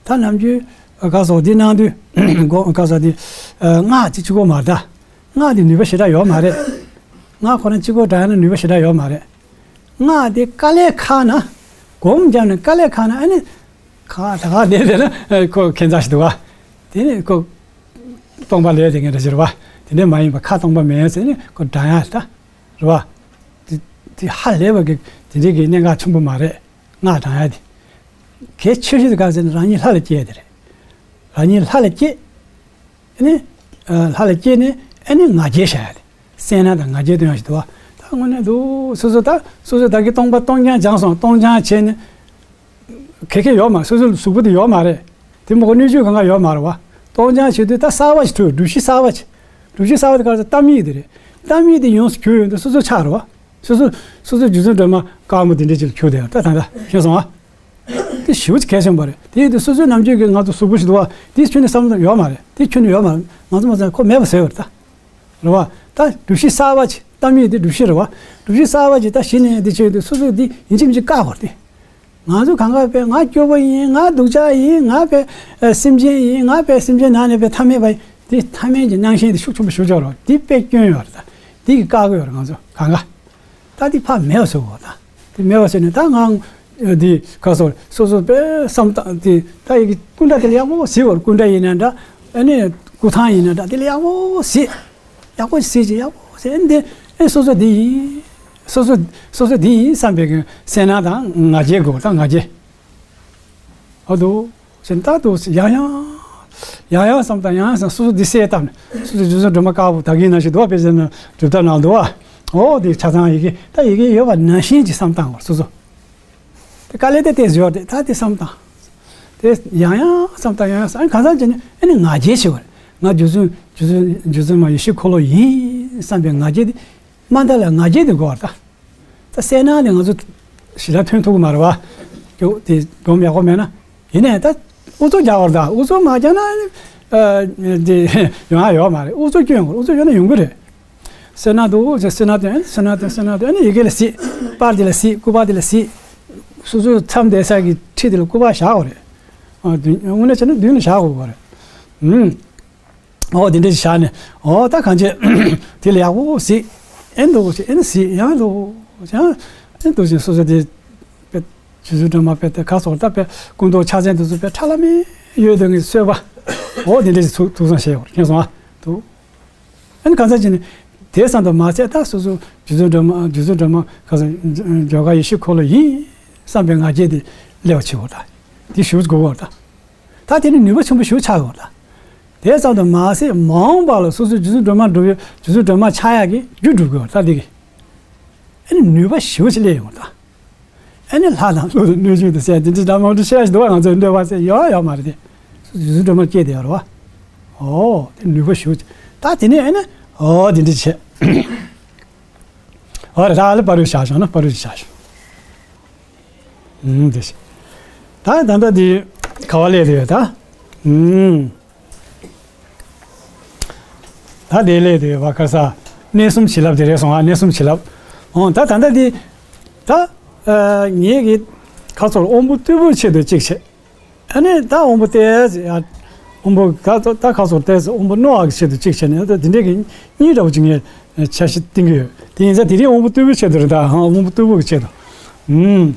ད་ནམ་རྒྱུན་ག་སོགས་འདི་གནང་དུས་གོ་ག་སོགས་འདི་སྔགས་ཅིག་གཅིག་པོ་མ་རེད་ད། སྔགས་འདི་ནུས་པ་ཞེ་དྲག་ཡོད་མ་རེད། སྔགས་ཁོ་ན་གཅིག་པོ་བགྲང་ཡ་ན་ནུས་པ་ཞེ་དྲག་ཡོད་མ་རེད། སྔགས་འདི་དཀའ་ལས་ཁག་ན། སྒོམ་བརྒྱབ་ནས་དཀའ་ལས་ཁག་ན་ཨ་ནི། ཁ་ད་ག་བསྡད་བསྡད་ན་ཁོ་ཁྱད་མཚར་ཞིག་འདུག་བ། དེ་ནི་ཁོ་སྟོང་པ་ལས་དེ་ངན་འདྲ་ཞིག་རེད་བ། དེ་འདྲ་མ་ཡིན་པ་ཁ་སྟོང་པ་མེད་ཟེར་ནས་ཁོ་བགྲང་ཡ་ད། རེད་བ། དེ་དེ་ཧ་ལས་པ་གི་དེ་འདྲའི་གི་གནད་འགག་ཆེན་པོ་མ་རེད། སྔགས་བགྲང་ཡ་དེ། གལ་ཆེ་ཤོས་དེ་ག་ཟེར་ན་རང་ཉིད་ལྷ་ལ་སྐྱེ་ཡ་དེ་རེད། རང་ཉིད་ལྷ་ལ་སྐྱེ། ཨ་ནི། ཨ། ལྷ་ལ་སྐྱེས་ནས་ཨ་ནི་ང་རྒྱལ་བྱ་ཡ་དེ། སེར་སྣ་དང་ང་རྒྱལ་སྟོན་ཡ་ཞིག་འདུག་བ། ད་དངོས་གནས་འདུག་སོ་སོ་ད་སོ་སོ་ད་གི་སྟོང་པ་སྟོང་རྐྱང་སྦྱངས་སོང་། སྟོང་རྐྱང་བྱས་ནས་ག་གེ་ཡོད་མ། སོ་སོའི་གཟུགས་པོ་དེ་ཡོད་མ་རེད། དེ་མ་གཏོགས་སྣོད་བཅུད་གང་ག་ཡོད་མ་རེད་བ། སྟོང་རྐྱང་བྱེད་དུས་ད་གསར་པ་ཞིག་འཁྲུངས། སྒྲུབ་གཞི་གསར་པ་ཞིག་སྒྲུབ་གཞི་གསར་པ་དེ་ག་རེ་ཟེར། རྟ་མིག་དེ་རེད། རྟ་མིག་དེ་ཡོངས་སུ་གྱུར་ཡོང་དུས་སོ་སོ་ཆགས་རེད་བ། སོ་སོ་སོ་སོ་རྗེ་བཙུན་སྒྲོལ་མ་དཀར་མོ་དེ་འདྲ་ཅིག་ལ་གྱུར་བསྡད་ཡོད། ད་ད་ད་ཤེས་སོང་ཨ། དེ་ཞེ་པོ་ཅིག་གལ་ཆེན་པོ་རེད། དེ་ཡིན་དུས་སོ་སོའི་ནམ་རྒྱུན་གྱི་ང་ཚོ་གཟུགས་པོ་ཞིག་འདུག་བ། དེ་ཁྱོན་ནས་བསམ་བློ་ཡོད་མ་རེད། དེ་ཁྱོན་ནས་ཡོད་མ་རེད། ང་ཚོ་མ་ཚད་ཁོ་མེད་པ་བཟོས་པ་རེད་ད། རེད་བ། ད་སྒྲུབ་གཞི་གསར་པ་ཅིག་རྟ་མིག་དེ་སྒྲུབ་གཞི་རེད་བ། སྒྲུབ་གཞི་གསར་པ་ཅིག་ད་གཞི་ནས་འདི་བྱས་དུས་སོ་སོས་འདི་ཡིན་གཅིག་མིན་གཅིག་བཀག་དགོས་རེད་དེ། ང་ཚོ་གང་ག་དཔེ་ང་སྐྱོ་པོ་ཡིན། ང་སྡུག་ཅག་ཡིན། ང་དཔེ་ཨ་སེམས་ཅན་ཡིན། ང་དཔེ་སེམས་ཅན་ནང་ནས་དཔེ་ཐ་མལ་པ་ཡིན། དེ་ཐ་མལ་གྱི་སྣང་ཤེས་དེ་ཤུགས་ཆེན་པོ་ཞུགས་ཆོག་རོགས། དེ་དཔེ་སྐྱོན་ཡོད་རེད་ད། དེ་གི་བཀག་གི་ཡོད་རེད་ང་ཚོ་གང་ག་ད་དེ་ཕར་མེད་པ་བཟོ་དགོས་ད། དེ་མེད་པ་བཟོས་ནས་ད་ང་འདི་ཁ་སོ་སོ་སོ་དཔེ་བསམ་སྟངས་དེ་ད་ཡི་གེ་སྐུ་འདྲ་དེ་ལ་ཡག་པོ་གཟིགས་དགོས་རེད། སྐུ་འདྲ་ཡིན་ན་འདྲ། ཨ་ནི་སྐུ་ཐང་ཡིན་ན་འདྲ། དེ་ལ་ཡག་པོ་གཟིགས། ཡག་པོ་གཟིགས་ཅིག་ཡག་པོ་གཟིགས། ཨ་ནི་དེ་ཨེ་སོ་སོ་དེ་ཡིན། སོ་སོ་སོ་སོ་འདི་ཡིན་བསམ་པའི་གི་སེར་སྣ་དང་ང་རྒྱལ་དགོས་དང་ང་རྒྱལ། ཨ་དོ། ཞེས་ད་དུ་ཡང་ཡང་ཡང་ཡང་བསམ་དང་ཡང་ཡང་བསམ་སོ་སོ་འདི་གསལ་བཏབ་ནས་སོ་སོ་རྗེ་བཙུན་སྒྲོལ་མ་དཀར་པོ་ད་གིན་ནང་བཞིན་འདུག་བ། དཔེ་ཆ་ནང་སྒྲུབ་ཐབས་ནང་འདུག་བ། ཨོ་དེ་ཆ་ཚང་ཡི་གེ་ད་ཡི་གེ་ཡོད་པ་ནང་བཞིན་གྱི་བསམ་སྟངས་བར་སོ་སོ། དེ་དཀའ་ལས་དེ་དེ་བཟོས་ཏེ་ད་དེ་བསམ་དང་། དེ་ཡང་ཡང་བསམ་དང་ཡང་ཡང་བསམ། ཨ་ནི་གང་ཟག་ཅིག་ནི་ཨ་ནི་ང་རྒྱལ་ཆེ་བ་རེད། ང་རྗེ་བཙུན་རྗེ་བཙུན་རྗེ་བཙུན་མ་ཡེ་ཤེས་འཁོར་ལོ་ཡིན་བསམ་པའི་ང་རྒྱལ་དེ། དམའ་མཐའ་ལ་ང་རྒྱལ་དེ་དགོས་པ་རེད་ད། ད་སེར་སྣ་དེ་ང་ཚོ་ཞི་ལ་ཐོན་ཐུབ་ཀྱི་མ་རེད་བ། ཀྱོ་དེ་སྒོམ་ཡག་པོ་མེད་ན། ཡིན་ནའི་ད་ཨུ་ཚུགས་རྒྱག་པ་རེད་ད། ཨུ་ཚུགས་མ་རྒྱག་ན་ཨ་ནི་ཨ་དེ་ཡོང་ཡ་ཡོད་མ་རེད། ཨུ་ཚུགས་སྐྱོན་དགོས། ཨུ་ཚུགས་ཡོད་ན་ཡོང་གི་རེད། སེར་སྣ་འདུག་ཟེར། སེར་སྣ་དེ་ཨ་ནི་སེར་སྣ་དེ་སེར་སྣ་དེ་ཨ་ནི་ཡི་གེ་ལ་གཟིགས། པར་དེ་ལ་གཟིགས། སྐུ་པར་དེ་ལ་གཟིགས། སོ་སོའི་མཚམས་བསྡད་ས་གི་ཁྲི་དེ་ལ་སྐུ་པར་བཞག་དགོས་རེད། ཨ་དེ་དངོས་གནས་བྱས་ན་མདུན་ལ་བཞག་དགོས་པ་རེད། ཨུམ། ཨོ་དེ་འདྲ་ཞིག་བཞག་ནས་ཨོ་ད་གང་བྱེད། དེ་ལ་ཡག་པོ་གཟིགས། ཨེ་འདུག་ཟེར། ཨེ་ནི་གཟིགས་ཡང་འདུག་ཟེར། ཨེ་འདུག་ཟེར། སོ་སོ་དེ་དཔེ་རྗེ་བཙུན་སྒྲོལ་མ་དཔེ་དེ་ག་སོགས་ད་དཔེ་སྐུ་མདོག་ཕྱག་མཚན་དེ་ཚོ་དཔེ་ཁྲ་ལམ་མེ་ཡོད་དེ་ངས་གསོལ་བ། ཨོ་དེ་འདྲ་ཞིག་ཐུགས་ཐུགས་བསམ་བཞེས་ཡོད་མཁྱེན་སོང་ཨ། འདུག་ཨ་ནི་གང་ཟག་ཅིག་ནི་དེ་བསམ་དུ་མ་ཟད་ད་སོ་སོ་རྗེ་བཙུན་སྒྲོལ་མ་རྗེ་བཙུན་སྒྲོལ་མ་ག་ས་ཇོ་ག་ཡེ་ཤེས་འཁོར་ལོ་ཡིན་བསམ་པའི་ང་རྒྱལ་དེ་སླེབས་པ་བྱེད་དགོས་ད། དེ་ཞུ་དགོས་པ་ད། ད་དེ་ནི་ནུས་པ་ཆེན་པོ་ཞིག་ཆགས་ཡོད་ད། དེ་ཙམ་དུ་མ་ཟད་མ་འོངས་པ་ལ་སོ་སོའི་རྗེ་བཙུན་སྒྲོལ་མ་སྒྲུབ་ཡོད་རྗེ་བཙུན་སྒྲོལ་མ་ཆགས་ཡག་གི་རྒྱུ་སྒྲུབ་དགོས་ད་དེ་གི། ཨ་ནི་ནུས་པ་ཞེ་པོ་ཅིག་སླེབས་ཡོང་ད། ཨ་ནི་ལྷ་དང་ཀླུ་དང་གནོད་སྦྱིན་དུ་ཟེར་དེ་འདྲ་འདྲ་མང་དུ་བཤད་ཞིག་འདུག་བ། ང་ཚོའི་འདོད་པ་ཟེར་ཡོད་ཡོད་མ་རེད་དེ། རྗེ་བཙུན་སྒྲོལ་མ་སྐྱེས་དེ་ཡོད་རེད་བ། ཨོ་དེ་ནུས་པ་ཞེ་པོ་ཅིག་ད་དེ་ནས་ཨ་ནི་ཨོ་དེ་འདྲ་བྱས། ཨོ་རེད་ད་ཨ་ལ་པ་རུ་བཞག་བྱུང་ན་པ་རུ་བཞག་བྱུང་། ཨུམ་དེ་བཞིན། ད་ད་ལྟ་འདི་ག་བ་སླེབས་དེ་ཡོད་ད། ཨུམ། ད་དེ་སླེབས་དེ་ཡོད་པ་ག་ས། གནས་གསུམ་བྱིན་རླབས་དེ་རེད་སོང་ཨ། གནས་གསུམ་བྱིན་རླབས། ཨོ་ད་ད་ལྟ་འདི། ད། ཨ་ངེད་ཀྱི་ཁ་ཚོར་དབང་པོ་རྟུལ་པོའི་ཆེད་དུ་གཅིག་བྱེད། ཨ་ནི་ད་དབང་པོ་ཏོག་ཙམ་ཡ། དབང་པོ་ག་ཚོ་ད་ཁ་ཚོར་ཏོག་ཙམ་དབང་པོ་རྣོ་བ་གི་ཆེད་དུ་གཅིག་བྱས་ནས་ད་དེ་འདྲས་ཀྱི་གཉིས་འདྲ་བོ་ཅིག་ངས་འཆར་གཞི་བཏིང་གི་ཡོད། དེ་ཡིན་ཙང་དེ་རིང་དབང་པོ་རྟུལ་པོའི་ཆེད་དུ་རེད་ད། ཧང་དབང་པོ་རྟུལ་པོ་གི་ཆེད་དུ། ཨུམ།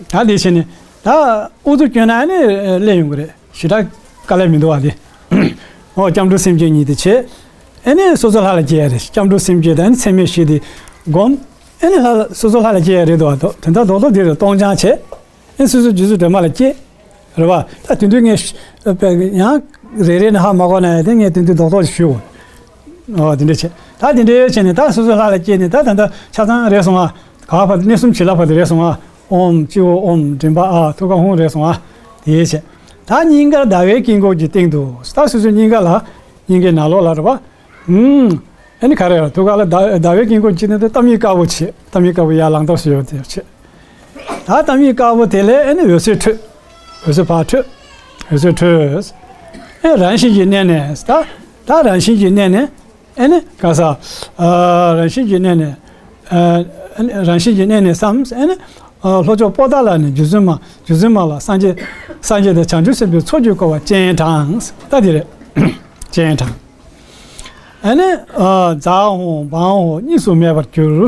ད་དེ་བྱས་ནས་ད་ཨུ་ཚུགས་སྐྱོན་ན་ཨ་ནི་སླེབས་ཡོང་གི་རེད། ཞེ་དྲག་དཀའ་ལས་མི་འདུག་བ་དེ། ཨོ་སྐྱབས་འགྲོ་སེམས་བསྐྱེད་གཉིས་དེ་བྱས། ཨ་ནི་སོ་སོ་ལྷ་ལ་སྐྱེ་ཡ་རེད། སྐྱབས་འགྲོ་སེམས་བསྐྱེད་དང་ཨ་ནི་མཚན་མེད་བཞི་དེ་བསྒོམ། ཨ་ནི་ལྷ་ལ་སོ་སོ་ལྷ་ལ་སྐྱེ་ཡ་རེད་འདུག་བ། དོན་དག་རྡོག་རྡོག་དེ་རེད། སྟོང་སྦྱང་བྱས། ཨེ་སོ་སོ་རྗེ་བཙུན་སྒྲོལ་མ་ལ་སྐྱེས། རེད་བ། ད་དེ་དུས་ངས་ཤ་ཨ་དཔེ་ཡང་རེ་རེ་ནས་ཧ་མ་གོ་ན་ཡང་དེ་ངས་དེ་དུས་རྡོག་རྡོག་ཞུ་འོ། འོ་དེ་འདྲ་བྱས། ད་དེ་འདྲ་བྱས་ནས་ད་སོ་སོ་ལྷ་ལ་སྐྱེས་ནས་ད་ད་ད་ཆ་ཚང་རེད་སོང་ཨ། ག་བ་གནས་གསུམ་བྱིན་རླབས་པ་དེ་རེད་སོང་ཨ། ཨོམ་སྤྱི་བོ་ཨོམ་མགྲིན་པ་ཨ་ཐུགས་ཀ་ཧཱུྃ་རེད་སོང་ཨ། དེ་བྱས། ད་སྙིང་གར་ཟླ་བའི་དཀྱིལ་འཁོར་གྱི་སྟེང་དུ་ད་སོ་སོའི་སྙིང་ག་ལ་སྙིང་གའི་ནང་ལོགས་ལ་རེད་བ། ཨུམ། ཨ་ནི་ག་རེ་ཡོད། ཐུགས་ཀ་ལ་ཟླ་ཟླ་བའི་དཀྱིལ་འཁོར་གྱི་ནང་དུ་ཏཱཾ་ཡིག་དཀར་པོ་བྱས། ཏཱཾ་ཡིག་དཀར་པོ་ཡར་ལངས་ཐབས་སུ་ཡོད་དེ་བྱས། ད་ཏཱཾ་ཡིག་དཀར་པོ་དེ་ལས་ཨ་ནི་འོད་ཟེར་འཕྲོས། འོད་ཟེར་ཕར་འཕྲོས། འོད་ཟེར་འཕྲོས། ཨེ་རང་བཞིན་གྱིས་གནས་ནས་ད་ད་རང་བཞིན་གྱིས་གནས་ནས་ཨེ་ནི་ག་ས་ཨ་རང་བཞིན་གྱིས་གནས་ནས་ཨ་ཨེ་ནི་རང་བཞིན་གྱིས་གནས་ནས་སམ་ཨེ་ནི་ཨ་ལྷོ་ཕྱོགས་པོ་ཏ་ལ་ནས་རྗེ་བཙུན་མ་རྗེ་བཙུན་མ་ལ་སངས་རྒྱས་སངས་རྒྱས་དང་བྱང་ཆུབ་སེམས་དཔའི་ཚོགས་ཀྱིས་བསྐོར་བ་སྤྱན་དྲངས། ད་དེ་རེད། སྤྱན་དྲངས། ཨ་ནི་ཨ་ཛཿཧཱུྃ་བཾ་ཧོཿ་གཉིས་སུ་མེད་པར་གྱུར།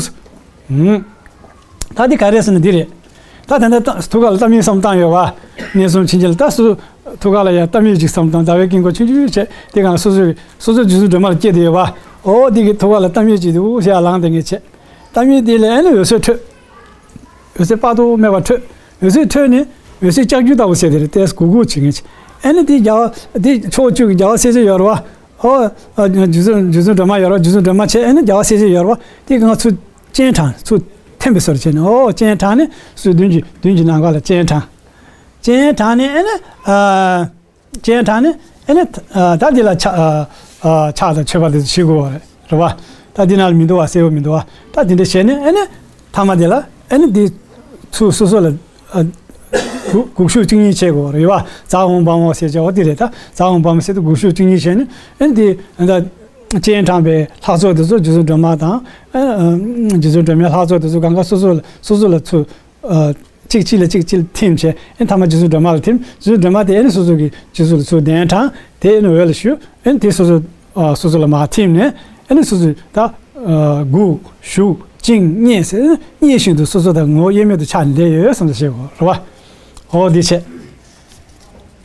ཨུམ། ད་འདི་ག་རེ་ཟེར་ན་འདི་རེད། ད་ད་ལྟ་ཐུགས་ཀ་ལ་ཏཱཾ་ཡིག་བསམ་བཏང་ཡོད་བ། གནས་གསུམ་ཕྱིན་ཆད་ལ་ད་སུ་ཐུགས་ཀ་ལ་ཡང་ཏཱཾ་ཡིག་ཅིག་བསམ་བཏང་། ཟླ་བའི་དཀྱིལ་འཁོར་ཆུང་ཆུང་བྱས་དེ་གང་སོ་སོའི་སོ་སོའི་རྗེ་བཙུན་སྒྲོལ་མ་ལ་སྐྱེས་ཏེ་ཡོད་བ། ཨོ་འདི་གི་ཐུགས་ཀ་ལ་ཏཱཾ་ཡིག་ཅིག་འདུག་ཞེས་ལངས་ཏེ་ངས་བྱས། ཏཱཾ་ཡིག་འདི་ལས་ཨ་ནི་འོད་ཟེར་འཕྲོས། འོད་ཟེར་དཔག་ཏུ་མེད་པ་འཕྲོས། འོད་ཟེར་འཕྲོས་ནས་འོད་ཟེར་ལྕགས་ཀྱུ་ལྟ་བུ་ཟེར་དེ་རེད། ཏེས་གུག་གུག་བྱེད་མཁན་ཅིག་ཨ་ནི་དེ་རྒྱལ་བ་དེ་ཕྱོགས་བཅུ་གི་རྒྱལ་བ་སྲས་བཅས་ཡོད་རེད་བ། ཨོ། རྗེ་བཙུན་རྗེ་བཙུན་སྒྲོལ་མ་ཡོད་རེད་བ། རྗེ་བཙུན་སྒྲོལ་མ་བྱས་ཨ་ནི་རྒྱལ་བ་སྲས་བཅས་ཡོད་རེད་བ། དེ་གང་ཚུར་སྤྱན་དྲངས་ཚུར་འཐེན་པའི་བཟོ་འདྲ་བྱས་ནས་ཨོ་སྤྱན་དྲངས་ནས་སུ་མདུན་གྱི་མདུན་གྱི་ནམ་མཁའ་ལ་སྤྱན་དྲངས། སྤྱན་དྲངས་ནས་ཨ་ནི། སྤྱན་དྲངས་ནས་ཨ་ནི་ད་འདི་ལ་ཕྱག་ཕྱག་དང་མཆོད་པ་དེ་ཚོ་བྱེད་དགོས་པ་རེད་བ། ད་འདི་ནང་ལ་མི་འདུག་བ། གསལ་པོ་མི་འདུག་བ། ད་འདི་འདྲ་བྱས་ནས་ཨ་ནི་ཐ་མ་དེ་ལ་ཨ་ནི་འདི་ཚུར་སོ་སོ་ལ་གུག་གུག་ཤུགས་གཅིག་གཉིས་བྱེད་དགོས་པ་རེད་བ། ཛཿཧཱུྃ་བཾ་ཧོཿ་ཟེར་བྱ་བ་འདི་རེད། ད་ཛཿཧཱུྃ་བཾ་ཧོཿ་ཟེར་དུས་གུག་ཤུགས་གཅིག་གཉིས་བྱས་ནས་ཨ་ནི་འདི་ད་སྤྱན་དྲངས་པའི་ལྷ་ཚོགས་དེ་ཚོ་རྗེ་བཙུན་སྒྲོལ་མ་དང་རྗེ་བཙུན་སྒྲོལ་མའི་ལྷ་ཚོགས་དེ་ཚོ་གང་ག་སོ་སོ་ལ་སོ་སོ་ལ་ཚུར། གཅིག་གཅིག་ལ་གཅིག་གཅིག་ལ་ཐིམ་བྱས་ཨེ་ཐ་མ་རྗེ་བཙུན་སྒྲོལ་མ་ལ་ཐིམ། རྗེ་བཙུན་སྒྲོལ་མ་དེ་ཨེ་ནི་སོ་སོ་གི་རྗེ་བཙུན་ལ་ཚུར་གདན་དྲངས། དེ་ཨེ་ནི་འོད་ལ་ཞུ། ཨེ་ནི་དེ་སོ་སོ་སོ་སོ་ལ་མར་ཐིམ་ནས་ཨེ་ནི་སོ་སོ་ད་གུག་ཞུགས་བཅིངས་མཉེས་ཟེར་མཉེས་བཞིན་དུ་སོ་སོ་ད་ངོ་བོ་དབྱེར་མེད་དུ་ཆགས་ནས་བསྡད་ཡོད་བསམ་ས་བྱེད་དགོས་རེད་བ། འོ་འདི་བྱས།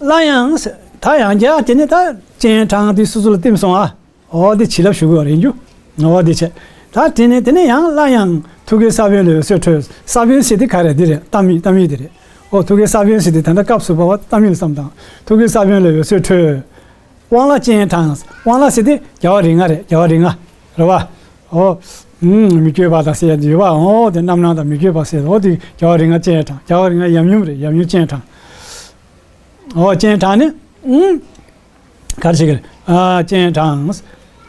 སླར་ཡང་ད་ཡང་བསྐྱར་དེ་ནི་ད་སྤྱན་དྲངས་དེ་སོ་སོ་ལ་བསྟིམ་སོང་ཨ། འོ་དེ་བྱིན་རླབས་ཞུ་དགོས་རེད་འཇུ། འོ་དེ་བྱས། ད་དེ་ནས་དེ་ནས་ཡང་སླར་ཡང་ཐུགས་ཀའི་ས་བོན་ལས་འོད་ཟེར་འཕྲོས། ས་བོན་ཟེར་དེ་ག་རེ་དེ་རེད། གཏམ་ཡིག་གཏམ་ཡིག་དེ་རེད། ཨོ་ཐུགས་ཀའི་ས་བོན་ཟེར་དེ་ད་ལྟ་སྐབས་སུ་བབས་པ་གཏམ་ཡིག་ལ་བསམ་དང་། ཐུགས་ཀའི་ས་བོན་ལས་འོད་ཟེར་འཕྲོས། དབང་ལ་སྤྱན་དྲངས། དབང་ལ་ཟེར་དེ་རྒྱལ་བ་རིགས་ལྔ་རེད། རྒྱལ་བ་རིགས་ལྔ་རེད་བ། ཨོ། ཨུམ། མི་བསྐྱོད་པ་དང་ཟེར་ཡ་ཡོད་བ། ཨོ་དེ་རྣམ་སྣང་དང་མི་བསྐྱོད་པ་ཟེར། ཨོ་དེ་རྒྱལ་བ་རིགས་ལྔ་སྤྱན་དྲངས། རྒྱལ་བ་རིགས་ལྔ་ཡབ་ཡུམ་རེད། ཡབ་ཡུམ་སྤྱན་དྲངས། ཨོ་སྤྱན་དྲངས་ནས། ཨུམ། ག་རེ་བྱེད་ཀྱི་རེད། ཨ་སྤྱན་དྲངས།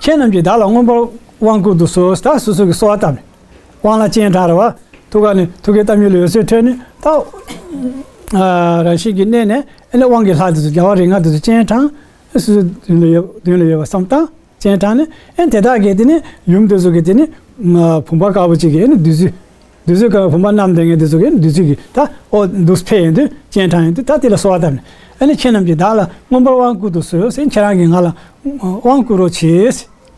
ཁྱེད་རྣམས་ཀྱིས་བདག་ལ་མངོན་པར་དབང་བསྐུར་དུ་གསོལ། ད་སོ་སོ་གི་གསོལ་བ་བཏབ་ནས། དབང་ལ་སྤྱན་དྲངས་རེད་བ། ཐུགས་ཀ་ནས་ཐུགས་ཀའི་གཏམ་ཡིག་ལས་འོད་ཟེར་འཕྲོས་ནས་ད། ཨ་རང་བཞིན་གྱིས་གནས་ནས་ཨ་ནི་དབང་གི་ལྷ་དེ་ཚོ་རྒྱལ་བ་རིགས་ལྔ་དེ་ཚོ་སྤྱན་དྲངས། སོ་སོའི་མདུན་ལ་ཡོད་མདུན་ལ་ཡོད་པ་བསམ་བཏང་། སྤྱན་དྲངས་ནས་ཨེ་དེ་དག་གིས་དེ་ནི་ཡུམ་དེ་ཚོ་གིས་དེ་ནི་བུམ་པ་དཀར་པོ་གཅིག་གིས་ཨེ་ནི་བདུད་རྩི། བདུད་རྩི་དཀར་བུམ་པ་བསྣམས་བསྡད་མཁན་དེ་ཚོ་གིས་བདུད་རྩི་གིས་ད་ཨོ་འདུག་ཕེབས་ཡོང་དུས་སྤྱན་དྲངས་ཡོང་དུས་ད་དེ་ལ་གསོལ་བ་བཏབ་ནས་ཨ་ནི་ཁྱེད་རྣམས་ཀྱིས་བདག་ལ་མངོན་པར་དབང་བསྐུར་དུ་གསོལ་ཟེར། ཁྱེད་རང་གིས་ང་ལ་དབང་བསྐུར་རོགས་གྱིས།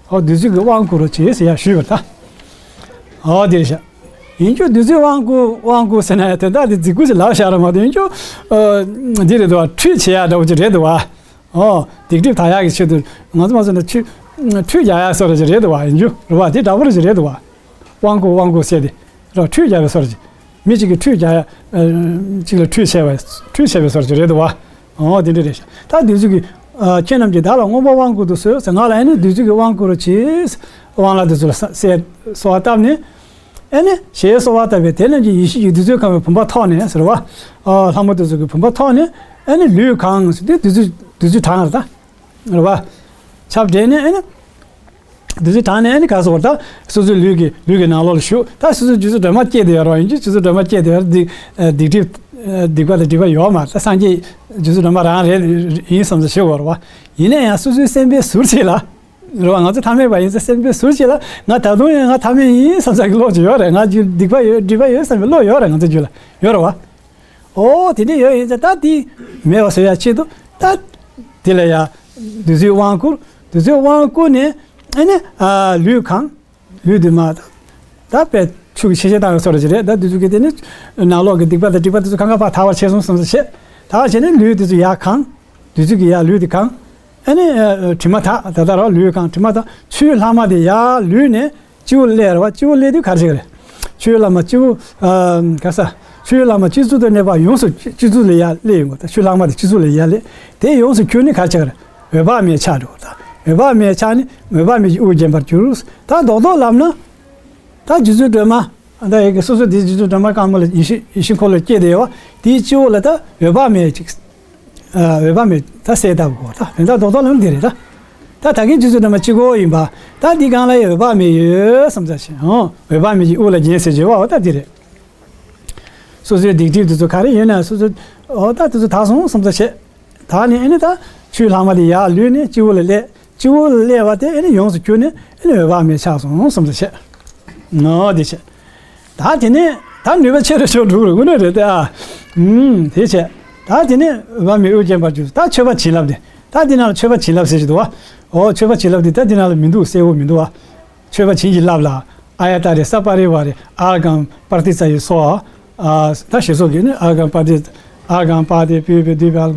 ཨོ་བདུད་རྩི་གིས་དབང་བསྐུར་རོགས་གྱིས་ཟེར་ཡ་ཞུས་པར་ད། ཨོ་དེ་རེད་ཤག་ཡིན་རྒྱུ་བདུད་རྩི་དབང་བསྐུར་དབང་བསྐུར་ཟེར་ན་ཡ་དོན་དག་དེ་རྫིག་པོ་ཞིག་ལབ་བཞག་ར་མ་གཏོགས་ཡིན་རྒྱུ། ཨོ་འདི་རེད་འདུག་བ། ཁྲུས་བྱེད་ཡ་འདྲ་བོ་ཅིག་རེད་འདུག་བ། ཨོ། སྡིག་སྒྲིབ་དག་ཡག་གི་ཆེད་དུ་ང་ཚོ་མ་སོང་ན་ཁྲུས་ཁྲུས་རྒྱག་ཡག་བཟོ་འདྲ་ཞིག་རེད་འདུག་བ། ཡིན་རྒྱུ་རེད་བ། དེ་འདྲ་པོ་རེ་ཞིག་རེད་འདུག་བ། དབང་བསྐུར་དབང་བསྐུར་ཟེར་དེ་རོ། ཁྲུས་རྒྱག་པའི་བཟོ་འདྲ་ཞིག་མི་གཅིག་གིས་ཁྲུས་རྒྱག་ཡག་གཅིག་ལ་ཁྲུས་བྱས་པ་ཁྲུས་བྱས་པའི་བཟོ་འདྲ་ཞིག་རེད་འདུག་བ། ཨོ་དེ་འདྲ་རེད་ཤག་ད་བདུད་རྩི་གིས་ཁྱེད་རྣམས་ཀྱིས་བདག་ལ་མངོན་པར་དབང་བསྐུར་དུ་གསོལ་ཟེར། ང་ལ་ཨ་ནི་བདུད་རྩི་གིས་དབང་བསྐུར་རོགས་གྱིས། དབང་ལ་དེ་ཚོ་ལ་གསོལ་བ་བཏབ་ནས། ཨེ་ནི་ཞེས་གསོལ་བ་བཏབ་པས་དེ་རྣམས་ཀྱི་ཡེ་ཤེས་ཀྱི་བདུད་རྩིས་གང་བའི་བུམ་པ་ཐོགས་ནས་ཟེར་བ། ཨ་ལྷ་མོ་དེ་ཚོ་གི་བུམ་པ་ཐོགས་ནས་ཨེ་ནི་ལུས་གང་ཟེར་དུས་བདུད་རྩི་བདུད་རྩི་གྲང་རེད་ད། རེད་བ། ཆབ་འདྲེས་ནས་ཨེ་ནི། བདུད་རྩི་གྲང་ནས་ཨེ་ནི་ག་སོགས་ད་སོ་སོའི་ལུས་ཀྱི་ལུས་ཀྱི་ནང་ལོགས་ལ་ཞུགས། ད་སོ་སོའི་རྗེས་སུ་འགྲོ་མ་སྐྱེས་དེ་ཡོད་རེད་བ། ཡིན་གྱི་རྗེས་སུ་འགྲོ་མ་སྐྱེས་དེ་ཡོད་རེད། སྡིག་སྡིག་སྒྲིབ་སྡིག་པ་དང་སྒྲིབ་པ་ཡོད་མ་རེད། ད་སངས་རྒྱས་རྗེས་སུ་འགྲོ་མ་རང་རེད་ཡིན་བསམ་ས་ཞེས་བོར་བ། ཡིན་ན་ཡང་སོ་སོའི་སེམས་པའི་ཟུར་ཅིག་ལ། རེད་བ། ང་ཚོ་ཐ་མལ་པ་ཡིན་ཙང་སེམས་པའི་ཟུར་ཅིག་ལ་ང་ད་དུང་ཡང་ང་ཐ་མལ་ཡིན་བསམ་ས་གི་བློ་ཅིག་ཡོད་རེད། ང་རྒྱུད་སྡིག་པ་ཡོད་སྒྲིབ་པ་ཡོད་བསམ་པའི་བློ་ཡོད་རེད། ང་ཚོ་རྒྱུད་ལ་ཡོད་རེད་བ། ཨོ་དེ་འདྲ་ཡོད་ཡིན་ཙང་ད་དེ་མེད་པ་བཟོ་ཡ་ཆེད་དུ་ད་དེ་ལ་ཡ་བདུད་རྩིའི་དབང་བསྐུར། བདུད་རྩིའི་དབང་བསྐུར་ནས་ཨ་ནི་ལུས་གང་། ལུས་དེ་མ་ད་དཔེ་ཆུ་གི་ཤེས་བྱ་བཏང་བའི་བཟོ་འདྲ་ཅིག་རེད། ད་བདུད་རྩི་གི་དེ་ནི་ནང་ལོགས་ཀྱི་སྡིག་པ་དང་སྒྲིབ་པ་དེ་ཚོ་གང་ག་ཕར་དག་པར་བྱས་སོང་བསམ་ས་བྱས། དག་བྱས་ནས་ལུས་དེ་ཚོ་ཡར་གང་། བདུད་རྩི་གི་ཡར་ལུས་དེ་གང་། ཨ་ནི་དྲི་མ་དག་ད་ལྟ་རོ་ལུས་གང་དྲི་མ་དག་ཆུའི་ལྷག་མ་དེ་ཡར་ལུས་ནས་སྤྱི་བོ་སླེབས་རེད་བ། སྤྱི་བོ་སླེབས་དུས་ག་རེ་བྱེད་ཀྱི་རེད། ཆུའི་ལྷག་མ་སྤྱི་བོ་ག་ས། ཆུའི་ལྷག་མ་སྤྱི་གཙུག་ཏུ་གནས་པ་ཡོངས་སུ་སྤྱི་གཙུག་ལ་ཡར་སླེབས་ཡོང་གི་ད་ཆུའི་ལྷག་མ་དེ་སྤྱི་གཙུག་ལ་ཡར་སླེབས། དེ་ཡོངས་སུ་གྱུར་ནས་ག་རེ་བྱེད་ཀྱི་རེད། འོད་དཔག་མེད་ཆགས་འགྲོ་གི་ད། འོད་དཔག་མེད་ཆགས་ནས་འོད་དཔག་མེད་ཀྱི་དབུ་བརྒྱན་པར་གྱུར། ད་རྡོག་རྡོག་ལབ་ན། ད་རྗེ་བཙུན་སྒྲོལ་མ། ད་ཡ་གི་སོ་སོ་དེ་རྗེ་བཙུན་སྒྲོལ་མ་དཀར་མོ་ལ་ཡེ་ཤེས་ཡེ་ཤེས་འཁོར་ལོ་སྐྱེས་དེ་ཡོད་བ། དེའི་སྤྱི་བོ་ལ་ད་འོད་དཔག་མེད་ཅིག་འོད་དཔག་མེད་ད་གསལ་བཏབ་གོ་ད་དེ་ད་རྡོག་རྡོག་ལབ་ན་འདི་རེད་ད། ད་ད་གིན་རྗེ་བཙུན་སྒྲོལ་མ་གཅིག་པོ་ཡིན་པ། ད་འདི་སྒང་ལ་ཡང་འོད་དཔག་མེད་ཡོད་བསམ་ས་བྱས། ཨོ་འོད་དཔག་མེད་ཀྱི་དབུ་ལ་བརྒྱན་ཟེར་བྱས་བ། འོ་ད་འདི་རེད། སོ་སོའི་སྡིག་སྒྲིབ་དེ་ཚོ་ག་རེ་ཡོད་ན་སོ་སོ་འོ་ད་དེ་ཚོ་དག་སོང་བསམ་ས་བྱས། ད་ནི་ཨ་ནི་ད་ཆུའི་ལྷག་མ་དེ་ཡར་ལུས་ནས་སྤྱི་བོ་ལ་སླེབས། སྤྱི་བོ་ལ་སླེབས་པ་དེ་ཨ་ནི་ཡོངས་སུ་གྱུར་ནས་ཨ་ནི་འོད་དཔག་མེད་ཆགས་སོང་བསམ་ས་བྱས། ཨོ་དེ་བྱས། ད་དེ་ནས་ད་ནུས་པ་ཆེ་རུ་ཕྱོགས་འགྲོ་གི་རེད་དངོས་གནས་རེད་དེ་ཨ། ཨུམ་དེ་བྱས། ད་དེ་ནས་འོད་དཔག་མེད་དབུ་བརྒྱན་པར་གྱུར། ད་མཆོད་པ་བྱིན་རླབས་དེ། ད་དེ་ནང་ལ་མཆོད་པ་བྱིན་རླབས་ཟེར་གྱི་འདུག་བ། ཨོ་མཆོད་པ་བྱིན་རླབས་དེ་ད་དེ་ནང་ལ་མི་འདུག་གསལ་པོ་མི་འདུག་བ། མཆོད་པ་བྱིན་གྱིས་བརླབས་ལ། ཨཱརྱ་ཏཱ་རེ་ས་པ་རི་ཝཱ་རེ་ཨཱརྒྷཾ་པྲ་ཏཱིཙྪ་ཡེ་སྭཱ་ཧཱ། ད་ཞེས་སོགས་ཀྱིས་ནི་ཨཱརྒྷཾ་པྲ་ཏཱིཙྪ། ཨཱརྒྷཾ་པཱ་དེ་པུཥྤེ་དྷཱུ་པེ་ཨཱལ་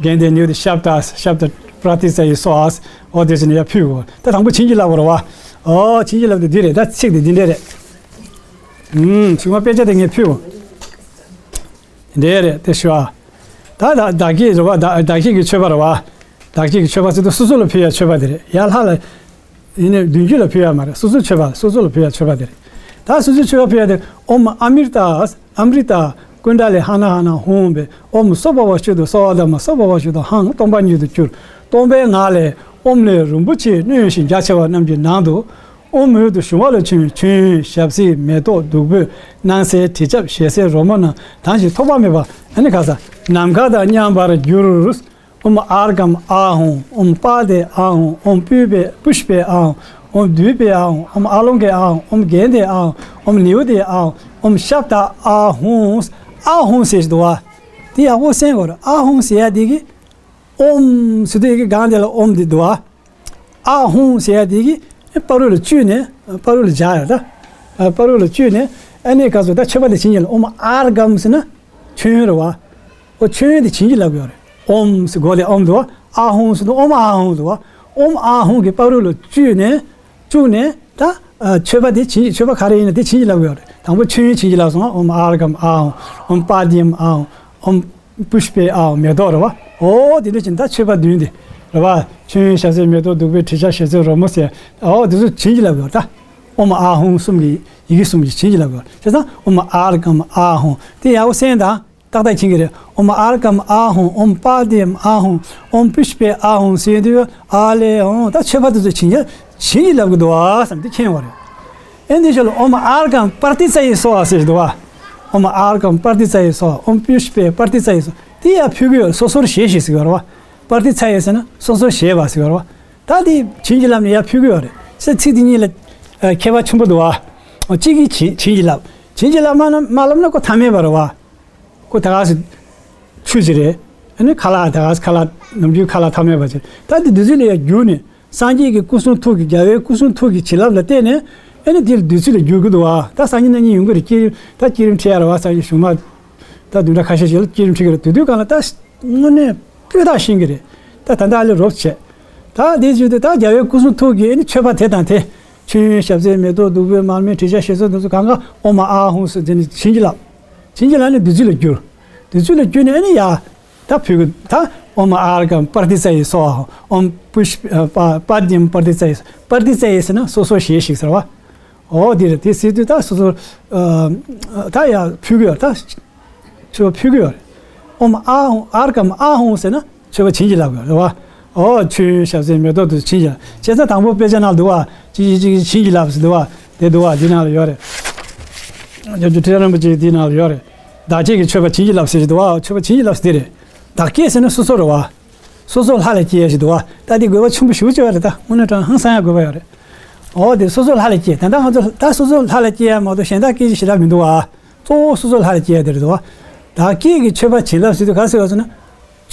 གནྡྷེ་ནཻ་ཝི་དྱ་ཤབྡ་ཤབྡ་པྲ་ཏཱིཙྪ་ཡེ་སྭཱ་ཧཱ། ཨོ་དེ་ཟེར་ནས་ཡར་ཕུལ་དགོས། ད་དང་པོ་བྱིན་གྱིས་བརླབས་པ་རེད་བ། ཨོ་བྱིན་གྱིས་བརླབས་དེ་འདི་རེད། ད་ཚིག་དེ་འདི་འདྲས་རེད། ཨུམ་ཚིག་མ་དཔེ་ཆ་དེ་ངས་ཕུལ་དགོས། འདྲེ་རེད་དེ་ཞུ་ཨ། ད་ད་བདག་བསྐྱེད་རེད་བ། བདག་བདག་བསྐྱེད་ཀྱི་མཆོད་པ་རེད་བ། བདག་བསྐྱེད་ཀྱི་མཆོད་པ་ཟེར་དུས་སོ་སོ་ལ་ཕུལ་ཡ་མཆོད་པ་དེ་རེད། ཡར་ལྷ་ལ་ཡིན་ནའི་མདུན་སྐྱོད་ལ་ཕུལ་ཡ་མ་རེད། སོ་སོའི་མཆོད་པ་སོ་སོ་ལ་ཕུལ་ཡ་མཆོད་པ་དེ་རེད། ད་སོ་སོའི་མཆོད་པ་ཕུལ་ཡ་དེ་ཨོཾ་ཨ་མྲྀ་ཏ་ཨ་མྲྀ་ཏ་ཀུཎྜ་ལི་ཧ་ན་ཧ་ན་ཧཱུྃ་ཕཊ། ཨོཾ་སྭ་བྷཱ་ཝ་ཤུདྡྷ་སྭ་བྷཱ་ཐརྨ་སྭ་བྷཱ་ཝ་ཤུདྡྷ་ཧཾ་སྟོང་པ་ཉིད་དུ་གྱུར། སྟོང་པའི་ངང་ལས་ཨོཾ་ལས་རིན་པོ་ཆེ་སྣོད་ཡོད་ཞིང་རྒྱ་ཆེ་བ་རྣམས་ཀྱི་ནང་དུ། ཨོཾ་འོད་དུ་ཞུ་བ་ལ་བྱོན། བྱོན། ཞབས་བསིལ་མེ་ཏོག་བདུག་སྤོས་སྣང་གསལ་དྲི་ཆབ་ཞལ་ཟས་རོལ་མོ་རྣམས་དང་ཞིང་ཐོགས་པ་མེད་པ་ཨ་ནི་ག་ས་ནམ་མཁའ་དང་མཉམ་པར་གྱུར། ཨོཾ་ཨཱརྒྷཾ་ཨཱཿཧཱུྃ། ཨོཾ་པཱ་དྱེ་ཨཱཿཧཱུྃ། ཨོཾ་པུཥྤེ་པུཥྤེ་ཨཱཿཧཱུྃ། ཨོཾ་དྷཱུ་པེ་ཨཱཿཧཱུྃ། ཨོཾ་ཨཱ་ལོ་ཀེ་ཨཱཿཧཱུྃ། ཨོཾ་གནྡྷེ་ཨཱཿཧཱུྃ། ཨོཾ་ནཻ་ཝི་དྱེ་ཨཱཿཧཱུྃ། ཨོཾ་ཤབྡ་ཨཱཿཧཱུྃ། ཨཱཿཧཱུྃ་ཟེར་གྱི་འདུག་བ། དེ་ཡག་པོ་གསན་དགོས་རེད། ཨཱཿཧཱུྃ་ཟེར་ཡ་དེ་གི་ཨོཾ་ཟེར་དུས་ཀྱི་སྒང་དེ་ལ་ཨོཾ་དེ་འདུག་བ། ཨཱཿཧཱུྃ་ཟེར་ཡ་དེ་གི་བར་དུ་ལ་བཅུག་ནས་བར་དུ་ལ་སྦྱར་ཡ་ད། བར་དུ་ལ་བཅུག་ནས་ཨ་ནི་ག་ཚོད་ད་མཆོད་པ་དེ་བྱིན་གྱིས་བརླབས། ཨོཾ་ཨཱརྒྷཾ་ཟེར་ན་མཆོད་ཡོན་རེད་བ། ཨོ་མཆོད་ཡོན་དེ་བྱིན་གྱིས་བརླབས་ཡོད་རེད། ཨོཾ་ཟེར་གོ་ལས་ཨོཾ་འདུག་བ། ཨཱཿཧཱུྃ་ཟེར་ན་ཨོཾ་ཨཱཿཧཱུྃ་འདུག་བ། ཨོཾ་ཨཱཿཧཱུྃ་གི་བར་དུ་ལ་བཅུག་ནས་བཅུག་ནས་ད། ཨ། མཆོད་པ་དེ་བྱིན། མཆོད་པ་ག་རེ་ཡིན་ན་དེ་བྱིན་གྱིས་བརླབ་དགོས་རེད། དང་པོ་མཆོད་ཡོན་བྱིན་གྱིས་བརླབས་སོང་། ཨོཾ་ཨཱརྵཾ་ཨཱཿཧཱུྃ། ཨོཾ་པཱདྱཾ་ཨཱཿཧཱུྃ། ཨོཾ་པུཥྤེ་ཨཱཿཧཱུྃ། མེ་ཏོག་རེད་བ། འོ་དེ་འདྲ་བྱས་ནས་ད་མཆོད་པ་བདུན་དེ་རེད་བ། མཆོད་ཡོན་ཞབས་བསིལ་མེ་ཏོག་བདུག་སྤོས་དྲི་ཆབ་ཞལ་ཚོན་རོལ་མོ་ཟེར། འོ་དེ་ཚོ་བྱིན་གྱིས་བརླབ་དགོས་རེད་ད། ཨོཾ་ཨཱཿཧཱུྃ་གསུམ་གྱི་ཡི་གེ་གསུམ་གྱིས་བྱིན་གྱིས་བརླབ་དགོས་རེད། བྱས་ཙང་ཨོཾ་ཨཱརྵཾ་ཨཱཿཧཱུྃ། དེ་ཡག་པོ་གསན་དང་། ཏག་ཏག་མཁྱེན་གྱི་རེད། ཨོཾ་ཨཱརྵཾ་ཨཱཿཧཱུྃ། ཨོཾ་པཱདྱཾ་ཨཱཿཧཱུྃ། ཨོཾ་པུཥྤེ་ཨཱཿཧཱུྃ་ཟེར་དུས། ཨ་ལས། འོ་ད་མཆོད་པ་དེ་ཚོ་བྱིན་གྱིས། བྱིན་གྱིས་བརླབ་ཀྱི་འདུག་བ་བསམ་དེ་མཁྱེན་པ་རེད། ཨེ་འདི་ཞོར་ལ་ཨོཾ་ཨཱརྵཾ་པྲ་ཏཱིཙྱ་ཡེ་སྭཱ་ཧཱ་ཟེར་གྱི་འདུག་བ། ཨོཾ་ཨཱརྵཾ་པྲ་ཏཱིཙྱ་ཡེ་སྭཱ་ཧཱ། ཨོཾ་པུཥྤེ་པྲ་ཏཱིཙྱ་ཡེ་སྭཱ་ཧཱ། དེ་ཡང་ཕུལ་གྱི་ཡོད། སོ་སོར་བཞེས་ཤིག་ཟེར་གྱི་ཡོད་རེད་བ། པྲ་ཏཱིཙྱ་ཡེ་ཟེར་ན་སོ་སོར་བཞེས་པ་ཟེར་གྱི་ཡོད་རེད་བ། ད་དེ་བྱིན་གྱིས་བརླབས་ནས་ཡར་ཕུལ་གྱི་ཡོད་རེད། ཟེར་ཚིག་དེ་གཉིས་ལ་ཨ་ཁྱད་པར་ཆེན་པོ་འདུག་བ། གཅིག་གིས་བྱིན། བྱིན་གྱིས་བརླབས། བྱིན་གྱིས་བརླབས་མ་མ་བརླབས་ན་ཁོ་ཐ་མལ་པ་རེད་བ། ཁོ་ད་ག་སེ་ཆུ་ཅིག་རེད། ཨ་ནི་ཁ་ལག་ད་ག་སེ་ཁ་ལག་ནམ་རྒྱུན་ཁ་ལག་ཐ་མལ་པ་ཅིག་ད་དེ་བདུད་རྩི་ལ་ཡར་བསྒྱུར་ནས། སངས་རྒྱས་ཀྱི་སྐུ་གསུང་ཐུགས་ཀྱི། རྒྱལ་བའི་སྐུ་གསུང་ཐུགས་ཀྱི་བྱིན་རླབས་ལ་བརྟེན་ནས། ཨ་ནི་དེ་ལ་བདུད་རྩི་ལ་འགྱུར་གྱི་འདུག་བ། ད་སང་ཉིན་གནངས་ཉིན་ཡོང་གི་རེད། བསྐྱེད་རིམ། ད་བསྐྱེད་རིམ་ཁྲིད་ཡ་རེད་བ། སང་ཉིན་གཞུང་མ་ད་བདུན་ཕྲག་ཁ་ཤས་ཤིག་ལ་བསྐྱེད་རིམ་ཁྲིད་ཀྱི་རེད། དེ་དུས་སྒང་ལ་ད་དངོས་གནས་སྤྱོད་སྟངས་ཤེས་ཀྱི་རེད། ད་ད་ལྟ་ལས་རོབ་བྱས། ད་དེ་བྱེད་དུས་ད་རྒྱལ་བའི་སྐུ་གསུང་ཐུགས་ཀྱི་ཨ་ནི་མཆོད་པ་དེ་དང་དེ། མཆོད་ཡོན་ཞབས་བསིལ་མེ་ཏོག་བདུག་སྤོས་མར་མེ་དྲི་ཆབ་ཞལ་ཚོན་དེ་ཚོ་གང་ག་ཨོཾ་ཨཱཿཧཱུྃ་ཟེར་དེ་ནི་བྱིན་གྱིས་བརླབས། བྱིན་གྱིས་བརླབས་ནས་བདུད་རྩི་ལ་བསྒྱུར། བདུད་རྩི་ལ་བསྒྱུར་ནས་ཨ་ནི་ཡ། ད་ཕུལ་གྱི། ད་ཨོཾ་ཨཱརྵཾ་པྲ་ཏཱིཙྱ་ཡེ་སྭཱ་ཧཱ། ཨོཾ་པུཥྤ་པ་པཱདྱཾ་པྲ་ཏཱིཙྱ་ཡེ། པྲ་ཏཱིཙྱ་ཡེ་ཟེར་ན་སོ་སོར་བཞེས་ཤིག་ཟེར་བ། འོ་དེ་རེད། དེ་ཟེར་དུས་ད་སོ་སོར་ཨ་ད་ཡ་ཕུལ་གྱི་ཡོད། ད་མཆོད་པ་ཕུལ་གྱི་ཡོད་རེད། ཨོཾ་ཨཱཿཧཱུྃ། ཨཱརྵཾ་ཨཱཿཧཱུྃ་ཟེར་ན་མཆོད་པ་བྱིན་གྱིས་བརླབས་དགོས་རེད་བ། འོ་མཆོད་ཡོན་ཞབས་བསིལ་མེ་ཏོག་དེ་ཚོ་བྱིན་གྱིས་བརླབས། བྱས་ཙང་དང་པོ་དཔེ་ཆ་ནང་ལ་འདུག་བ། ཅི་ཅི་ཅི་བྱིན་གྱིས་བརླབས་ཟེར་འདུག་བ། དེ་འདུག་བ། འདི་ནང་ལ་ཡོད་རེད། སྐྱབས་རྗེ་ཁྲི་བྱང་རིན་པོ་ཆེ་འདི་ནང་ལ་ཡོད་རེད། བདག་བསྐྱེད་ཀྱི་མཆོད་པ་བྱིན་གྱིས་བརླབས་ཟེར་གྱི་འདུག་བ། མཆོད་པ་བྱིན་གྱིས་བརླབས་ཟེར་དེ་རེད། བདག་བསྐྱེད་ཟེར་ན་སོ་སོ་རེད་བ། སོ་སོ་ལྷ་ལ་བསྐྱེད་ཡ་ཞིག་འདུག་བ། ད་འདི་དགོས་པ་ཆེན་པོ་ཞེ་པོ་ཅིག་ཡོད་རེད། ད་དངོས་གནས་དྲང་ཧང་སང་ཡ་དགོས་པ་ཡོད་རེད། འོ་དེ་སོ་སོ་ལྷ་ལ་བསྐྱེད། ད་ལྟ་ང་ཚོ་ད་སོ་སོ་ལྷ་ལ་བསྐྱེད་ཡ་མ་གཏོགས་གཞན་དག་སྐྱེད་ཀྱི་ཞེ་དྲག་མི་འདུག་བ། གཙོ་བོ་སོ་སོ་ལྷ་ལ་བསྐྱེད་ཡ་དེ་རེད་འདུག་བ། བདག་བསྐྱེད་ཀྱི་མཆོད་པ་བྱིན་རླབས་ཟེར་དུས་ག་རེ་ཟེར་བ་ཟེར་ན།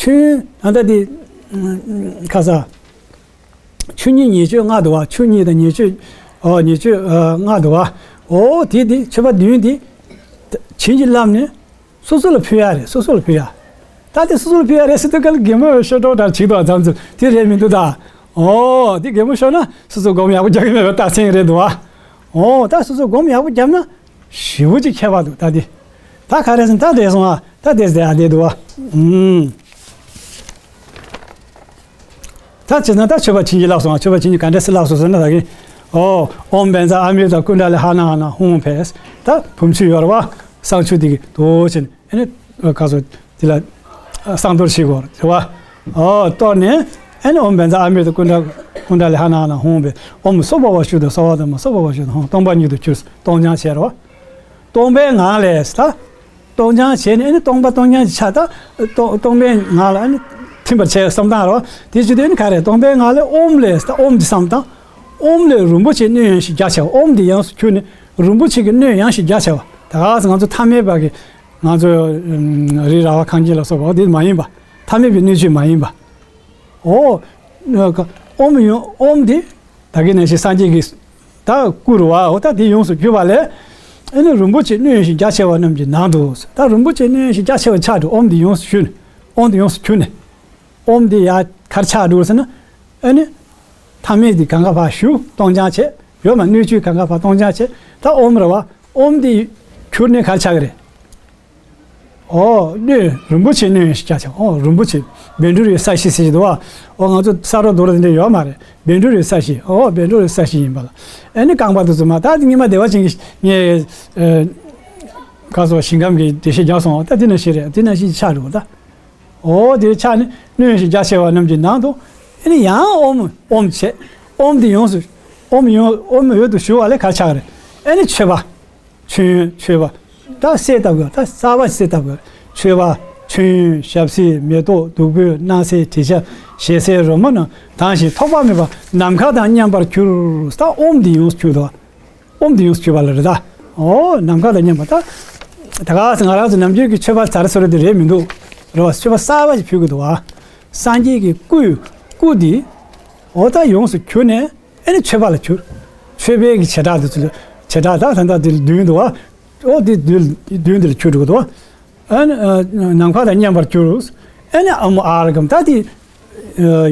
ཆོས་ད་ལྟ་དེ་ཁ་ས། ཆོས་ཉིད་ཉེས་སྤྱོད་ལྔ་འདུག་བ། ཆོས་ཉིད་དང་ཉེས་སྤྱོད། ཨོ་ཉེས་སྤྱོད་ཨ་ལྔ་འདུག་བ། ཨོ་དེ་དེ་མཆོད་པ་བདུན་དེ་བྱིན་གྱིས་བརླབས་ནས་སོ་སོ་ལ་ཕུལ་ཡ་རེད། སོ་སོ་ལ་ཕུལ་ཡ། ད་དེ་སོ་སོ་ལ་ཕུལ་ཡ་རེད་ཟེར་དུས་ག་ལ་གད་མོ་ཤོར་འགྲོ་འདྲ་བྱེད་འདུག་བ། མཚམས་མཚམས་དེ་རེད་མི་འདུག་ད། ཨོ་དེ་གད་མོ་ཤོར་ན་སོ་སོ་སྒོམ་ཡག་པོ་རྒྱག་གི་མེད་པའི་རྟགས་མཚན་རེད་འདུག་བ། ཨོ་ད་སོ་སོ་སྒོམ་ཡག་པོ་བརྒྱབ་ན། ཞེ་པོ་ཅིག་ཁྱད་པར་འདུག་ད་དེ། ད་ག་རེ་ཟེར་ན་ད་དེ་སོང་ཨ། ད་དེ་ཟེར་ཨ་དེ་འདུག་བ། ཨུམ། ད་བྱས་ན་ད་མཆོད་པ་བྱིན་གྱིས་བརླབས་སོང་ཨ། མཆོད་པ་བྱིན་གྱིས་ག་འདྲ་སེ་བརླབས་སོང་ཟེར་ན་ད་གིན། ཨོ། ཨོཾ་བཛྲ་ཨ་མྲྀ་ཏ་ཀུཎྜ་ལི་ཧ་ན་ཧ་ན་ཧཱུྃ་ཕཊ། ད་བུམ་ཆུ་ཡོད་རེད་བ། བསང་ཆུ་དེ་གི་དོ་བྱས་ནས་ཨ་ནི་ག་སོ། དེ་ལ་བསང་གཏོར་བྱེད་དགོས་རེད་བ། ཨོ་གཏོར་ནས་ཨ་ནི་ཨོཾ་བཛྲ་ཨ་མྲྀ་ཏ་ཀུཎྜ་ཀུཎྜ་ལི་ཧ་ན་ཧ་ན་ཧཱུྃ་ཕཊ། ཨོཾ་སྭ་བྷཱ་ཝ་ཤུདྡྷ་སརྦ་དྷརྨ། སྭ་བྷཱ་ཝ་ཤུདྡྷ་ཧཱུྃ། སྟོང་པ་ཉིད་དུ་གྱུར། སྟོང་སྦྱང་བྱས་རེད་བ། སྟོང་པའི་ངང་ལས་ད། སྟོང་སྦྱང་བྱས་ནས་ཨ་ནི་སྟོང་པ་སྟོང་སྦྱང་གི་ཆ་ད། སྟོང་སྟོང་པའི་ངང་ལ་ཨ་ནི་ཐིམ་པར་བྱས་བསམ་སྟངས་རེད་བ། དེ་བྱེད་དུས་ཨ་ནི་ག་རེ་སྟོང་པའི་ངང་ལས་ཨོཾ་ལས་ད་ཨོཾ་འདི་བསམ་སྟངས། ཨོཾ་ལས་རིན་པོ་ཆེའི་སྣོད་ཡངས་ཤིང་རྒྱ་ཆེ་བ། ཨོཾ་འདི་ཡོངས་སུ་གྱུར་ནས་རིན་པོ་ཆེ་གི་སྣོད་ཡངས་ཤིང་རྒྱ་ཆེ་བ། ད་ག་ས་ང་ཚོ་ཐ་མལ་པ་གི་ང་ཚོ་རི་ར་བ་ཁང་ཁྱིམ་ལ་སོགས་པ་འོ་དེ་མ་ཡིན་པ། ཐ་མལ་པའི་སྣོད་བཅུད་མ་ཡིན་པ། ཨོ། ཨོཾ་ཡོངས་ཨོཾ་འདི། ད་གིན་ནང་བཞིན་སངས་རྒྱས་ཀྱི་ད་སྐུ་རུ་བ་འོ་ད་དེ་ཡོངས་སུ་གྱུར་པ་ལས། ཨ་ནི་རིན་པོ་ཆེ་སྣོད་ཡངས་ཤིང་རྒྱ་ཆེ་བ་རྣམས་ཀྱི་ནང་དུ། ད་རིན་པོ་ཆེ་སྣོད་ཡངས་ཤིང་རྒྱ་ཆེ་བ་ཆགས་འགྲོ། ཨོཾ་འདི་ཡོངས་སུ་གྱུར་ནས། ཨོཾ་འདི་ཡོངས་སུ་གྱུར་ནས། ཨོཾ་འདི་ཡ་གར་ཆགས་འགྲོ་ཟེར་ན། ཨ་ནི། ཐ་མལ་འདི་གང་ག་ཕར་ཞུ་སྟོང་སྦྱང་བྱེད། ཡོད་མ་སྣོད་བཅུད་གང་ག་ཕར་སྟོང་སྦྱང་བྱེད། ད་ཨོཾ་རེད་བ། ཨོཾ་འདི་གྱུར་ནས་གར་ཆགས་ཀྱི་རེད། ཨོ། སྣོད་རིན་པོ་ཆེ་སྣོད་ཡངས་ཤིང་རྒྱ་ཆེ་བ། ཨོ་རིན་པོ་ཆེ། བཻ་ཌཱུརྱའི་ས་གཞི་ཟེར་གྱི་འདུག་བ། ཨོ་ང་ཚོ་ས་རོ་རྡོ་རོ་དེ་འདྲ་ཡོད་མ་རེད། བཻ་ཌཱུརྱའི་ས་གཞི། ཨོ་བཻ་ཌཱུརྱའི་ས་གཞི་ཡིན་པ་ལ། ཨ་ནི་རྐང་པ་དེ་ཚོ་མ་ད་ཉི་མ་བདེ་བ་ཅན་གྱི་ངས་ཨ། ག་སོ་ཞིང་ཁམས་ཀྱི་འགྲེལ་བཤད་རྒྱག་སོང་བ། ད་དེ་ནང་བཞིན་རེད། དེ་ནང་བཞིན་ཆགས་འགྲོ་ད། ཨོ་དེ་ཆགས་ནས་སྣོད་ཡངས་ཤིང་རྒྱ་ཆེ་བ་རྣམས་ཀྱི་ནང་དུ། ཨ་ནི་ཡང་ཨོཾ་ཨོཾ་བྱས། ཨོཾ་འདི་ཡོངས་སུ། ཨོཾ་ཡོངས་ཨོཾ་འོད་དུ་ཞུ་བ་ལས་གར་ཆགས་རེད། ཨ་ནི་མཆོད་པ། མཆོད་ཡོན་མཆོད་པ། ད་གསལ་བཏབ་དགོས། ད་གསལ་བ་གསལ་བཏབ་དགོས། མཆོད་པ། མཆོད་ཡོན་ཞབས་བསིལ་མེ་ཏོག་བདུག་སྤོས་སྣང་གསལ་དྲི་ཆབ་ཞལ་ཟས་རོལ་མོ་རྣམས་དང་ཞིང་ཐོགས་པ་མེད་པ་ནམ་མཁའ་དང་མཉམ་པར་གྱུར། ད་ཨོཾ་འདི་ཡོངས་སུ་གྱུར་འདུག་ཨོཾ་འདི་ཡོངས་སུ་གྱུར་པ་ལ་རེད་ད། ཨོ་ནམ་མཁའ་དང་མཉམ་པ་ད། ད་ག་ང་རང་ཚོ་ནམ་རྒྱུན་གྱི་མཆོད་པ་ཟ་རེ་ཟོ་རེ་དེ་རེད་མི་འདུག་རེད་བ། མཆོད་པ་གསར་པ་ཞིག་ཕུལ་གྱི་འདུག་བ། སངས་རྒྱས་ཀྱི་སྐུ། སྐུ་འདི། ཨོ་ད་ཡོངས་སུ་གྱུར་ནས། ཨེ་ནི་མཆོད་པ་ལ་གྱུར། མཆོད་པའི་གི་བྱེ་བྲག་དེ་ཚོ་ལ། བྱེ་བྲག་ད་ད་ལྟ་དེ་བདུན་འདུག་བ། ཨོ་དེ་བདུན་བདུན་དེ་ལ་གྱུར་འགྲོ་གི་འདུག་བ། ཨ་ནི་ནམ་མཁའ་དང་མཉམ་པར་གྱུར། ཨེ་ནི་ཨོཾ་ཨཱརྵཾ་ད་དེ་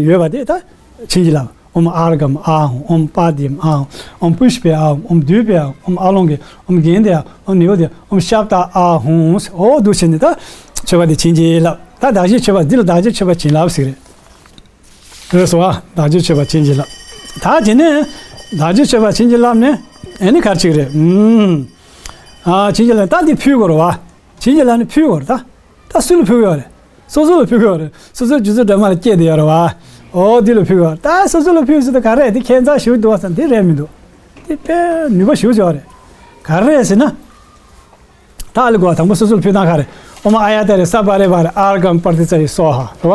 ཡོད་པ་དེ་ད་བྱིན་གྱིས་བརླབས། ཨོཾ་ཨརྒྷཾ་ཨཱཿཧཱུྃ། ཨོཾ་པཱདྱཾ་ཨཱཿཧཱུྃ། ཨོཾ་པུཥྤེ་ཨཱཿཧཱུྃ། ཨོཾ་དཱུརྦེ་ཨཱཿཧཱུྃ། ཨོཾ་ཨཱ་ལོ་ཀེ། ཨོཾ་གནྡྷེ་ཨཱཿཧཱུྃ། ཨོཾ་ནཻ་ཝི་དྱེ་ཨཱཿཧཱུྃ། ཨོཾ་ཤབྡ་ཨཱཿཧཱུྃ། ཨོ་འདུག་བྱས་ནས་ད་མཆོད་པ་དེ་བྱིན་གྱིས་བརླབས། ད་བདག་བསྐྱེད་མཆོད་པ་འདི་ལ་བདག་བསྐྱེད་མཆོད་པ་བྱིན་རླབས་ཟེར་གྱི་རེད། རེད་སོང་ཨ། བདག་བསྐྱེད་མཆོད་པ་བྱིན་གྱིས་བརླབས། ད་དེ་ནས་བདག་བསྐྱེད་མཆོད་པ་བྱིན་གྱིས་བརླབས་ནས་ཨེ་ནི་ག་རེ་བྱེད་ཀྱི་རེད། ཨུམ། ཨ། བྱིན་གྱིས་བརླབས་ད་འདི་ཕུལ་དགོས་རེད་བ། བྱིན་གྱིས་བརླབས་ནས་ཕུལ་དགོས་རེད་ད། ད་སུ་ལ་ཕུལ་དགོས་རེད། སོ་སོ་ལ་ཕུལ་དགོས་རེད། སོ་སོའི་རྗེ་བཙུན་སྒྲོལ་མ་ལ་བསྐྱེད་བསྡད་ཡོད་རེད་བ། ཨོ་འདི་ལ་ཕུལ་དགོས་རེད། ད་སོ་སོ་ལ་ཕུལ་ཟེར་དུས་ག་རེ་རེད། དེ་ཁྱད་མཚར་ཞིག་འདུག་བ་བསམ། དེ་རེད་མི་འདུག་དེ་དཔེ་ནུས་པ་ཞིག་ཡོད་རེད། ག་རེ་རེད་ཟེར་ན། ད་ཨ་ལི་གོ་དང་པོ་སོ་སོར་ཕུལ་སྟངས་ག་རེ། ཨོཾ་ཨཱརྱ་ཏཱ་རེ་སརྦ་རི་བཱ་ར་ཨརྒྷཾ་པྲ་ཏཱིཙྪ་ཡེ་སྭཱ་ཧཱ་རེད་བ།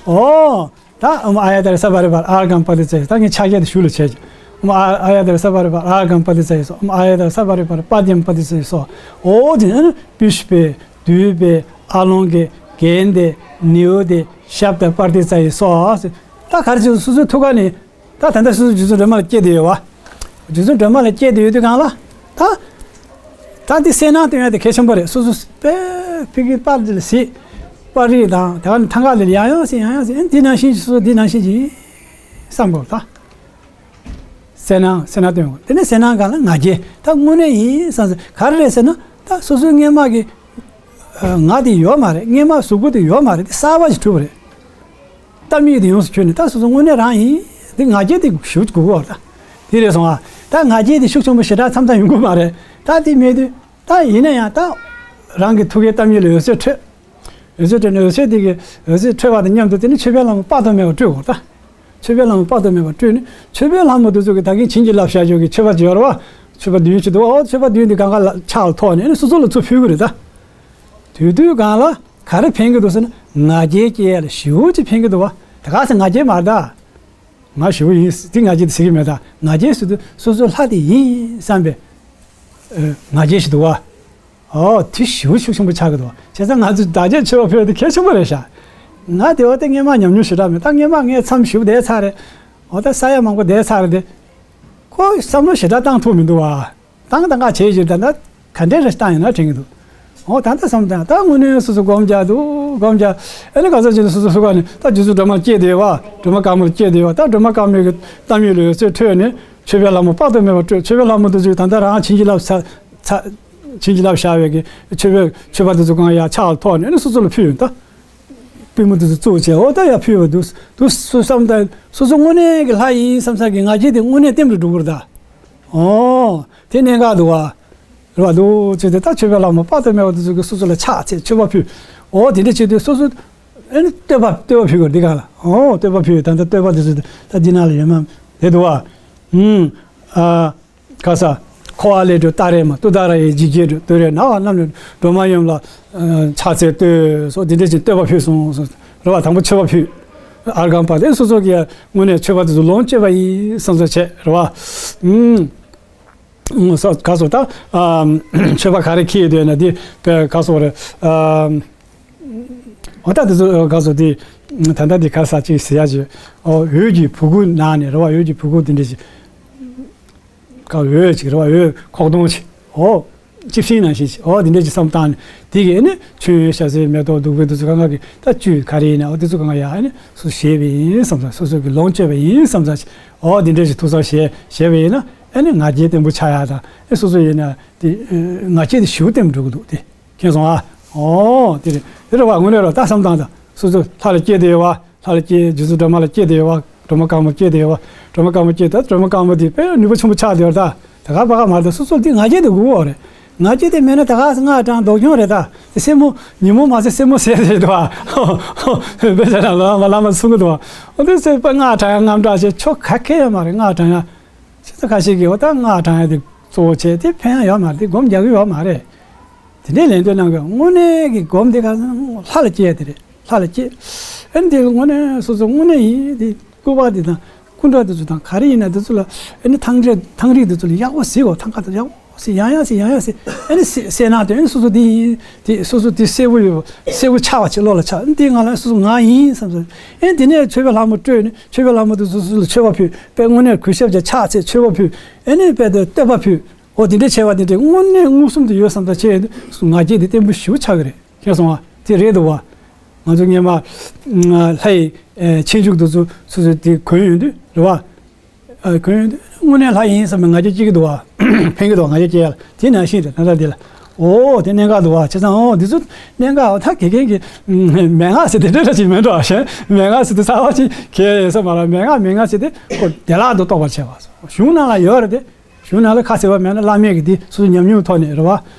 ཨོ། ད་ཨོཾ་ཨཱརྱ་ཏཱ་རེ་སརྦ་རི་བཱ་ར་ཨརྒྷཾ་པྲ་ཏཱིཙྪ་ཡེ། ད་ངས་ཕྱག་རྒྱ་དེ་གཞུག་ལ་བྱས་ཀྱི། ཨོཾ་ཨཱརྱ་ཏཱ་རེ་སརྦ་རི་བཱ་ར་ཨརྒྷཾ་པྲ་ཏཱིཙྪ་ཡེ་སྭཱ་ཧཱ། ཨོཾ་ཨཱརྱ་ཏཱ་རེ་སརྦ་རི་བཱ་ར་པཱདྱཾ་པྲ་ཏཱིཙྪ་ཡེ་སྭཱ་ཧཱ། ཨོ་དེ་ནས་པུཥྤེ། དཱུརྦེ། ཨཱ་ལོ་ཀེ། གནྡྷེ། ནཻ་ཝི་དྱེ། ཤབྡ། པྲ་ཏཱིཙྪ་ཡེ་སྭཱ་ཧཱ། ད་ག་རེ་བྱས། སོ་སོའི་ཐུགས་ཀ་ནས། ད་ད་ལྟ་སོ་སོ་རྗེ་བཙུན་སྒྲོལ་མ་ལ་བསྐྱེད་བསྡད་ཡོད་བ། རྗེ་བཙུན་སྒྲོལ་མ་ལ་བསྐྱེད་བསྡད་ཡོད་དུས་སྒང་ལ། ད་ད་འདི་གསལ་སྣང་སྟོན་ཡ་དེ་གལ་ཆེན་པོ་རེད། སོ་སོ་པའི་ཕི་གི་པར་འདི་ལ་གཟིགས། པར་རིས་དང་དེ་ག་ནས་ཐང་ག་ལ་ཡང་ཡང་གཟིགས། ཡང་ཡང་གཟིགས། ཨེ་འདི་ནང་བཞིན་སོ་སོ་འདི་ནང་བཞིན་གྱིས་བསམ་དགོས་ད། གསལ་སྣང་གསལ་སྣང་སྟོན་དགོས། དེ་ནས་གསལ་སྣང་སྒང་ལ་ང་རྒྱལ། ད་དངོས་གནས་ཡིན་བསམ་ཚེ་ག་རེ་རེད་ཟེར་ན། ད་སོ་སོའི་སྔན་མ་གི་ང་དེ་ཡོད་མ་རེད། སྔན་མ་གཟུགས་པོ་དེ་ཡོད་མ་རེད། དེ་གསར་པ་ཞིག་གྲུབ་པ་རེད། ལྟ་མིག་དེ་ཡོངས་སུ་གྱུར་ནས་ད་སོ་སོ་དངོས་གནས་རང་ཡིན། དེ་ང་རྒྱལ་དེ་ཞུ་དགོས་པ་རེད། ད་དེ་རེད་སོང་ཨ། ད་ང་རྒྱལ་དེ་ཤུགས་ཆེན་པོ་ཞེ་དྲག་མཚམས་མཚམས་ཡོང་གི་མ་རེད། ད་དེ་མེད་དུས་ད་ཡིན་ན་ཡང་ད་རང་གི་ཐུགས་ཀའི་ལྟ་མིག་ལ་འོད་ཟེར་འཕྲོས། འོད་ཟེར་འཕྲོས་ནས་འོད་ཟེར་དེ་གི་འོད་ཟེར་འཕྲོས་པ་དང་མཉམ་དུ་དེ་ནི་མཆོད་པའི་ལྷ་མོ་དཔག་ཏུ་མེད་པ་སྤྲོས་དགོས་ད། མཆོད་པའི་ལྷ་མོ་དཔག་ཏུ་མེད་པ་སྤྲོས་ནས་མཆོད་པའི་ལྷ་མོ་དེ་ཚོ་གི་ད་གིན་བྱིན་གྱིས་བརླབས་བཞག་ཆོག་གི་མཆོད་པ་ཅིག་ཡོད་རེད་བ། མཆོད་པ་བདུན་དེ་གང་ག་ལ་ཕྱག་ལ་ཐོགས་ནས་ཨ་ནི་སོ་སོ་ལ་ཚུར་ཕུལ་གི་རེད་ད། དེ་དུས་སྒང་ལ་ག་རེ་ཕན་གི་འདུག་ཟེར་ན། ང་རྒྱལ་སྐྱེ་ཡ་ལ་ཞེ་པོ་ཅིག་ཕན་གི་འདུག་བ། ད་ག་ཟེ་ང་རྒྱལ་མ་རེད་ད། ང་ཞེ་པོ་ཡིན་དེ་ང་རྒྱལ་དེ་ཟེར་གི་མེད་ད། ང་རྒྱལ་ཟེར་དུས་སོ་སོའི་ལྷ་དེ་ཡིན་བསམ་པའི་ཨ་ང་རྒྱལ་ཞིག་འདུག་བ། ཨོ་དེ་ཞེ་པོ་ཤུགས་ཆེན་པོ་ཆགས་ཀྱི་འདུག་བ། བྱས་ཙང་ང་ཚོས་བདག་བསྐྱེད་མཆོད་པ་ཕུལ་བ་དེ་གལ་ཆེན་པོ་རེད་ཤག་ང་དེ་བ་དེ་སྔན་མ་ཉམས་མྱོང་ཞེ་དྲག་མེད། ད་སྔན་མ་ངས་མཚམས་ཞེ་པོ་བསྡད་ཚར་རེད། འོ་ད་ས་ཡ་མང་པོ་བསྡད་ཚར་རེད་དེ། ཁོ་བསམ་བློ་ཞེ་དྲག་བཏང་ཐུབ་མི་འདུག་བ། བཏང་བཏང་ག་བྱས་ཀྱི་ད་ད་ག་འདྲས་རེ་བཏང་ཡིན་ན་དྲན་གྱི་འདུག་འོ་ད་ལྟ་བསམ་བཏང་ད་དངོས་གནས་སོ་སོ་སྒོམ་རྒྱག་འདུག་སྒོམ་རྒྱག་ཨ་ནི་ག་ཚོད་ཅིག་སོ་སོ་སོ་ག་ནས་ད་རྗེ་བཙུན་སྒྲོལ་མ་བསྐྱེད་བསྡད་བ། སྒྲོལ་མ་དཀར་མོ་བསྐྱེད་བསྡད་བ། ད་སྒྲོལ་མ་དཀར་མོའི་གི་ལྟ་མིག་ལ་འོད་ཟེར་འཕྲོས་ནས་མཆོད་པའི་ལྷ་མོ་དཔག་ཏུ་མེད་པ་སྤྲོས། མཆོད་པའི་ལྷ་མོ་དེ་ཚོས་ད་ལྟ་རང་བྱིན་གྱིས་བརླབས་ཚ་ཚ་བྱིན་གྱིས་བརླབས་བཞག་པའི་གི་མཆོད་པའི་མཆོད་པ་དེ་ཚོ་གང་ཡང་ཕྱག་ལ་ཐོགས་ནས་ཨ་ནི་སོ་སོ་ལ་ཕུལ་ཡོང་ད། པུས་མོ་དེ་ཚོ་བཙུགས་བྱས་འོ་ད་ཡར་ཕུལ་བ་འདུག་འདུག་སུ་བསམ་ད་སོ་སོ་དངོས་གནས་ཀྱི་ལྷ་ཡིན་བསམ་ས་གི་ང་རྒྱལ་དེ་དངོས་གནས་ལྟེམ་རུ་འགྲོ་གི་རེད་ད། ཨོ། དེ་གནད་འགག་འདུག་བ། རེད་བ་འདུག་ཅེས་ཏེ་ད་མཆོད་པའི་ལྷ་མོ་དཔག་ཏུ་མེད་པ་དེ་ཚོ་གིས་སོ་སོ་ལ་ཕྱག་འཚལ་མཆོད་པ་ཕུལ། ཨོ་དེ་འདྲ་བྱེད་དུས་སོ་སོ། ཨ་ནི་བསྟོད་པ་བསྟོད་པ་ཕུལ་དགོས་འདི་ག་ལ། ཨོ་བསྟོད་པ་ཕུལ་ད་ལྟ་བསྟོད་པ་དེ་ཚོ་ད་འདི་ནང་ལ་ཡོད་མ་རེད་འདུག་བ། ཨུམ། ཨ། ག་ས། འཁོར་བ་ལས་སྒྲོལ་ཏཱ་རེ་མ། ཏུཏྟཱ་ར་ཡེ་འཇིགས་བྱེད་སྒྲོལ། ཏུ་རེ་ན་བ་རྣམས་ལས་སྒྲོལ་མ་ཡུམ་ལ་ཕྱག་འཚལ་བསྟོད་སོགས་འདི་འདྲ་ཞིག་བསྟོད་པ་ཕུལ་སོང་། རེད་བ། དང་པོ་མཆོད་པ་ཕུལ། ཨརྒྷཾ་པ་དེ་སོ་སོ་གིས་དངོས་གནས་མཆོད་པ་དེ་ཚོ་ལོངས་སྤྱོད་པ་ཡིན་བསམ་ཚུལ་བྱས་རེད་བ། ཨུམ། སོ་ག་སོ་ད། མཆོད་པ་ག་རེ་འཁྱེར་ཡོད་དོན་ན་དེ་དཔེ་ག་སོ་རེད། འོ་ད་དེ་ཚོ་ག་སོ་དེ། ད་ལྟ་དེ་ག་ས་ཅིག་ཟེར་ཡ་ཅིག་འོ་འོད་ཀྱི་བུ་གུ་ནང་ནས་རེད་བ། འོད་ཀྱི་བུ་གུ་དེ་འདྲ་ཞིག་ག་འོད་ཅིག་རེད་བ། འོད་ཁོག་སྟོང་ཅིག་འོ། ཅི་ཕྱིན་ནང་བཞིན་ཅིག་འོ་དེ་འདྲ་ཅིག་བསམ་བཏང་ནས་དེ་གི་ཨ་ནི་མཆོད་ཡོན་ཞལ་ཟས་མེ་ཏོག་བདུག་སྤོས་དེ་ཚོ་གང་ག་གི་ད་བཅུད་ག་རེ་ཡིན་ན་འོ་དེ་ཚོ་གང་ག་ཡ་ཨ་ནི་སོ་སོ་བཞེས་པ་ཡིན་བསམ་ས། སོ་སོ་གི་ལོངས་སྤྱོད་པ་ཡིན་བསམ་ས་ཅིག་འོ་དེ་འདྲ་ཅིག་ཐུགས་བསམ་བཞེས་བཞེས་པ་ཡིན་ན་ཨ་ནི་ང་རྒྱལ་བརྟན་པོ་ཆགས་ཡ་དང་ཨ་སོ་སོ་ཡིན་ན་དེ་ང་རྒྱལ་དེ་ཞེ་པོ་བརྟན་པོ་འགྲོ་གི་འདུག་དེ། མཁྱེན་སོང་ཨ། ཨོ། དེ་རེད། དེ་རེད་བ། དངོས་གནས་རེད། ད་བསམ་བཏང་དང་། སོ་སོ་ལྷ་ལ་སྐྱེས་བསྡད་ཡོད་བ། ལྷ་ལ་སྐྱེས། རྗེ་བཙུན་སྒྲོལ་མ་ལ་སྐྱེས་བསྡད་ཡོད་བ། སྒྲོལ་མ་དཀར་མོ་སྐྱེས་བསྡད་ཡོད་བ། སྒྲོལ་མ་དཀར་མོ་སྐྱེས། ད་སྒྲོལ་མ་དཀར་མོ་དེ་དཔེ་ནུས་པ་ཆེན་པོ་ཆགས་བསྡད་ཡོད་རེད་ད། ད་ག་པ་ག་མ་རེད་ད། སོ་སོ་དེ་ང་རྒྱལ་དེ་དགོས་བ་རེད། ང་རྒྱལ་དེ་མེད་ན་ད་ག་སྔགས་བགྲང་མདོག་ཁྱོད་རེད་ད། དེ་སེན་མོ་ཉིན་མོ་མ་ཟད་སེན་མོ་ཟད་རེད་དོ། དཔེ་ཆ་ན་བླ་མ་བླ་མ་གསུང་གི་འདུག་བ། ཨོ་དེ་སེ་པ་སྔགས་བགྲང་ཡ་དངངས་སྐྲག་བྱེད་ཆོ་ག་གེ་ཡོད་མ་རེད། སྔགས་བགྲང་ཡ། ཁྱེད་ཚོ་ཁ་ཤས་ཀྱིས་འོ་ད་སྔགས་བགྲང་ཡ་དེ་གཙོ་བོ་བྱས་དེ་ཕན་ཡ་ཡོད་མ་རེད། དེ་སྒོམ་རྒྱག་གི་ཡོད་མ་རེད། དེ་འདྲའི་ལན་སྟོན་གནང་དགོས། དངོས་གནས་ཀྱི་སྒོམ་དེ་ག་ལྷ་ལ་སྐྱེས་དེ་རེད། ལྷ་ལ་སྐྱེས། ཨ་ནི་དེ་དངོས་གནས་སོ་སོ་དངོས་གནས་ཡིན་དེ་སྐུ་པར་དེ་དང་སྐུ་འདྲ་དེ་ཚོ་དང་ག་རེ་ཡིན་ན་དེ་ཚོ་ལ་ཨ་ནི་ཐང་རིགས་ཐང་རིགས་དེ་ཚོ་ལ་ཡག་པོ་གཟིགས་འོ། ཐང་ཀ་དེ་ཡག་པོ་གཟིགས། ཡང་ཡང་གཟིགས། ཡང་ཡང་གཟིགས། ཨ་ནི་གསལ་གསལ་སྣང་དེ་ཨ་ནི་སོ་སོ་དེ་ཡིན་དེ་སོ་སོ་དེ་གསལ་པོ་ཡོད། གསལ་པོ་ཆགས་པ་ཅིག་བློ་ལ་ཆགས། ཨ་ནི་དེའི་ངང་ལ་སོ་སོ་ང་ཡིན་བསམ་སོང་། ཨ་ནི་དེ་ནས་མཆོད་པའི་ལྷ་མོ་སྤྲོས་ནས་མཆོད་པའི་ལྷ་མོ་དེ་སོ་སོ་ལ་མཆོད་པ་ཕུལ། དཔེ་དངོས་གནས་གུས་ཞབས་ཀྱི་ཕྱག་འཚལ་མཆོད་པ་ཕུལ། ཨ་ནི་དཔེ་དེ་བསྟོད་པ་ཕུལ། འོ་དེ་འདྲའི་བྱས་པ་དེ་འདྲའི་དངོས་གནས་མངོན་སུམ་དུ་ཡོད་བསམ་ད་བྱས་ཡོང་དུས་ང་རྒྱལ་དེ་བརྟན་པོ་ཞེ་པོ་ཆགས་ཀྱི་རེད། མཁྱེན་སོང་ཨ། དེ་རེད་འདུག་བ། ང་ཚོ་སྔོན་མ་ལྷ་ཡི་ཨེ་ཆོས་འབྱུང་དེ་ཚོ་སོ་སོས་དེ་གོན་ཡོང་དུས་རེད་བ། ཨ་ཁོས་དངོས་གནས་ལྷ་ཡིན་བསམ་པའི་ང་རྒྱལ་སྐྱེ་གི་འདུག་བ། ཕན་གི་འདུག་བ། ང་རྒྱལ་སྐྱེ་ཡ་ལ་དེ་ནང་བཞིན་རེད། ད་ལྟ་འདི་ལ་ཨོ་དེ་གནད་འགག་འདུག་བ། བྱས་ཙང་ཨོ་འདི་ཚོ་གནད་འགག་ད་དགེ་རྒན་གྱི་མན་ངག་ཟེར་དེ་འདྲ་འདྲ་ཅིག་མེད་འགྲོ་བ། གཞན་མན་ངག་ཟེར་དེ་གསར་བ་ཅིག་གལ་ཡོད་ས་མ་རེད། མན་ངག་མན་ངག་ཟེར་དེ་ཁོ་བདེ་བླག་ཏུ་རྟོགས་པར་བྱེད་པ། གཞུང་ནང་ལ་ཡོད་རེད་དེ། གཞུང་ནང་ལ་ཁ་གསལ་བ་མེད་ན་བླ་མེད་ཀྱི་འདི་སོ་སོ་ཉམས་མྱོང་ཐོག་ནས་རེད་བ།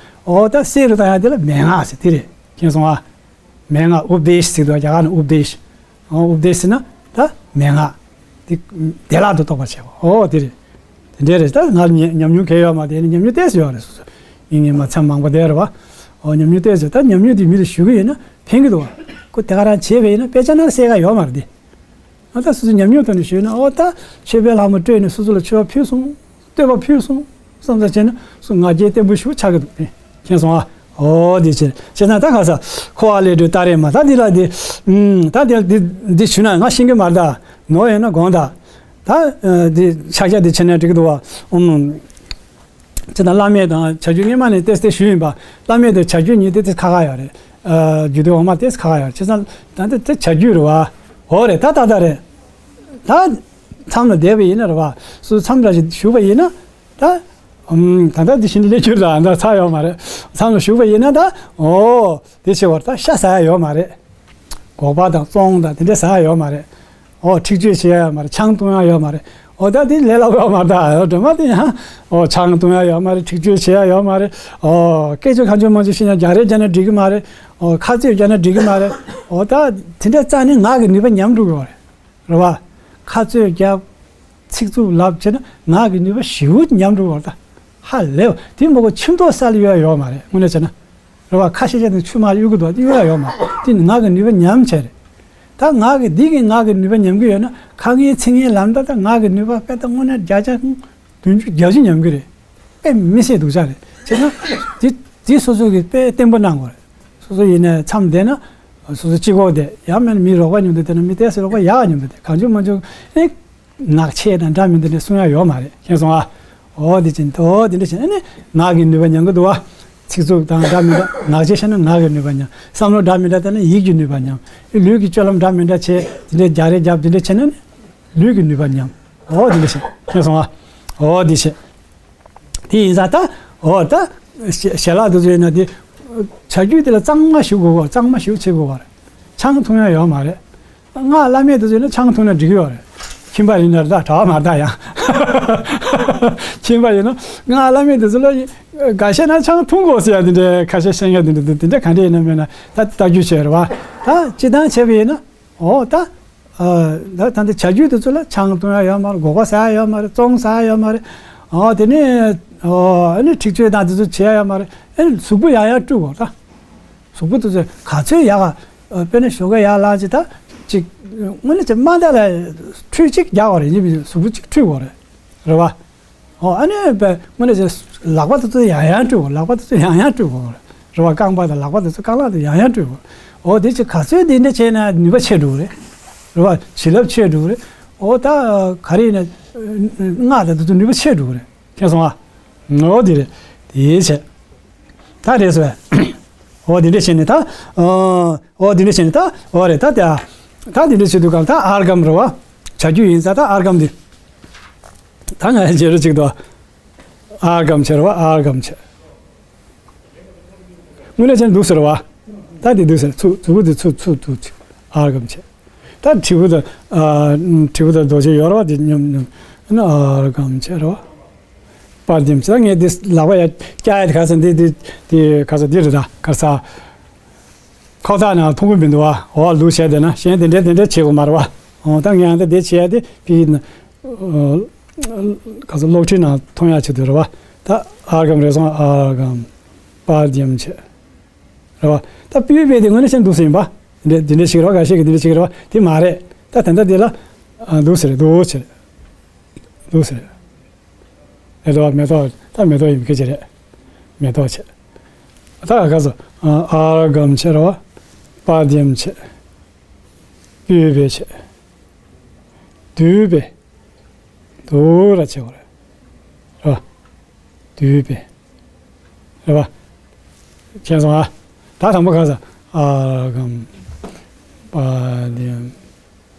ཨོ་ད་གསེར་རུ་བཏང་ཡ་དེ་ལ་མན་ངག་ཟེར་དེ་རེད། མཁྱེན་སོང་ཨ། མན་ངག་ཨུ་པ་དེཤ་ཟེར་འདུག་རྒྱ་གར་ནས་ཨུ་པ་དེཤ། ཨོ་ཨུ་པ་དེཤ་ཟེར་ན་ད་མན་ངག་དེ་བདེ་བླག་ཏུ་རྟོགས་པར་བྱེད་པ། ཨོ་དེ་རེད། དེ་འདྲས་རེད། ད་ང་ཉ་ཉམས་མྱོང་གང་ཡོད་མ་རེད། ཉམས་མྱོང་ཏོག་ཙམ་ཡོད་རེད། སོ་སོ་ཡིན་ངེས་མ་མཚམས་མང་པོ་བསྡད་རེད་བ། ཨོ་ཉམས་མྱོང་ཏོག་ཙམ། ད་ཉམས་མྱོང་དེ་མི་ལ་ཞུ་གི་ཡོད་ན་ཕན་གི་འདུག་བ། ཁོ་དེ་ག་རང་བྱས་པ་ཡིན་ན་དཔེ་ཆ་ནང་གསལ་ཁ་ཡོད་མ་རེད་དེ། ཨ་ད་སོ་སོའི་ཉམས་མྱོང་ཐོག་ནས་ཞུས་ན། ཨོ་ད་མཆོད་པའི་ལྷ་མོ་སྤྲོས་ནས་སོ་སོ་ལ་མཆོད་པ་ཕུལ་སོང་། བསྟོད་པ་ཕུལ་སོང་བསམ་ཙང་བྱས་ན་སུ་ང་རྒྱལ་བརྟན་པོ་ཞིག་ཆགས་ཀྱི་འདུག་ནི། མཁྱེན་སོང་ཨ། ཨོ་དེ་བྱས་བྱས་ཙང་ད་ག་ས་ཁོ་བ་ལས་སྒྲོལ་ཏཱ་རེ་མ། ད་འདི་ལ་འདི་ཨུམ་ད་འདི་ལ་འདི་འདི་ཞུས་ན་ང་ཤེས་ཀྱི་མ་རེད་ད། ནོར་ཡོད་ན་དགོངས་དག་ད་ཨ་འདི་ཕྱག་རྒྱ་འདི་བྱས་ན་འགྲིག་གི་འདུག་བ། ཨུམ། ཅི་ད་བླ་མེད་དང་བྱ་རྒྱུད་སྔོན་མ་ནས་ཏོག་ཙམ་ཞུས་ཡིན་པ། བླ་མེད་དང་བྱ་རྒྱུད་གཉིས་དེ་ཏོག་ཙམ་ཁག་ཁག་ཡོད་རེད། ཨ་རྒྱུད་སྡེ་འོག་མ་ཏོག་ཙམ་ཁག་ཁག་ཡོད་རེད། བྱས་ཙང་ད་འདི་དེ་བྱ་རྒྱུད་རེད་བ། འོ་རེད། ད་ད་ད་རེད། ད་མཚམས་ལ་བསྡད་པ་ཡིན་ན་རེད་བ། སུ་མཚམས་འདྲ་ཞིག་བཞུགས་པ་ཡིན་ན་ད་ཨམ་ད་ད་འདི་བཞིན་དུ་སླེབས་རྒྱུ་རེད། ད་ཚར་ཡོད་མ་རེད། མཚམས་ལ་བཞུགས་པ་ཡིན་ན་ད་ཨོ་དེ་ཆེ་བར་ད་ཤ་ཟ་ཡ་ཡོད་མ་རེད། སྒོག་པ་དང་བཙོང་དང་དེ་འདྲ་ཟ་ཡ་ཡོད་མ་རེད། ཨོ་འཁྲིག་སྤྱོད་བྱེད་ཡ་ཡོད་མ་རེད། ཆང་འཐུང་ཡ་ཡོད་མ་རེད། ཨོ་ད་དེ་ལས་སླ་པོ་ཡོད་མ་རེད། ད་ཨོ་སྒྲོལ་མ་དེ་ཡང་ཨོ་ཆང་འཐུང་ཡ་ཡོད་མ་རེད། འཁྲིག་སྤྱོད་བྱེད་ཡ་ཡོད་མ་རེད། ཨོ་སྐད་ཆ་གང་བྱུང་མང་བྱུང་བཤད་ན་རྒྱག་རེས་བརྒྱབ་ན་འགྲིག་གི་མ་རེད། ཨོ་ཁ་རྩོད་བརྒྱབ་ན་འགྲིག་གི་མ་རེད། ཨོ་ད་དེ་འདྲ་རྩ་ནས་ངག་གི་ནུས་པ་ཉམས་འགྲོ་གི་རེད། རེད་བ། ཁ་རྩོད་རྒྱབ། ཚིག་རྩུབ་ལབ་བྱས་ན་ངག་གི་ནུས་པ་ཞེ་པོ་ཉམས་འགྲོ་བ་རེད་ད། ཧ་ལས་པ། དེ་མ་གཏོགས་ཁྱིམ་ཐོག་ས་ལ་གཡོལ་ཡ་ཡོད་མ་རེད། དངོས་གནས་བྱས་ན། རེད་བ། ཁ་བཤད་བྱས་ནས་ཆུ་མར་གཡུག་གི་འདུག་གཡུག་ཡ་ཡོད་མ་རེད། དེ་ནི་ངག་གི་ནུས་པ་ཉམས་བྱས་རེད། ད་ངག་གི་འདི་གི་ངག་གི་ནུས་པ་ཉམས་ཀྱི་ཡོད་ན་ཁ་ངན་ཚིག་ངན་ལབ་ན་ད་ངག་གི་ནུས་པ་དཔེ་ད་དངོས་གནས་བརྒྱ་ཆ་བདུན་ཅུ་གྱ་བཞི་ཉམས་ཀྱི་རེད། དཔེ་མི་སྲིད་སྡུག་ཅག་རེད། བྱས་ན་དེ་དེ་སོ་སོ་གི་དཔེ་བརྟན་པོ་གནང་དགོས་རེད། སོ་སོ་ཡིན་ནའི་མཚམས་བསྡད་ན་སོ་སོ་གཅིག་པོ་བསྡད། ཡང་མིན་ན་མི་རོགས་པ་མཉམ་དུ་བསྡད་ན་མི་ཏོག་ཙམ་རོགས་པ་ཡག་མཉམ་དུ་བསྡད། གང་བྱུང་མང་བྱུང་ཨེ་ངག་ཆད་དང་འདྲ་མི་འདྲ་འདྲ་གསུང་ཡ་ཡོད་མ་རེད། མཁྱེན་སོང་ཨ། ཨོ་དེ་བྱས་ནས་ཨོ་དེ་འདྲ་བྱས་ནས་ངག་གི་ནུས་པ་ཉམས་ཀྱི་འདུག་བ། ཚིག་རྩུབ་དང་འདྲ་མི་འདྲ་ངག་བཅད་བཤད་ན་ངག་གི་ནུས་པ་ཉམས། བསམ་བློ་འདྲ་མི་འདྲ་བཏང་ན་ཡིད་ཀྱི་ནུས་པ་ཉམས། ལུས་ཀྱི་སྤྱོད་ལམ་འདྲ་མི་འདྲ་བྱས་དེ་འདྲའི་རྒྱག་རེས་རྒྱབ་དེ་འདྲ་བྱས་ན་ནི་ལུས་ཀྱི་ནུས་པ་ཉམས། ཨོ་དེ་འདྲ་བྱས། མཁྱེན་སོང་ཨ། ཨོ་དེ་བྱས། དེ་ཡིན་ཙང་ད་ཨོ་ད་ཞལ་ལག་དེ་ཚོ་ཡིན་ན་དེ་བྱ་རྒྱུད་དེ་ལ་གཙང་མ་ཞིག་དགོས་པ། གཙང་མ་ཞིག་བྱེད་དགོས་པ་རེད། ཆང་འཐུང་ཡ་ཡོད་མ་རེད། སྔགས་བླ་མེད་དེ་ཚོ་ཡིན་ན་ཆང་འཐུང་ན་འགྲིག་གི་ཡོད་རེད། ཁྱིམ་པ་ཡིན་ན་རེད་ད། གྲྭ་བ་མ་རེད་ད། ཡང་ཁྱིམ་པ་ཡིན་ན་སྔགས་བླ་མེད་དེ་ཚོ་ལ་འགའ་ཤས་ན་ཆང་འཐུང་དགོས་ཟེར་ཡ་དེ་འདྲའི་ཁ་ཤས་བཤད་མཁན་དེ་འདྲ་འདུག་དེ་འདྲ་ག་འདྲ་ཡིན་ན་མེད་ན་ད་ལྟ་རྒྱུ་བྱས་རེད་བ། ད་སྤྱི་བཏང་བྱས་པ་ཡིན་ན་ཨོ་ད། ད་ད་འདི་བྱ་རྒྱུད་དེ་ཚོ་ལ་ཆང་འཐུང་ཡ་ཡོད་མ་རེད། སྒོག་པ་ཟ་ཡ་ཡོད་མ་རེད། བཙོང་ཟ་ཡ་ཡོད་མ་རེད། ཨོ་དེ་ནས་ཨོ་ཨ་ནི་འཁྲིག་སྤྱོད་དང་དེ་ཚོ་བྱེད་ཡ་ཡོད་མ་རེད། ཨ་ནི་གཟུགས་པོ་ཡང་ཡང་བཀྲུ་དགོས་ད། གཟུགས་པོ་དེ་ཚོ་ག་ཚོད་ཡག་ག་དཔེར་ན་ཞོགས་ཀས་ཡར་ལངས་ཅིག་ད་ཅིག་དངོས་གནས་ཅིག་དམའ་མཐའ་ལ་ཁྲུས་གཅིག་རྒྱག་དགོས་རེད། ཡིན་པའི་གཟུགས་པོ་གཅིག་ཁྲུས་དགོས་རེད། རེད་བ། ཨོ་ཨ་ནི་དཔེ་དངོས་གནས་ཅིག་ལག་པ་དེ་ཚོ་ཡང་ཡང་བཀྲུ་དགོས། ལག་པ་དེ་ཚོ་ཡང་ཡང་བཀྲུ་དགོས་རེད། རེད་བ། རྐང་པ་དང་ལག་པ་དེ་ཚོ་རྐང་ལག་དེ་ཡང་ཡང་བཀྲུ་དགོས། ཨོ་དེ་ཅིག་ག་ཚོད་དེ་འདྲ་བྱས་ན་ནུས་པ་ཆེ་འགྲོ་གི་རེད། རེད་བ། བྱིན་རླབས་ཆེ་འགྲོ་གི་རེད། ཨོ་ད་ག་རེ་ཡིན་ན་སྔགས་དང་དེ་ཚོ་ནུས་པ་ཆེ་འགྲོ་གི་རེད། མཁྱེན་སོང་ཨ། ཨོ་དེ་རེད། དེ་བྱས། ད་རེད་སོ། ཨོ་དེ་འདྲ་བྱས་ནས་ད། ཨོ་དེ་འདྲ་བྱས་ནས་ད། ཨོ་རེད་ད་དེ། ད་དེ་འདྲ་བྱེད་དུས་སྒང་ད་ཨརྒྷཾ་རེད་བ། བྱ་རྒྱུད་ཡིན་ཙང་ད་ཨརྒྷཾ་འདི། ད་ང་རྗེ་རུ་གཅིག་ཏུ། ཨརྒྷཾ་བྱེད་རེད་བ། ཨརྒྷཾ་བྱེད། དངོས་གནས་བྱས་ན་འདུག་ཟེར་བ། ད་དེ་འདུག་ཟེར། ཚུར་མཛུབ་གུ་དེ་ཚུར་ཚུར་འདུག་ཨརྒྷཾ་བྱེད། ད་དྲིལ་བུ་དང་། ཨ། དྲིལ་བུ་དང་རྡོ་རྗེ་ཡོད་རེད་བ། དེ་མཉམ་མཉམ། ཨ་ནི་ཨརྒྷཾ་བྱེད་རེད་བ། པཱདྱཾ་བྱེད། ད་ངས་འདི་ལག་པ་ཡར་བཀྱག་ཡ་དེ་ག་ས་འདི་འདི་འདི་ག་ས་འདི་རེད་ད། ག་ས། ཁོག་ཐག་ནང་ཕུང་པོ་མི་འདུག་བ། འོ་ལུགས་བྱས་བསྡད་ན་གཞན་དེ་འདྲས་དེ་འདྲས་བྱེད་དགོས་མ་རེད་བ། འོ་ད་ངས་ཡང་ད་དེ་བྱེད་ཡ་དེ་ཕི་ཨ། ག་ས་གློག་འཕྲིན་ནང་མཐོང་ཡ་ཆེད་དུ་རེད་བ། ད་ཨརྒྷཾ་རེད་སོང་། ཨརྒྷཾ། པཱདྱཾ་བྱེད། རེད་བ། ད་པུཥྤེ་དེ་དངོས་གནས་བྱས་ན་འདུག་སེ་ཡིན་པ། འདི་འདི་འདྲས་ཞིག་རེད་བ། འགའ་ཤས་ཀྱིས་འདི་འདྲས་ཞིག་རེད་བ། དེ་མ་རེད། ད་ད་ལྟ་འདི་ལ་ཨ་འདུག་སེ་རེད། འདུག་སེ་རེད། འདུག་སེ་རེད། རེད་བ། མེ་ཏོག་ད་མེ་ཏོག་ཡིན་པའི་སྐད་ཆ་རེད། མེ་ཏོག་བྱེད། ད་ག་ས་ཨ་ཨརྒྷཾ་བྱེད་རེད་བ། པཱདྱཾ་བྱེད། པུཥྤེ་བྱེད། དུད་པེ། དུ་ར་བྱེད་དགོས་རེད། རེད་བ། དུད་པེ། རེད་བ། མཁྱེན་སོང་ཨ། ད་དང་པོ་ག་ས། ཨརྒྷཾ། པཱདྱཾ།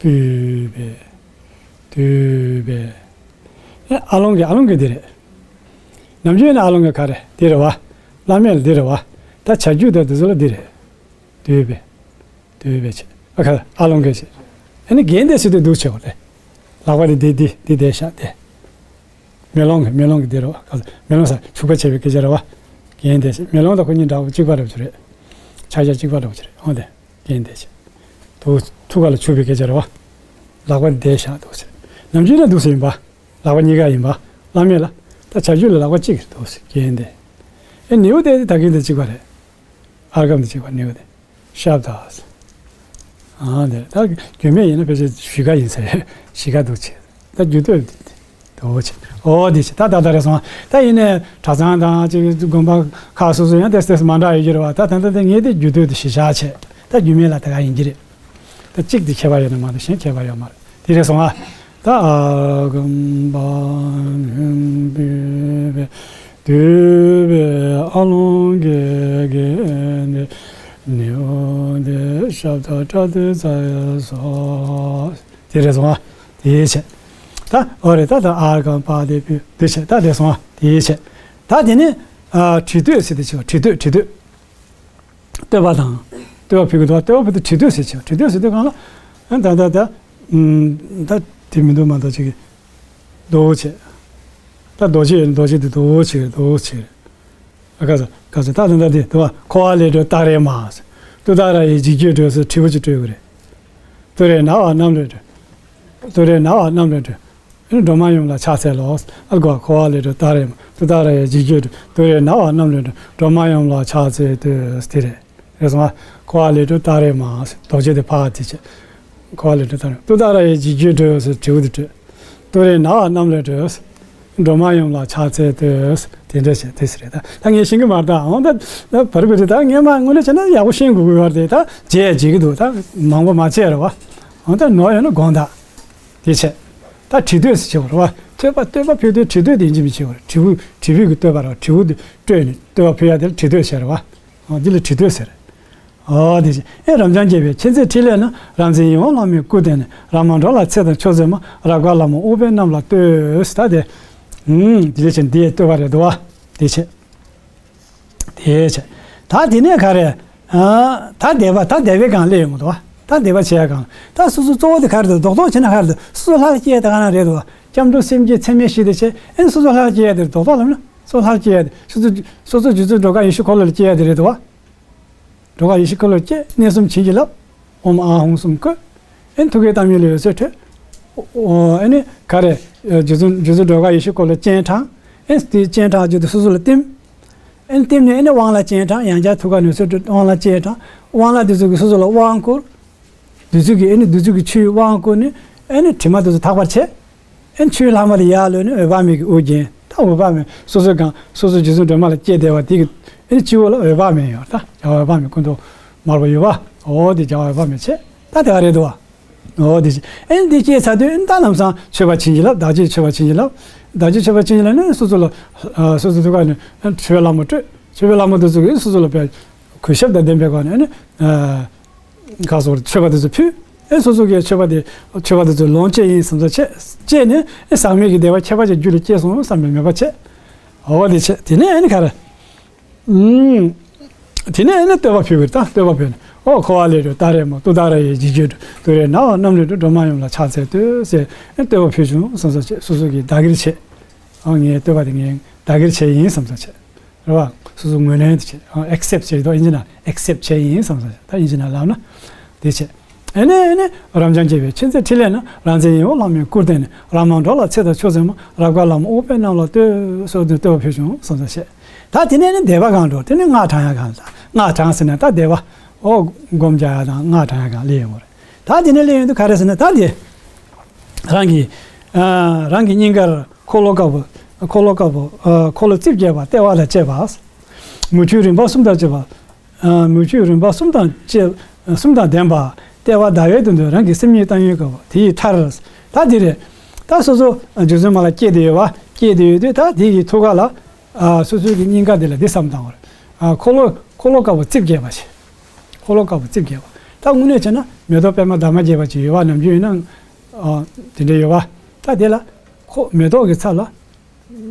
པུཥྤེ། དུད་པེ། ཨ་ལོང་གི་ཨ་ལོང་གི་འདི་རེད། ནམ་རྒྱུན་ནི་ཨ་ལོང་གི་ག་རེ་འདི་རེད་བ། བླ་མེད་ལ་འདི་རེད་བ། ད་བྱ་རྒྱུད་དང་འདི་ཚོ་ལ་འདི་རེད། འདུས་པས། འདུས་པས་བྱས། ཨ་ཁ་ཨ་ལོང་གི་བྱས། ཨ་ནི་རྒན་དེ་ཟེར་དུས་འདུག་བྱས་བ་རེད། ལག་པ་དེ་འདི་འདི་འདི་བསྡད་ཤག་སྟེ། མེ་ལོང་གི་མེ་ལོང་གི་འདི་རེད་བ། མེ་ལོང་ཟེར་ཕྱུག་པ་བྱས་པའི་སྐད་ཆ་རེད་བ། རྒན་དེ་བྱས་མེ་ལོང་དང་ཁོ་གཉིས་འདྲ་བོ་གཅིག་པ་འདྲ་བོ་ཅིག་རེད། ཆ་ཆ་གཅིག་པ་འདྲ་བོ་ཅིག་རེད་འོང་དེ། རྒན་དེ་བྱས། དུ་ཐུགས་ཀ་ལ་ཕྱུག་པའི་སྐད་ཆ་རེད་བ། ལག་པ་འདི་བསྡད་ཤག་འདུག་བྱས། ནམ་རྒྱུན་ན་འདུག་ཟེར་ཡིན་པ། ལག་པ་གཉིས་ཀ་ཡིན་པ། བླ་མེད་ལ། ད་བྱ་རྒྱུད་ལ་ལག་པ་གཅིག་འདུག་ཟེར་རྒན་དེ། ཨེ་ནེའུ་དེ་ད་གིན་དེ་གཅིག་པ་རེད། ཨར་གམ་དེ་གཅིག་པ་ནེའུ་དེ། ཤབ་དཱ། ཨ་དེ་ད་རྒྱུད་སྨད་ཡིན་ན་ཕལ་ཆེར་བཞི་ཀ་ཡིན་ཟེར། བཞི་ཀ་འདུག་བྱས། ད་རྒྱུད་སྟོད་དེ་འདུག་བྱས། ཨོ་དེ་བྱས་ད་ད་ད་རེ་སོང་། ད་ཡིན་ནའི་གྲྭ་ཚང་དང་ཅིག་དགོན་པ་ཁག་སོ་སོ་ཡང་ཏོག་ཙམ་མ་འདྲ་ཡོད་ཀྱི་རེད་བ། ད་ད་ད་ད་ངས་དེ་རྒྱུད་སྟོད་དེ་གཞི་བཞག་བྱས། ད་རྒྱུད་སྨད་ལ་ད་ག་ཡིན་གྱི་རེད། ད་གཅིག་དེ་ཁྱད་པར་ཡོད་ན་མ་གཏོགས་གཞན་ཁྱད་པར་ཡོད་མ་རེད། དེ་རེད་སོང་ཨ། ད་ཨ་གམ་པ་ཧན་པི་བེ་དུ་བེ་ཨ་ལོང་གེ་གེ་ནེ་ནེའུ་དེ་ཤབ་དཱ་ཏྲ་དེ་ཙ་ཡ་སོ། དེ་རེད་སོང་ཨ། དེ་བྱས། ད་ཨོ་རེད། ད་ད་ཨ་གམ་པ་དེ་བུ་དེ་བྱས། ད་དེ་སོང་ཨ། དེ་བྱས། ད་དེ་ནི་ཨ་བྲི་སྟོད་ཟེར་དེ་བྱས་བྲི་སྟོད་བྲི་སྟོད། བསྟོད་པ་དང་། བསྟོད་པ་ཕུལ་གྱི་འདུག་བ། བསྟོད་པ་ཕུལ་དུས་བྲི་སྟོད་ཟེར་བྱས། བྲི་སྟོད་ཟེར་དུས་གང་ལ། ཨ་ད་ད་ད། ཨུམ། ད་དེ་མི་འདུག་མ་གཏོགས་ཅིག་གི། རྡོ་བྱས། ད་རྡོ་རྗེ་ཡོད་ན་རྡོ་རྗེ་དེ་རྡོ་བྱས་རྡོ་བྱས། ཨ་ག་ས་ག་ས་ད་ད་ད་དེ་འདུག་བ། འཁོར་བ་ལས་སྒྲོལ་ཏཱ་རེ་མ། ཏུཏྟཱ་ར་ཡི་འཇིགས་སྐྱོབ་སྒྲོལ་ཟེར་བྲིས་པ་ཅིག་སྤྲོད་དགོས་རེད། ཏུ་རེ་ན་བ་རྣམས་ལས་སྒྲོལ། ཏུ་རེ་ན་བ་རྣམས་ལས་སྒྲོལ། འགྲོ་མ་ཡོངས་ལ་ཕྱག་འཚལ་ལོ། ཨ་གོ་འཁོར་བ་ལས་སྒྲོལ་ཏཱ་རེ་མ། ཏུཏྟཱ་ར་ཡི་འཇིགས་སྐྱོབ་སྒྲོལ། ཏུ་རེ་ན་བ་རྣམས་ལས་སྒྲོལ། འགྲོ་མ་ཡོངས་ལ་ཕྱག་འཚལ་བསྟོད། དེ་རེད། རེད་སོང་ཨ། འཁོར་བ་ལས་སྒྲོལ་ཏཱ་རེ་མ། རྡོ་རྗེ་དེ་ཕར་དེ་བྱས། འཁོར་བ་ལས་སྒྲོལ་ཏཱ་རེ། ཏུཏྟཱ་ར་ཡི་འཇིགས་སྐྱོབ་སྒྲོལ་ཟེར་བྲིས་པ་དེ་སྤྲོད། ཏུ་རེ་ན་བ་རྣམས་ལས་སྒྲོལ། འགྲོ་མ་ཡོངས་ལ་ཕྱག་འཚལ་བསྟོད། དེ་འདྲ་བྱས་དེ་ཟེར་རེད་ད། ད་ངས་ཤེས་ཀྱི་མ་རེད་ད། འོང་ད་ད་བར་བར་ད་ངས་མ་དངོས་གནས་བྱས་ན་ཡག་པོ་ཤེས་དགོས་ཀྱི་ཡོད་རེད། ད་བརྗེད་བརྗེད་ཀྱི་འདུག་ད་མང་པོ་མ་བྱས་རེད་བ། འོང་ད་ནོར་ཡོད་ན་དགོངས་དག་དེ་བྱས། ད་བྲི་སྟོད་ཟེར་བྱེད་པ་རེད་བ། བསྟོད་པ་བསྟོད་པ་ཕུལ་དུས་བྲི་སྟོད་དེ་ཡིན་གཅིག་མིན་གཅིག་བྱེད་པ་རེད། བྲིས་པ་བྲིས་པའི་གི་བསྟོད་པ་རེད་བ། བྲིས་པ་དེ་སྤྲོད་ནས་བསྟོད་པ་ཕུལ་ཡ་དེ་ལ་བྲི་སྟོད་ཟེར་རེད་བ། འདི་ལ་བྲི་སྟོད་ཟེར། ཨོ་དེ་བཞིན་ཨེ་རབ་འབྱམས་རྒྱས་པའི་མཁྱེན་བརྩེ་འཕྲིན་ལས་རྣམས། རབ་མཛེས་ཡིད་འོང་བླ་མའི་སྐུར་བསྟན་ནས། རབ་མང་འགྲོ་ལ་ཚེ་དང་མཆོག་སྩོལ་མ། རབ་དཀར་ལྷ་མོ་ཨུཏྤལ་རྣམས་ལ་བསྟོད། ད་དེ། ཨུམ། དེ་བཞིན་འདིའི་བསྟོད་པ་རེད་འདུག་བ། དེ་བྱས། དེ་བྱས། ད་དེ་ནས་ག་རེ། ཨ། ད་བཟླས་པ་ད་བཟླས་པའི་སྒང་སླེབས་ཡོང་གི་འདུག་བ། ད་བཟླས་པ་བྱེད་ཡ་སྒང་། ད་སོ་སོ་གཙོ་བོ་དེ་ག་རེ་འདུག་རྡོག་རྡོག་བྱས་ན་ག་རེ་འདུག་སོ་སོ་ལྷ་ལ་སྐྱེ་ཡ་དེ་ག་ན་རེད་འདུག་བ། སྐྱབས་འགྲོ་སེམས་བསྐྱེད་ཚད་མེད་བཞི་དེ་བྱས། ཨེ་སོ་སོ་ལྷ་ལ་སྐྱེ་ཡ་དེ་རྡོག་རྡོག་ལབ་ན་སོ་སོ་ལྷ་ལ་སྐྱེ་ཡ་དེ། སོ་སོ་སོ་སོ་རྗེ་བཙུན་སྒྲོལ་དཀར་ཡེ་ཤེས་འཁོར་ལོ་ལ་སྐྱེ་ཡ་དེ་རེད་འདུག་བ། སྒྲོལ་དཀར་ཡེ་ཤེས་འཁོར་ལོ་སྐྱེས། གནས་གསུམ་བྱིན་གྱིས་བརླབས། ཨོཾ་ཨཱཿཧཱུྃ་གསུམ་བཀོད། ཨེ་ཐུགས་ཀའི་གཏམ་ཡུལ་ལ་འོད་ཟེར་འཕྲོས། ཨོ་ཨེ་ནི་ག་རེ། རྗེ་བཙུན་རྗེ་བཙུན་སྒྲོལ་དཀར་ཡེ་ཤེས་འཁོར་ལོ་སྤྱན་དྲངས། ཨེ་དེ་སྤྱན་དྲངས་རྒྱུ་དེ་སོ་སོ་ལ་བསྟིམ། ཨེ་བསྟིམ་ནས་ཨེ་ནི་དབང་ལ་སྤྱན་དྲངས། ཡང་བསྐྱར་ཐུགས་ཀ་ནས་འོད་ཟེར་འཕྲོས་དབང་ལ་སྤྱན་དྲངས། དབང་ལ་དེ་ཚོ་གི་སོ་སོ་ལ་དབང་བསྐུར། བདུད་རྩི་གི་ཨེ་ནི་བདུད་རྩི་གི་ཆུའི་དབང་བསྐུར་ནས་ཨེ་ནི་དྲི་མ་དེ་ཚོ་དག་པར་བྱས། ཨེ་ཆུའི་ལྷག་མ་དེ་ཡར་ལོན་ནས་འོད་དཔག་མེད་ཀྱི་དབུ་བརྒྱན། ད་འོད་དཔག་མེད་སོ་སོའི་སྒང་སོ་སོ་རྗེ་བཙུན་སྒྲོལ་མ་ལ་སྐྱེས་བསྡད་པ་དེ་གི་ཨེ་ནི་སྤྱི་བོ་ལ་འོད་དཔག་མེད་ཡོད། ད་རྒྱལ་བ་འོད་དཔག་མེད་སྐུ་མདོག་དམར་པོ་ཡོད་པ། འོ་དེ་རྒྱལ་བ་འོད་དཔག་མེད་བྱས། ད་དེ་ག་རེད་འདུག་བ། འོ་དེ་བྱས། ཨེ་འདི་སྐྱེས་ཚར་དུས་ཨེ་ད་ལམ་སང་མཆོད་པ་བྱིན་གྱིས་བརླབས། བདག་བསྐྱེད་མཆོད་པ་བྱིན་གྱིས་བརླབས། བདག་བསྐྱེད་མཆོད་པ་བྱིན་གྱིས་བརླབས་ནས་སོ་སོ་ལ་ཨ་སོ་སོ་ཐུགས་ཀ་ནས་ཨེ་མཆོད་པའི་ལྷ་མོ་སྤྲོས། མཆོད་པའི་ལྷ་མོ་དེ་ཚོ་གིས་སོ་སོ་ལ་དཔེ་གུས་ཞབས་དང་ལྡན་པའི་སྒོ་ནས་ཨེ་ནི་ཨ། ཁ་སོར་མཆོད་པ་དེ་ཚོ་ཕུལ། ཨེ་སོ་སོ་གི་མཆོད་པ་དེ་མཆོད་པ་དེ་ཚོ་ལོངས་སྤྱོད་ཡིན་བསམ་ཚུལ་བྱས། བྱས་ནས་ཨེ་ཟག་མེད་ཀྱི་བདེ་བ་ཁྱད་པར་ཅན་རྒྱུད་ལ་སྐྱེས་སོང་བསམ་པའི་མོས་པ་བྱས། འོ་དེ་བྱས། དེ་ནས་ཨེ་ནི་ག་རེ། ཨུམ། དེ་ནས་ཨེ་ནི་བསྟོད་པ་ཕུལ་གི་རེད། ད་བསྟོད་པ་ཕུལ་ནས་ཨོ་འཁོར་བ་ལས་སྒྲོལ་ཏཱ་རེ་མ། ཏུཏྟཱ་ར་ཡི་འཇིགས་སྐྱོབ་སྒྲོལ། ཏུ་རེ་ན་བ་རྣམས་ལས་སྒྲོལ། འགྲོ་མ་ཡོངས་ལ་ཕྱག་འཚལ་བསྟོད་ཟེར་ཨེ་བསྟོད་པ་ཕུལ་བྱུང་བསམ་ཚུལ་བྱས། སོ་སོ་གི་བདག་གིར་བྱས། ཨོ་ངའི་བསྟོད་པ་དེ་ངས་བདག་གིར་བྱས་ཡིན་བསམ་ཚུལ་བྱས། རེད་བ། སོ་སོ་ངོས་ལེན་དེ་བྱས། ཨེག་སེབ་བྱས་ཡིན་དོ་ཨིན་ཇི་ན་ཨེག་སེབ་བྱས་ཡིན་བསམ་སོང་། ད་ཨིན་ཇི་ན་ལབ་ན་དེ་བྱས། ཨེ་ནས་ཨེ་ནས་རབ་འབྱམས་རྒྱས་པའི་མཁྱེན་བརྩེ་འཕྲིན་ལས་རྣམས། རབ་མཛེས་ཡིད་འོང་བླ་མའི་སྐུར་བསྟན་ནས། རབ་མང་འགྲོ་ལ་ཚེ་དང་མཆོག་སྩོལ་མ། རབ་དཀར་ལྷ་མོ་ཨུཏྤལ་རྣམས་ལ་བསྟོད། སོགས་དུ་བསྟོད་པ་ཕུལ་བྱུང་བསམ་སོང་བྱས། ད་དེ་ནས་ནི་བཟླས་པ་གང་འགྲོ་དེ་ནི་སྔགས་བགྲང་ཡ་གང་ལ། སྔགས་བགྲང་ཟེར་ན་ད་བཟླས་པ་ཨོ་སྒོམ་རྒྱག་ཡ་དང་སྔགས་བགྲང་ཡ་གང་སླེབས་ཡོང་བ་རེད། ད་དེ་ནས་སླེབས་ཡོང་དུས་ག་རེ་ཟེར་ན་ད་དེ་རང་གི་ཨ་རང་གི་སྙིང་གར་འཁོར་ལོ་དཀར་པོ། འཁོར་ལོ་དཀར་པོ། ཨ་འཁོར་ལོ་རྩིབས་བརྒྱད་པ་ལྟེ་བ་ལ་བཅས་པ། མུ་ཁྱུད་རིམ་པ་གསུམ་དང་བཅས་པ། ཨ་མུ་ཁྱུད་རིམ་པ་གསུམ་དང་བཅས་གསུམ་དང་ལྡན་པ། ལྟེ་བ་ཟླ་བའི་དོན་དུ་རང་གི་སེམས་ཉིད་བཏང་ཡུལ་དཀར་པོ་དེ་ཡི་མཐར། ད་འདི་རེད། ད་སོ་སོ་རྗེ་བཙུན་མ་ལ་སྐྱེས་ཏེ་ཡོད་པ། སྐྱེས་ཏེ་ཡོད་དུས་ད་དེ་ཡི་ཐུགས་ཀ་ལ་ཨ་སོ་སོའི་གི་སྙིང་ག་དེ་ལ་འདི་བསམ་བཏང་བ་རེད། ཨ་འཁོར་ལོ་འཁོར་ལོ་དཀར་པོ་རྩིབས་བརྒྱད་པ་ཞེས། འཁོར་ལོ་དཀར་པོ་རྩིབས་བརྒྱད་པ། ད་དངོས་གནས་བྱས་ན་མེ་ཏོག་པད་མ་འདབ་མ་བརྒྱད་པ་ཅིག་ཡོད་པ་ནམ་རྒྱུན་ཡིན་ན། ཨ་དེ་འདྲ་ཡོད་པ། ད་དེ་ལ། ཁོ་མེ་ཏོག་གི་ཚབ་ལ།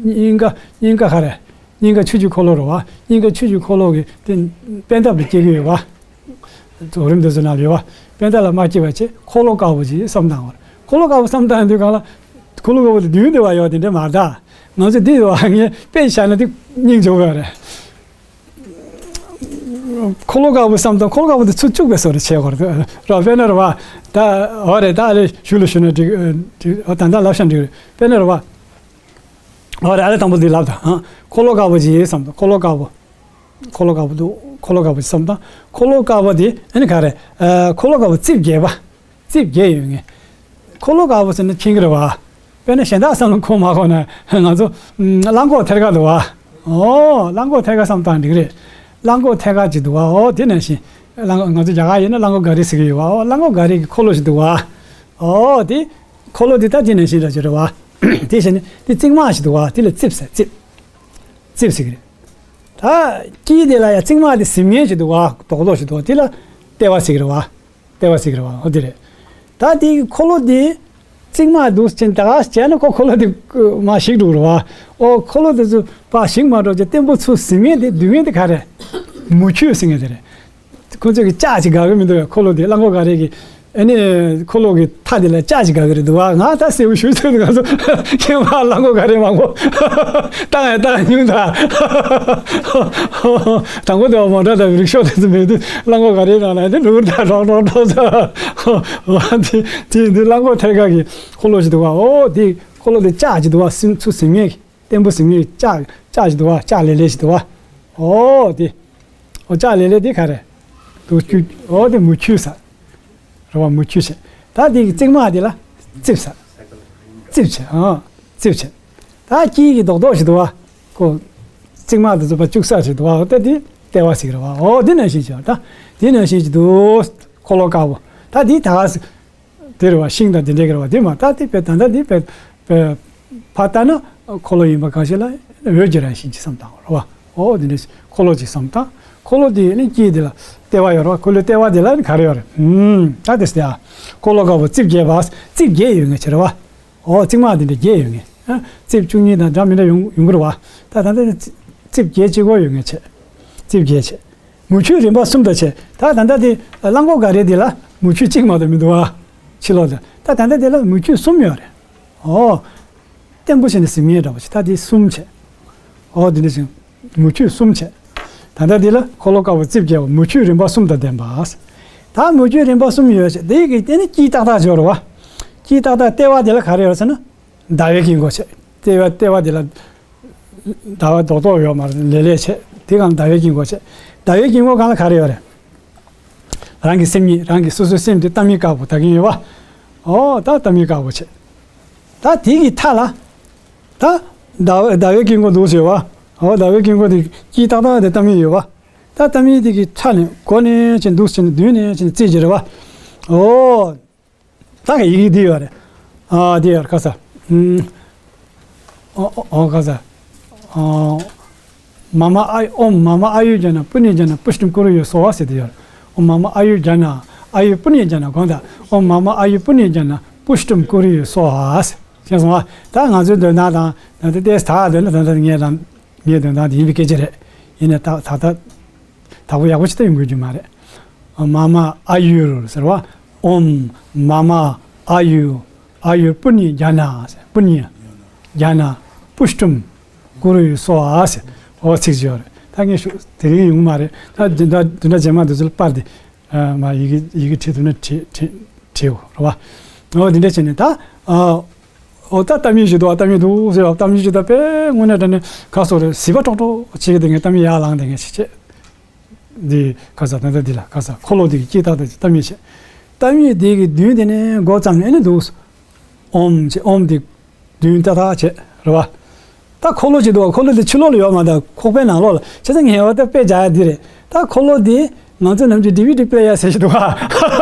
སྙིང་ག་སྙིང་ག་ག་རེ། སྙིང་ག་ཆུ་བཅུད་འཁོར་ལོ་རེད་བ། སྙིང་ག་ཆུ་བཅུད་འཁོར་ལོ་གི་དེ་པད་འདབ་ལ་སྐྱེ་གི་ཡོད་བ། རྫོགས་རིམ་དེ་ཚོ་ནང་ཡོད་བ། པད་འདབ་ལ་མ་སྐྱེས་པ་བྱས་འཁོར་ལོ་དཀར་པོ་ཅིག་བསམ་བཏང་བ་རེད། འཁོར་ལོ་དཀར་པོ་བསམ་བཏང་དུས་གང་ལ། འཁོར་ལོ་དཀར་པོ་དེ་མདུན་དེ་བ་ཡོད་དེ་འདྲ་མ་རེད་ད། ང་ཚོ་འདི་ཡོད་བ་ངས་དཔེ་བཞག་ན་དེ་སྙིང་རྗེ་བོ་རེད། འཁོར་ལོ་དཀར་པོ་བསམ་དང་འཁོར་ལོ་དཀར་པོ་དེ་ཚུར་བཅུག་པའི་བཟོ་འདྲ་བྱེད་དགོས་རེད། རོ་དཔེར་ན་རེད་བ། ད་འོ་རེད་ད་རེད་ཞུ་ལ་ཞུ་ན་འགྲིག་འགྲིག་འོ་ད་ད་ལབ་ཤ་འགྲིག་རེད་དཔེར་ན་རེད་བ། འོ་རེད་ཨ་རེ་དང་པོ་འདི་ལབ་དང་། འཁོར་ལོ་དཀར་པོ་ཅིག་བསམ་དང་འཁོར་ལོ་དཀར་པོ། འཁོར་ལོ་དཀར་པོ་འདུག་འཁོར་ལོ་དཀར་པོ་ཅིག་བསམ་དང་འཁོར་ལོ་དཀར་པོ་དེ་ཨ་ནི་ག་རེད། འཁོར་ལོ་དཀར་པོ་རྩིབས་བརྒྱད་པ། རྩིབས་བརྒྱད་ཡོད་ངེས། འཁོར་ལོ་དཀར་པོ་ཟེར་ན་མཁྱེན་གྱི་རེད་བ། དཔེར་ན་གཞན་དག་བསམ་བློ་འཁོར་མ་འཁོར་ན་ང་ཚོ་ཨམ་གླང་གོག་ཐེར་ཀ་འདུག་བ། ཨོ་གླང་གོག་ཐེར་ཀ་བསམ་བཏང་འགྲིག་རེད། གླང་གོག་ཐེར་ཀ་ཅིག་འདུག་བ། ཨོ་དེ་ནང་བཞིན། གླང་ང་ཚོ་རྒྱ་གར་ཡིན་ན་གླང་གོག་ག་རི་ཟེར་གྱི་ཡོད་བ། ཨོ་གླང་གོག་ག་རི་གི་འཁོར་ལོ་ཞིག་འདུག་བ། ཨོ་དེ། འཁོར་ལོ་དེ་ད་དེ་ནང་བཞིན་འདྲ་ཅིག་རེད་བ། དེ་བཞིན་དེ་རྩིབས་མ་ཞིག་འདུག་བ། དེ་ལ་རྩིབས་ཟེར་རྩིབས། རྩིབས་ཟེར་གྱི་རེད། ད་དཀྱིལ་དེ་ལ་ཡང་རྩིབས་མ་དེ་གཟིམ་ངེས་ཅིག་འདུག་བ། རྡོག་རྡོག་ཞིག་འདུག་བ། དེ་ལ་ལྟེ་བ་ཟེར་གྱི་རེད་བ། ལྟེ་བ་ཟེར་གྱི་རེད་བ། འོ་དེ་རེད། ད་དེ་འཁོར་ལོ་དེ་རྩིབས་མ་འདུག་ཅིང་ད་ག་བྱས་ན་ཁོ་འཁོར་ལོ་དེ་མར་ཞིག་འགྲོ་གི་རེད་བ། ཨོ་འཁོར་ལོ་དེ་ཚོ་ཕར་ཞིག་མ་འགྲོ་ཅིག་བརྟན་པོ་ཚུར་གཟིམ་ངེས་དེ་སྡོད་ངེས་དེ་ག་རེད། མུ་ཁྱུད་ཟེར་ངེས་དེ་རེད། ཁོ་ཚོས་ཀྱི་ལྕགས་ཅིག་དགའ་གི་མི་འདུག་བས། འཁོར་ལོ་དེ་གླང་གོག་ག་རེ་གི་ཨ་ནི་འཁོར་ལོ་གི་མཐའ་དེ་ལ་ལྕགས་ཅིག་དགའ་གི་རེད་འདུག་བ། ང་ད་གསལ་པོ་ཞུ་ཚོད་ང་ཚོ་ཁྱེད་མ་གླང་གོག་ག་རེ་མང་པོ་བཏང་ཡང་བཏང་ཉུང་ད། དང་པོ་དེ་བ་མོ་ཊ་དང་རིག་ཤོག་དེ་ཚོ་མེད་དུས་གླང་གོག་ག་རེ་ནང་ལ་དེ་ལུར་ད་རོག་རོག་རོག་ད། དེ་དེ་འདི་གླང་གོག་ཐེར་ཀ་གི་འཁོར་ལོ་ཞིག་འདུག་བ། ཨོ་དེ་འཁོར་ལོ་དེ་ལྕགས་ཅིག་འདུག་བ། སིམ་ཚུར་ཟིམ་ངེས་ཀྱི། བརྟན་པོ་ཟིན་ངེས་ལྕགས་ལྕགས་ཞིག་འདུག་བ། ལྕགས་ལེ་ལེ་ཞིག་འདུག་བ། ཨོ་དེ། ཨོ་ལྕགས་ལེ་ལེ་དེ་ག་རེ། འདུག་ཁྱུ་ཨོ་དེ་མུ་ཁྱུད་ཟེར། རེད་བ་མུ་ཁྱུད་ཟེར། ད་དེ་གི་རྩིབས་མ་དེ་ལ་རྩིབས་ཟེར། རྩིབས་བྱས་ཨ། རྩིབས་བྱས། ད་དཀྱིལ་གྱི་རྡོག་རྡོག་ཞིག་འདུག་བ། ཁོ། རྩིབས་མ་དེ་ཚོ་ཕར་བཅུག་ས་ཞིག་འདུག་བ། ད་དེ་ལྟེ་བ་ཟེར་གི་རེད་བ། ཨོ་དེ་ནང་བཞིན་ཞིག་ད། དེ་ནང་བཞིན་ཞིག་འདུག་འཁོར་ལོ་དཀར་པོ། ད་དེ་ད་ག་ཟེར། དེ་རེད་བ། ཤིང་དང་དེ་འདྲ་གི་རེད་བ། དེ་མ་ད་དེ་པས་ད་ལྟ་དེ་པས་པས་ཕར་ལྟ་ན་འཁོར་ལོ་ཡིན་པ་གང་ཞིག་ལ་འོད་ཀྱི་རང་བཞིན་གྱི་བསམ་བཏང་བ་རེད་བ། ཨོ་དེ་འདྲ་འཁོར་ལོ་ཅིག་བསམ་བཏང་། འཁོར་ལོ་དེ་ནི་དཀྱིལ་དེ་ལ་ལྟེ་བ་ཡོད་རེད་བ། འཁོར་ལོའི་ལྟེ་བ་དེ་ལ་ནི་ག་རེ་ཡོད་རེད། ཨུམ་ད་དེ་སྟེ་ཨ། འཁོར་ལོ་དཀར་པོ་རྩིབས་བརྒྱད་པ། རྩིབས་བརྒྱད་ཡོད་ངེས་ཆེ་རེད་བ། ཨོ་རྩིབས་མ་དེ་འདྲ་བརྒྱད་ཡོད་ངེས། ཨ་རྩིབས་བཅུ་གཉིས་དང་འདྲ་མི་འདྲ་ཡོང་ཡོང་གི་རེད་བ། ད་ད་ལྟ་རྩིབས་བརྒྱད་གཅིག་པོ་ཡོད་ངེས་ཆེ། རྩིབས་བརྒྱད་ཆེ། མུ་ཁྱུད་རིམ་པ་གསུམ་དང་བཅས། ད་ད་ལྟ་དེ་གླང་གོག་ག་རེ་དེ་ལ་མུ་ཁྱུད་གཅིག་མ་གཏོགས་མི་འདུག་བ། ཕྱི་ལོགས་དེ་ད་ད་ལྟ་དེ་ལ་མུ་ཁྱུད་གསུམ་ཡོད་རེད། ཨོ། བརྟན་པོ་བྱས་ནས་ཟིན་ངེས་འདྲ་པོ་ཞིག་ད་དེ་གསུམ་བྱས། ཨོ་དེ་འདྲ་ཞིག་མུ་ཁྱུད་གསུམ་བྱས། ད་ལྟ་དེ་ལ་འཁོར་ལོ་དཀར་པོ་རྩིབས་བརྒྱད་པ་མུ་ཁྱུད་རིམ་པ་གསུམ་དང་ལྡན་པ། ད་མུ་ཁྱུད་རིམ་པ་གསུམ་ཡོད་བྱས་དེ་གི་དེ་ནི་དཀྱིལ་ཏག་ཏག་འབྱོར་བ། དཀྱིལ་ཏག་ཏག་ལྟེ་བ་དེ་ལ་ག་རེ་ཡོད་ཟེར་ན། ཟླ་བའི་དཀྱིལ་འཁོར་བྱས། ལྟེ་བ་ལྟེ་བ་དེ་ལ། ཟླ་བ་རྡོག་རྡོག་ཡོད་མ་རེད། ལེ་ལེ་བྱས། དེ་གང་ཟླ་བའི་དཀྱིལ་འཁོར་བྱས། ཟླ་བའི་དཀྱིལ་འཁོར་གང་ལ་ག་རེ་ཡོད་རེད། རང་གི་སེམས་ཉིད་རང་གི་སོ་སོའི་སེམས་དེ་ཏཱཾ་ཡིག་དཀར་པོ་ད་གིན་ཡོད་བ། ཨོ་ད་ཏཱཾ་ཡིག་དཀར་པོ་བྱས། ད་དེ་གི་མཐའ་ལ། ད་ཟླ་བ་ཟླ་བའི་དཀྱིལ་འཁོར་འདུག་ཟེར་བ། ཨོ་ཟླ་བའི་དཀྱིལ་འཁོར་དེ་དཀྱིལ་ཏག་ཏག་དེ་ཏཱཾ་ཡིག་ཡོད་བ། ད་ཏཱཾ་ཡིག་དེ་གི་མཐའ་ནས་སྒོ་ནས་བྱས་འདུག་བྱས་ནས་མདུན་ནས་བྱས་ནས་རྩིས་ཀྱི་རེད་བ། ཨོ། ད་ག་ཡི་གེ་འདི་ཡོད་རེད། ཨ་འདི་ཡོད་རེད་ཁ་ས། ཨུམ། ཨོ་ཨོ་ཨོ་ཁ་ས། ཨོ། མ་མ་ཨ་ཨོཾ་མ་མ་ཨཱ་ཡུར་ཛྙཱ་ན་པུ་ཎྱི་ཛྙཱ་ན་པུཥྚིཾ་ཀུ་རུ་ཡེ་སྭཱ་ཧཱ་ཟེར་དེ་ཡོད་རེད། ཨོཾ་མ་མ་ཨཱ་ཡུར་ཛྙཱ་ན་ཨཱ་ཡུར་པུ་ཎྱི་ཛྙཱ་ན་དགོངས་དག་ཨོཾ་མ་མ་ཨཱ་ཡུར་པུ་ཎྱི་ཛྙཱ་ན་པུཥྚིཾ་ཀུ་རུ་ཡེ་སྭཱ་ཧཱ་ཟེར། ཤེས་སོང་ཨ། ད་ང་ཚོའི་འདོན་སྟངས་དང་ད་ལྟ་ཏེས་ད་འདོན་ན་ད་ལྟ་ངས་དང་། ངའི་དོན་དག་དེ་ཡིན་པའི་སྐད་ཆ་རེད། ཡིན་ནའི་ད་ད་ལྟ་དག་པོ་ཡག་པོ་ཞིག་ད་ཡོང་དགོས་རྒྱུ་མ་རེད། མ་མ་ཨཱ་ཡུར་ཟེར་བ། ཨོཾ་མ་མ་ཨཱ་ཡུ་ཨཱ་ཡུར་པུ་ཎྱི་ཛྙཱ་ན་ཟེར། པུ་ཎྱི་ཛྙཱ་ན་པུཥྚིཾ་ཀུ་རུ་ཡེ་སྭཱ་ཧཱ་ཟེར། ཨོ་ཚིག་ཅིག་ཡོད་རེད། ད་ངས་ཞུ་དེ་རིང་ཡོང་མ་རེད། ད་བདུན་ཕྲག་བདུན་ཕྲག་རྗེས་མ་དེ་ཚོ་ལ་པར་དེ་མ་ཡི་གེ་ཡི་གེ་བྲིས་ཐུབ་ན་བྲིས་བྲིས་བྲིས་འོ་རེད་བ། ཨོ་དེ་འདྲ་བྱས་ནས་ད། ཨོ་ད་ཏཱཾ་ཡིག་ཞིག་འདུག་ཨ་ཏཱཾ་ཡིག་འདུག་ཟེར་བ། ཏཱཾ་ཡིག་ཞིག་ད་དཔེ་དངོས་གནས་དྲང་གནས་ཁ་སོ་རེ་བཟི་བ་ཀྲོག་ཀྲོག་བྱེད་ཀྱི་དེ་ངས་ཏཱཾ་ཡིག་ཡར་ལངས་དེ་ངས་བྱེད་བྱེད། འདི་ཁ་ས་ད་ལྟ་འདི་ལ་ཁ་ས་འཁོར་ལོ་འདི་གི་དཀྱིལ་ཏག་ཏག་ཅིག་ཏཱཾ་ཡིག་བྱེད། ཏཱཾ་ཡིག་འདི་གི་མདུན་དེ་ནས་འགོ་བརྩམས་ནས་ནི་འདུག་ཨོཾ་བྱེད། ཨོཾ་འདི་མདུན་ཏག་ཏག་བྱེད་རེད་བ། ད་འཁོར་ལོ་ཅིག་འདུག་བ། འཁོར་ལོ་འདི་ཕྱི་ལོགས་ལ་ཡོད་མ་ད་ཁོག་པའི་ནང་ལོགས་ལ་བྱས་ཙང་ངས་འོ་ད་དཔེ་བྱ་ཡ་འདི་རེད། ད་འཁོར་ལོ་འདི་ ང་ཚོ་ནམ་རྒྱུན་ཌི་བི་ཌི་པི་ལེ་ཡར་ཟེར་གྱི་འདུག་ག་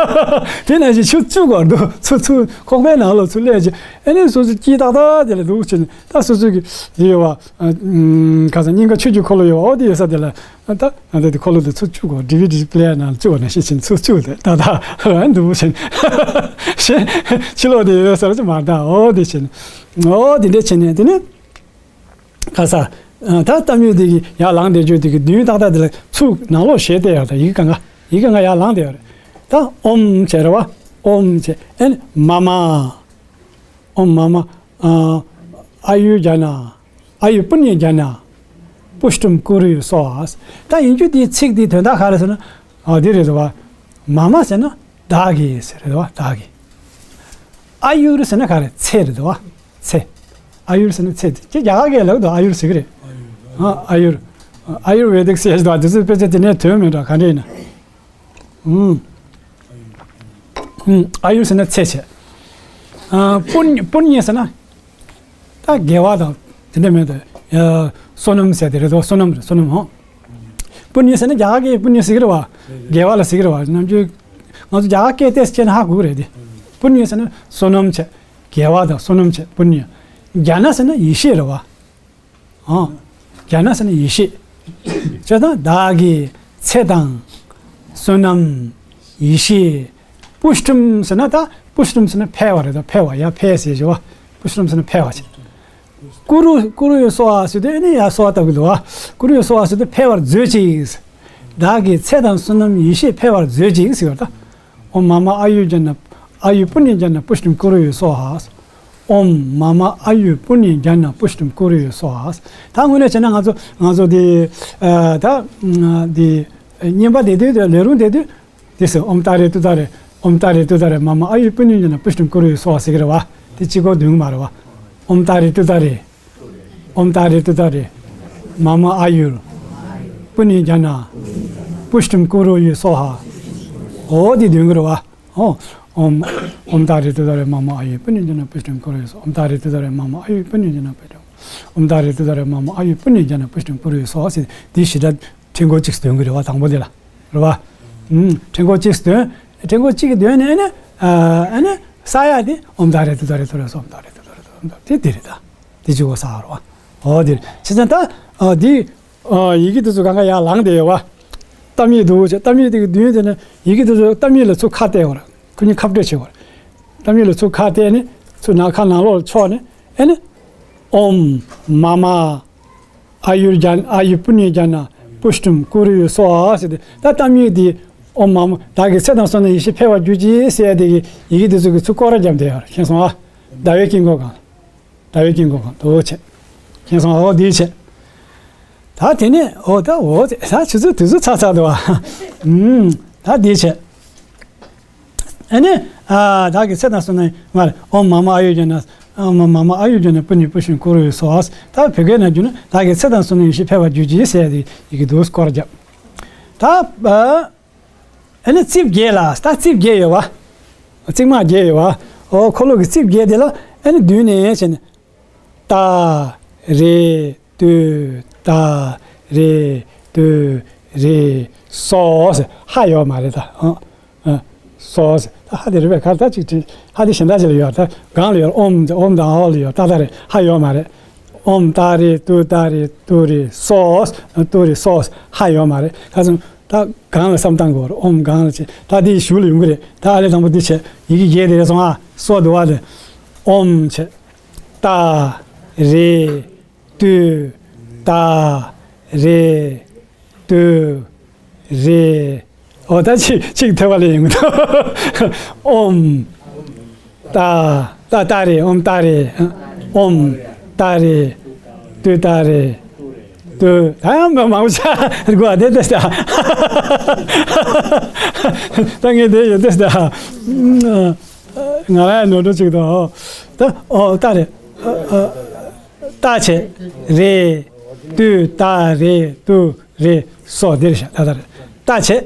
དེ་ནང་བཞིན་ཆུ་བཅུག་དགོས་འདུག་ཚུར་ཚུར་ཁོག་པའི་ནང་ལོགས་ཚུར་སླེབས་བྱས། ཨ་ནི་སོ་སོ་དཀྱིལ་ཏག་ཏག་དེ་ལ་འདུག་བྱས་ནས། ད་སོ་སོ་གི་དེ་ཡོད་པ། ཨ། ཁ་སང་སྙིང་ག་ཆོས་ཀྱི་འཁོར་ལོ་ཡོད་པ། འོ་དེ་ཡོད་ས་དེ་ལ། ཨ། ད་ང་ཚོ་དེ་འཁོར་ལོ་དེ་ཚུར་བཅུག་དགོས། ཌི་བི་ཌི་པི་ལེ་ཡར་ནང་ལ་བཅུག་པ་ནང་བཞིན་བྱས་ནས་ཚུར་བཅུག་སྟེ། ད་ད་འདུག་བྱས་ནས། ཕྱི་ལོགས་དེ་ཡོད་ས་ལ་ཅིག་མ་ད། འོ་དེ་བྱས་ནས། འོ་དེ་འདྲ་བྱས་ནས། དེ་ནས། ཁ་ས། ཨ། ད་གཏམ་ཡིག་དེ་གི་ཡར་ལངས་བསྡད་རྒྱུ་དེ་གི་མདུན་ཏག་ཏག་དེ་ལ་ཚུར་ནང་ལོགས་ཞལ་བལྟས་ཡོད་རེད། ད་ཡི་གེ་གང་ག་ཡར་ལངས་བསྡད་ཡོད་རེད། ད་ཨོཾ་བྱས་རེད་པ། ཨོཾ་བྱས། ཨ་ནི་མ་མ། ཨོཾ་མ་མ། ཨ། ཨཱ་ཡུར་ཛྙཱ་ན། ཨཱ་ཡུར་པུཎྱ་ཛྙཱ་ན། པུཥྚིཾ་ཀུ་རུ་ཡུ་སྭཱ་ཧཱ། ད་ཡིན་རྒྱུ་དེའི་ཚིག་དེའི་དོན་དག་ག་རེ་ཟེར་ན། ཨ། འདི་རེད་པ། མ་མ་ཟེར་ན་བདག་གི་ཟེར་རེད་པ། བདག་གི། ཨཱ་ཡུར་ཟེར་ན་ག་རེ། ཚེ་རེད་པ། ཚེ། ཨཱ་ཡུར་ཟེར་ན་ཚེ། དེ་རྒྱ་གར་སྐད་ལབ་དུས་ཨཱ་ཡུར་ཟེར་གི་རེད། ཨ། ཨཱ་ཡུར། ཨཱ་ཡུར་ཝེ་དིཀ་ཟེར་ཞིག་འདུག་དེ་ཚོ་དཔེ་ཆ་དེ་ནས་ཐོན་མེད་འགྲོ། ག་འདྲ་ཡིན་ན། ཨུམ། ཨུམ། ཨཱ་ཡུར་ཟེར་ན་ཚེ་བྱས། ཨ། པུཎྱ། པུཎྱ་ཟེར་ན། ད་དགེ་བ་དང་དེ་འདྲ་མེད་དོ། ཡ། བསོད་ནམས་ཟེར་དེ་རེད་དོ། བསོད་ནམས་རེད། བསོད་ནམས་ཧོ། པུཎྱ་ཟེར་ན་རྒྱ་གར་སྐད་པུཎྱ་ཟེར་གི་རེད་པ། དགེ་བ་ལ་ཟེར་གི་རེད་པ། ནམ་རྒྱུན་ང་ཚོ་རྒྱ་གར་སྐད་ཏོག་ཙམ་ཤེས་ན་ཧ་གོ་གི་རེད་དེ། པུཎྱ་ཟེར་ན་བསོད་ནམས་བྱས། དགེ་བ་དང་བསོད་ནམས་བྱས། པུཎྱ། ཛྙཱ་ན་ཟེར་ན་ཡེ་ཤེས་རེད་པ། ཨ། ཛྙཱ་ན་ཟེར་ན་ཡེ་ཤེས། བྱས་ཙང་བདག་གི་ཚེ་དང་བསོད་ནམས། ཡེ་ཤེས། པུཥྚིཾ་ཟེར་ན། ད་པུཥྚིཾ་ཟེར་ན་འཕེལ་བ་རེད། ད་འཕེལ་བ། ཡར་འཕེལ་ཟེར་ཞུ་བ། པུཥྚིཾ་ཟེར་ན་འཕེལ་བ་བྱས། ཀུ་རུ། ཀུ་རུ་ཡུ་སྭཱ་ཧཱ་ཟེར་དུས་ཨ་ནི་ཡར་གསོལ་བ་བཏབ་གི་འདུག་པ། ཀུ་རུ་ཡུ་སྭཱ་ཧཱ་ཟེར་དུས་འཕེལ་བར་མཛོད་ཅིག་བདག་གི་ཚེ་དང་བསོད་ནམས་ཡེ་ཤེས་འཕེལ་བར་མཛོད་ཅིག་ཟེར་བ་ད། ཨོཾ་མ་མ་ཨཱ་ཡུར་ཛྙཱ་ན། ཨཱ་ཡུར་པུཎྱ་ཛྙཱ་ན་པུཥྚིཾ་ཀུ་རུ་ཡུ་སྭཱ་ཧཱ། ཨོཾ་མ་མ་ཨཱ་ཡུར་པུཎྱ་ཛྙཱ་ན་པུཥྚིཾ་ཀུ་རུ་ཡུ་སྭཱ་ཧཱ། ད་དངོས་གནས་བྱས་ན་ང་ཚོ། ང་ཚོ་དེ། ཨ། ད་དེ་བསྙེན་པ་བཟླས་དུས་དེ། ལས་རུང་བཟླས་དུས་དེ་ཟེར། ཨོཾ་ཏཱ་རེ་ཏུཏྟཱ་རེ། ཨོཾ་ཏཱ་རེ་ཏུཏྟཱ་རེ། མ་མ་ཨཱ་ཡུར་པུཎྱ་ཛྙཱ་ན་པུཥྚིཾ་ཀུ་རུ་ཡུ་སྭཱ་ཧཱ་ཟེར་གི་རེད་པ། དེ་གཅིག་པོ་འདོན་གི་མ་རེད་པ། ཨོཾ་ཏཱ་རེ་ཏུཏྟཱ་རེ། ཨོཾ་ཏཱ་རེ་ཏུཏྟཱ་རེ། མ་མ་ཨཱ་ཡུར། པུཎྱ་ཛྙཱ་ན། པུཥྚིཾ་ཀུ་རུ་ཡུ་སྭཱ་ཧཱ། འོ་དེ་འདོན་གི་རེད་པ། ཨོ། ཨོཾ། ཨོཾ་ཏཱ་རེ་ཏུཏྟཱ་རེ། མ་མ་ཨཱ་ཡུར་པུཎྱ་ཛྙཱ་ན་པུཥྚིཾ་ཀུ་རུ་ཡུ་སྭཱ་ཧཱ། ཨོཾ་ཏཱ་རེ་ཏུཏྟཱ་རེ། མ་མ་ཨཱ་ཡུར་པུཎྱ་ཛྙཱ་ན་པུཥྚིཾ། ཨོཾ་ཏཱ་རེ་ཏུཏྟཱ་རེ། མ་མ་ཨཱ་ཡུར་པུཎྱ་ཛྙཱ་ན་པུཥྚིཾ་ཀུ་རུ་ཡུ་སྭཱ་ཧཱ་ཟེར། དེ་ཞེ་དྲག་ཕྲེང་སྐོར་གཅིག་འདོན་གི་རེད་པ། དང་པོ་དེ་ལ། རེད་པ། ཨུམ། ཕྲེང་སྐོར་གཅིག་འདོན། ཕྲེང་སྐོར་གཅིག་གི་འདོན་ནས་ཨ་ནི། ཨ། ཨ་ནི་བསགས་ཡག་དེ་ཨོཾ་ཏཱ་རེ་ཏུཏྟཱ་རེ་ཏུ་རེ་སྭཱ་ཧཱ། ཨོཾ་ཏཱ་རེ་ཏུཏྟཱ་རེ་ཏུ་རེ་སྭཱ་ཧཱ། ཨོཾ་ཏཱ་རེ། དེ་དེ་རེད་ད། དེ་གཅིག་པོ་བསགས་པ་རེད་པ། འོ་དེ་རེད། བྱས་ཙང་ད། ཨ། དེ། ཨ། ཡི་གེ་དེ་ཚོ་གང་ག་ཡར་ལངས་བསྡད་ཡོད་པ། གཏམ་ཡིག་འདུག་བྱས། གཏམ་ཡིག་དེ་གི་མདུན་དེ་ནས་ཡི་གེ་དེ་ཚོ། གཏམ་ཡིག་ལ་ཚུར་ཁ་གཏད་དགོས་རེད། ཁོ་གཉིས་ཁ་སྤྲོད་བྱེད་དགོས་རེད། གཏམ་ཡིག་ལ་ཚུར་ཁ་གཏད་ནས། ཚུར་ནང་ཁ་ནང་ལོགས་ལ་ཕྱོགས་ནས། ཨ་ནི། ཨོཾ་མ་མ་ཨཱ་ཡུར་ཛྙཱ་ན། ཨཱ་ཡུར་པུཎྱ་ཛྙཱ་ན་པུཥྚིཾ་ཀུ་རུ་ཡུ་སྭཱ་ཧཱ་ཟེར་ཏེ། ད་གཏམ་ཡིག་འདི། ཨོཾ་མ་མ། བདག་གི་ཚེ་དང་བསོད་ནམས་ཡེ་ཤེས་འཕེལ་བར་གྱུར་ཅིག་ཟེར་ཡག་དེ་གི་ཡི་གེ་དེ་ཚོ་གི་ཚུར་སྐོར་ར་བརྒྱབ་བསྡད་ཡོད་རེད། མཁྱེན་སོང་ཨ། ཟླ་བའི་དཀྱིལ་འཁོར་སྒང་། ཟླ་བའི་དཀྱིལ་འཁོར་སྒང་དུ་བྱས། མཁྱེན་སོང་ཨ། འོ་དེ་བྱས། ད་དེ་ནས། འོ་ད། འོ་དེ། ད་ཆུ་ཚོད་དུས་ཚོད་ཚར་ཚར་འདུག་ཨ། ཨུམ། ད་དེ་བྱས། ཨ་ནི། ཨ། བདག་གི་ཚེ་དང་བསོད་ནམས། མ་རེད། ཨོཾ་མ་མ་ཨཱ་ཡུར་ཛྙཱ་ན། ཨོཾ་མ་མ་ཨཱ་ཡུར་ཛྙཱ་ན་པུཎྱེ་པུཥྚིཾ་ཀུ་རུ་ཡུ་སྭཱ་ཧཱ། ད་བོད་སྐད་ནང་བསྒྱུར་ན། བདག་གི་ཚེ་དང་བསོད་ནམས་ཡེ་ཤེས་འཕེལ་བར་གྱུར་ཅིག་ཟེར་ཡག་དེ་ཡི་གེ་འདུག་སེ་སྐོར་ར་བརྒྱབ། ད། ཨ་ནི་རྩིབས་བརྒྱད་ལ། ད་རྩིབས་བརྒྱད་ཡོད་པ། རྩིབས་མ་བརྒྱད་ཡོད་པ། འོ། འཁོར་ལོ་གི་རྩིབས་བརྒྱད་དེ་ལ་ཨ་ནི་མདུན་ནས་བྱས་ནས། ཏཱ་རེ་ཏུ་ཏཱ་རེ་ཏུ་རེ་སྭཱ་ཧཱ་ཟེར། ཧ་ཡོད་མ་རེད་ད། ཨ། ཨ། སྭཱ་ཧཱ་ཟེར། ད་ཧ་དེ་རེད་པས། ག་རེ་ད་ཅིག་བྲིས། ཧ་དེ་གཞན་དག་ཅིག་ལ་ཡོད། ད་སྒང་ལ་ཡོད། ཨོཾ་དང་། ཨོཾ་དང་ཨཱཿ་ལ་ཡོད། ཏག་ཏག་རེད། ཧ་ཡོད་མ་རེད། ཨོཾ་ཏཱ་རེ་ཏུ་ཏཱ་རེ་ཏུ་རེ་སྭཱ་ཧཱ། ཏུ་རེ་སྭཱ་ཧཱ། ཧ་ཡོད་མ་རེད། ཁ་སང་ད་སྒང་ལ་བསམ་བཏང་དགོས་རེད། ཨོཾ་སྒང་ལ་བྱས། ད་དེ་གཞུག་ལ་ཡོང་གི་རེད། ད་ཨ་ལས་དང་པོ་འདི་བྱས། ཡི་གེ་བརྒྱད་དེ་རེད་སོང་ཨ། སྭཱ་ཧཱ་འདུག་པ་དེ། ཨོཾ་བྱས། ཏཱ་རེ་ཏུ་ཏཱ་རེ་ཏུ་རེ། འོ། ད་ཅིག་ཅིག་ཐེ་བ་ལེན་ཡོང་གི་འདུག་ཨོཾ་ཏཱ། ཏཱ་ཏཱ་རེ། ཨོཾ་ཏཱ་རེ། ཨོཾ་ཏཱ་རེ་ཏུ་ཏཱ་རེ་ཏུ། ད་ཡང་མ་མང་པོ་ཆགས་དགོས་པ་དེ་ལྟ་ས། ད་ངས་དེ་ཡོད་ལྟ་ས། ང་རང་ཡང་ནོར་འགྲོ་ཅིག་འདུག་ད། ཨོ། ཏཱ་རེ། ཨ། ཨ། ཏཱ་བྱས། རེ་ཏུ་ཏཱ་རེ་ཏུ་རེ་སྭཱ་ཧཱ། འདིར་བཞག་ཏཱ་ཏཱ་རེ། ཏཱ་བྱས།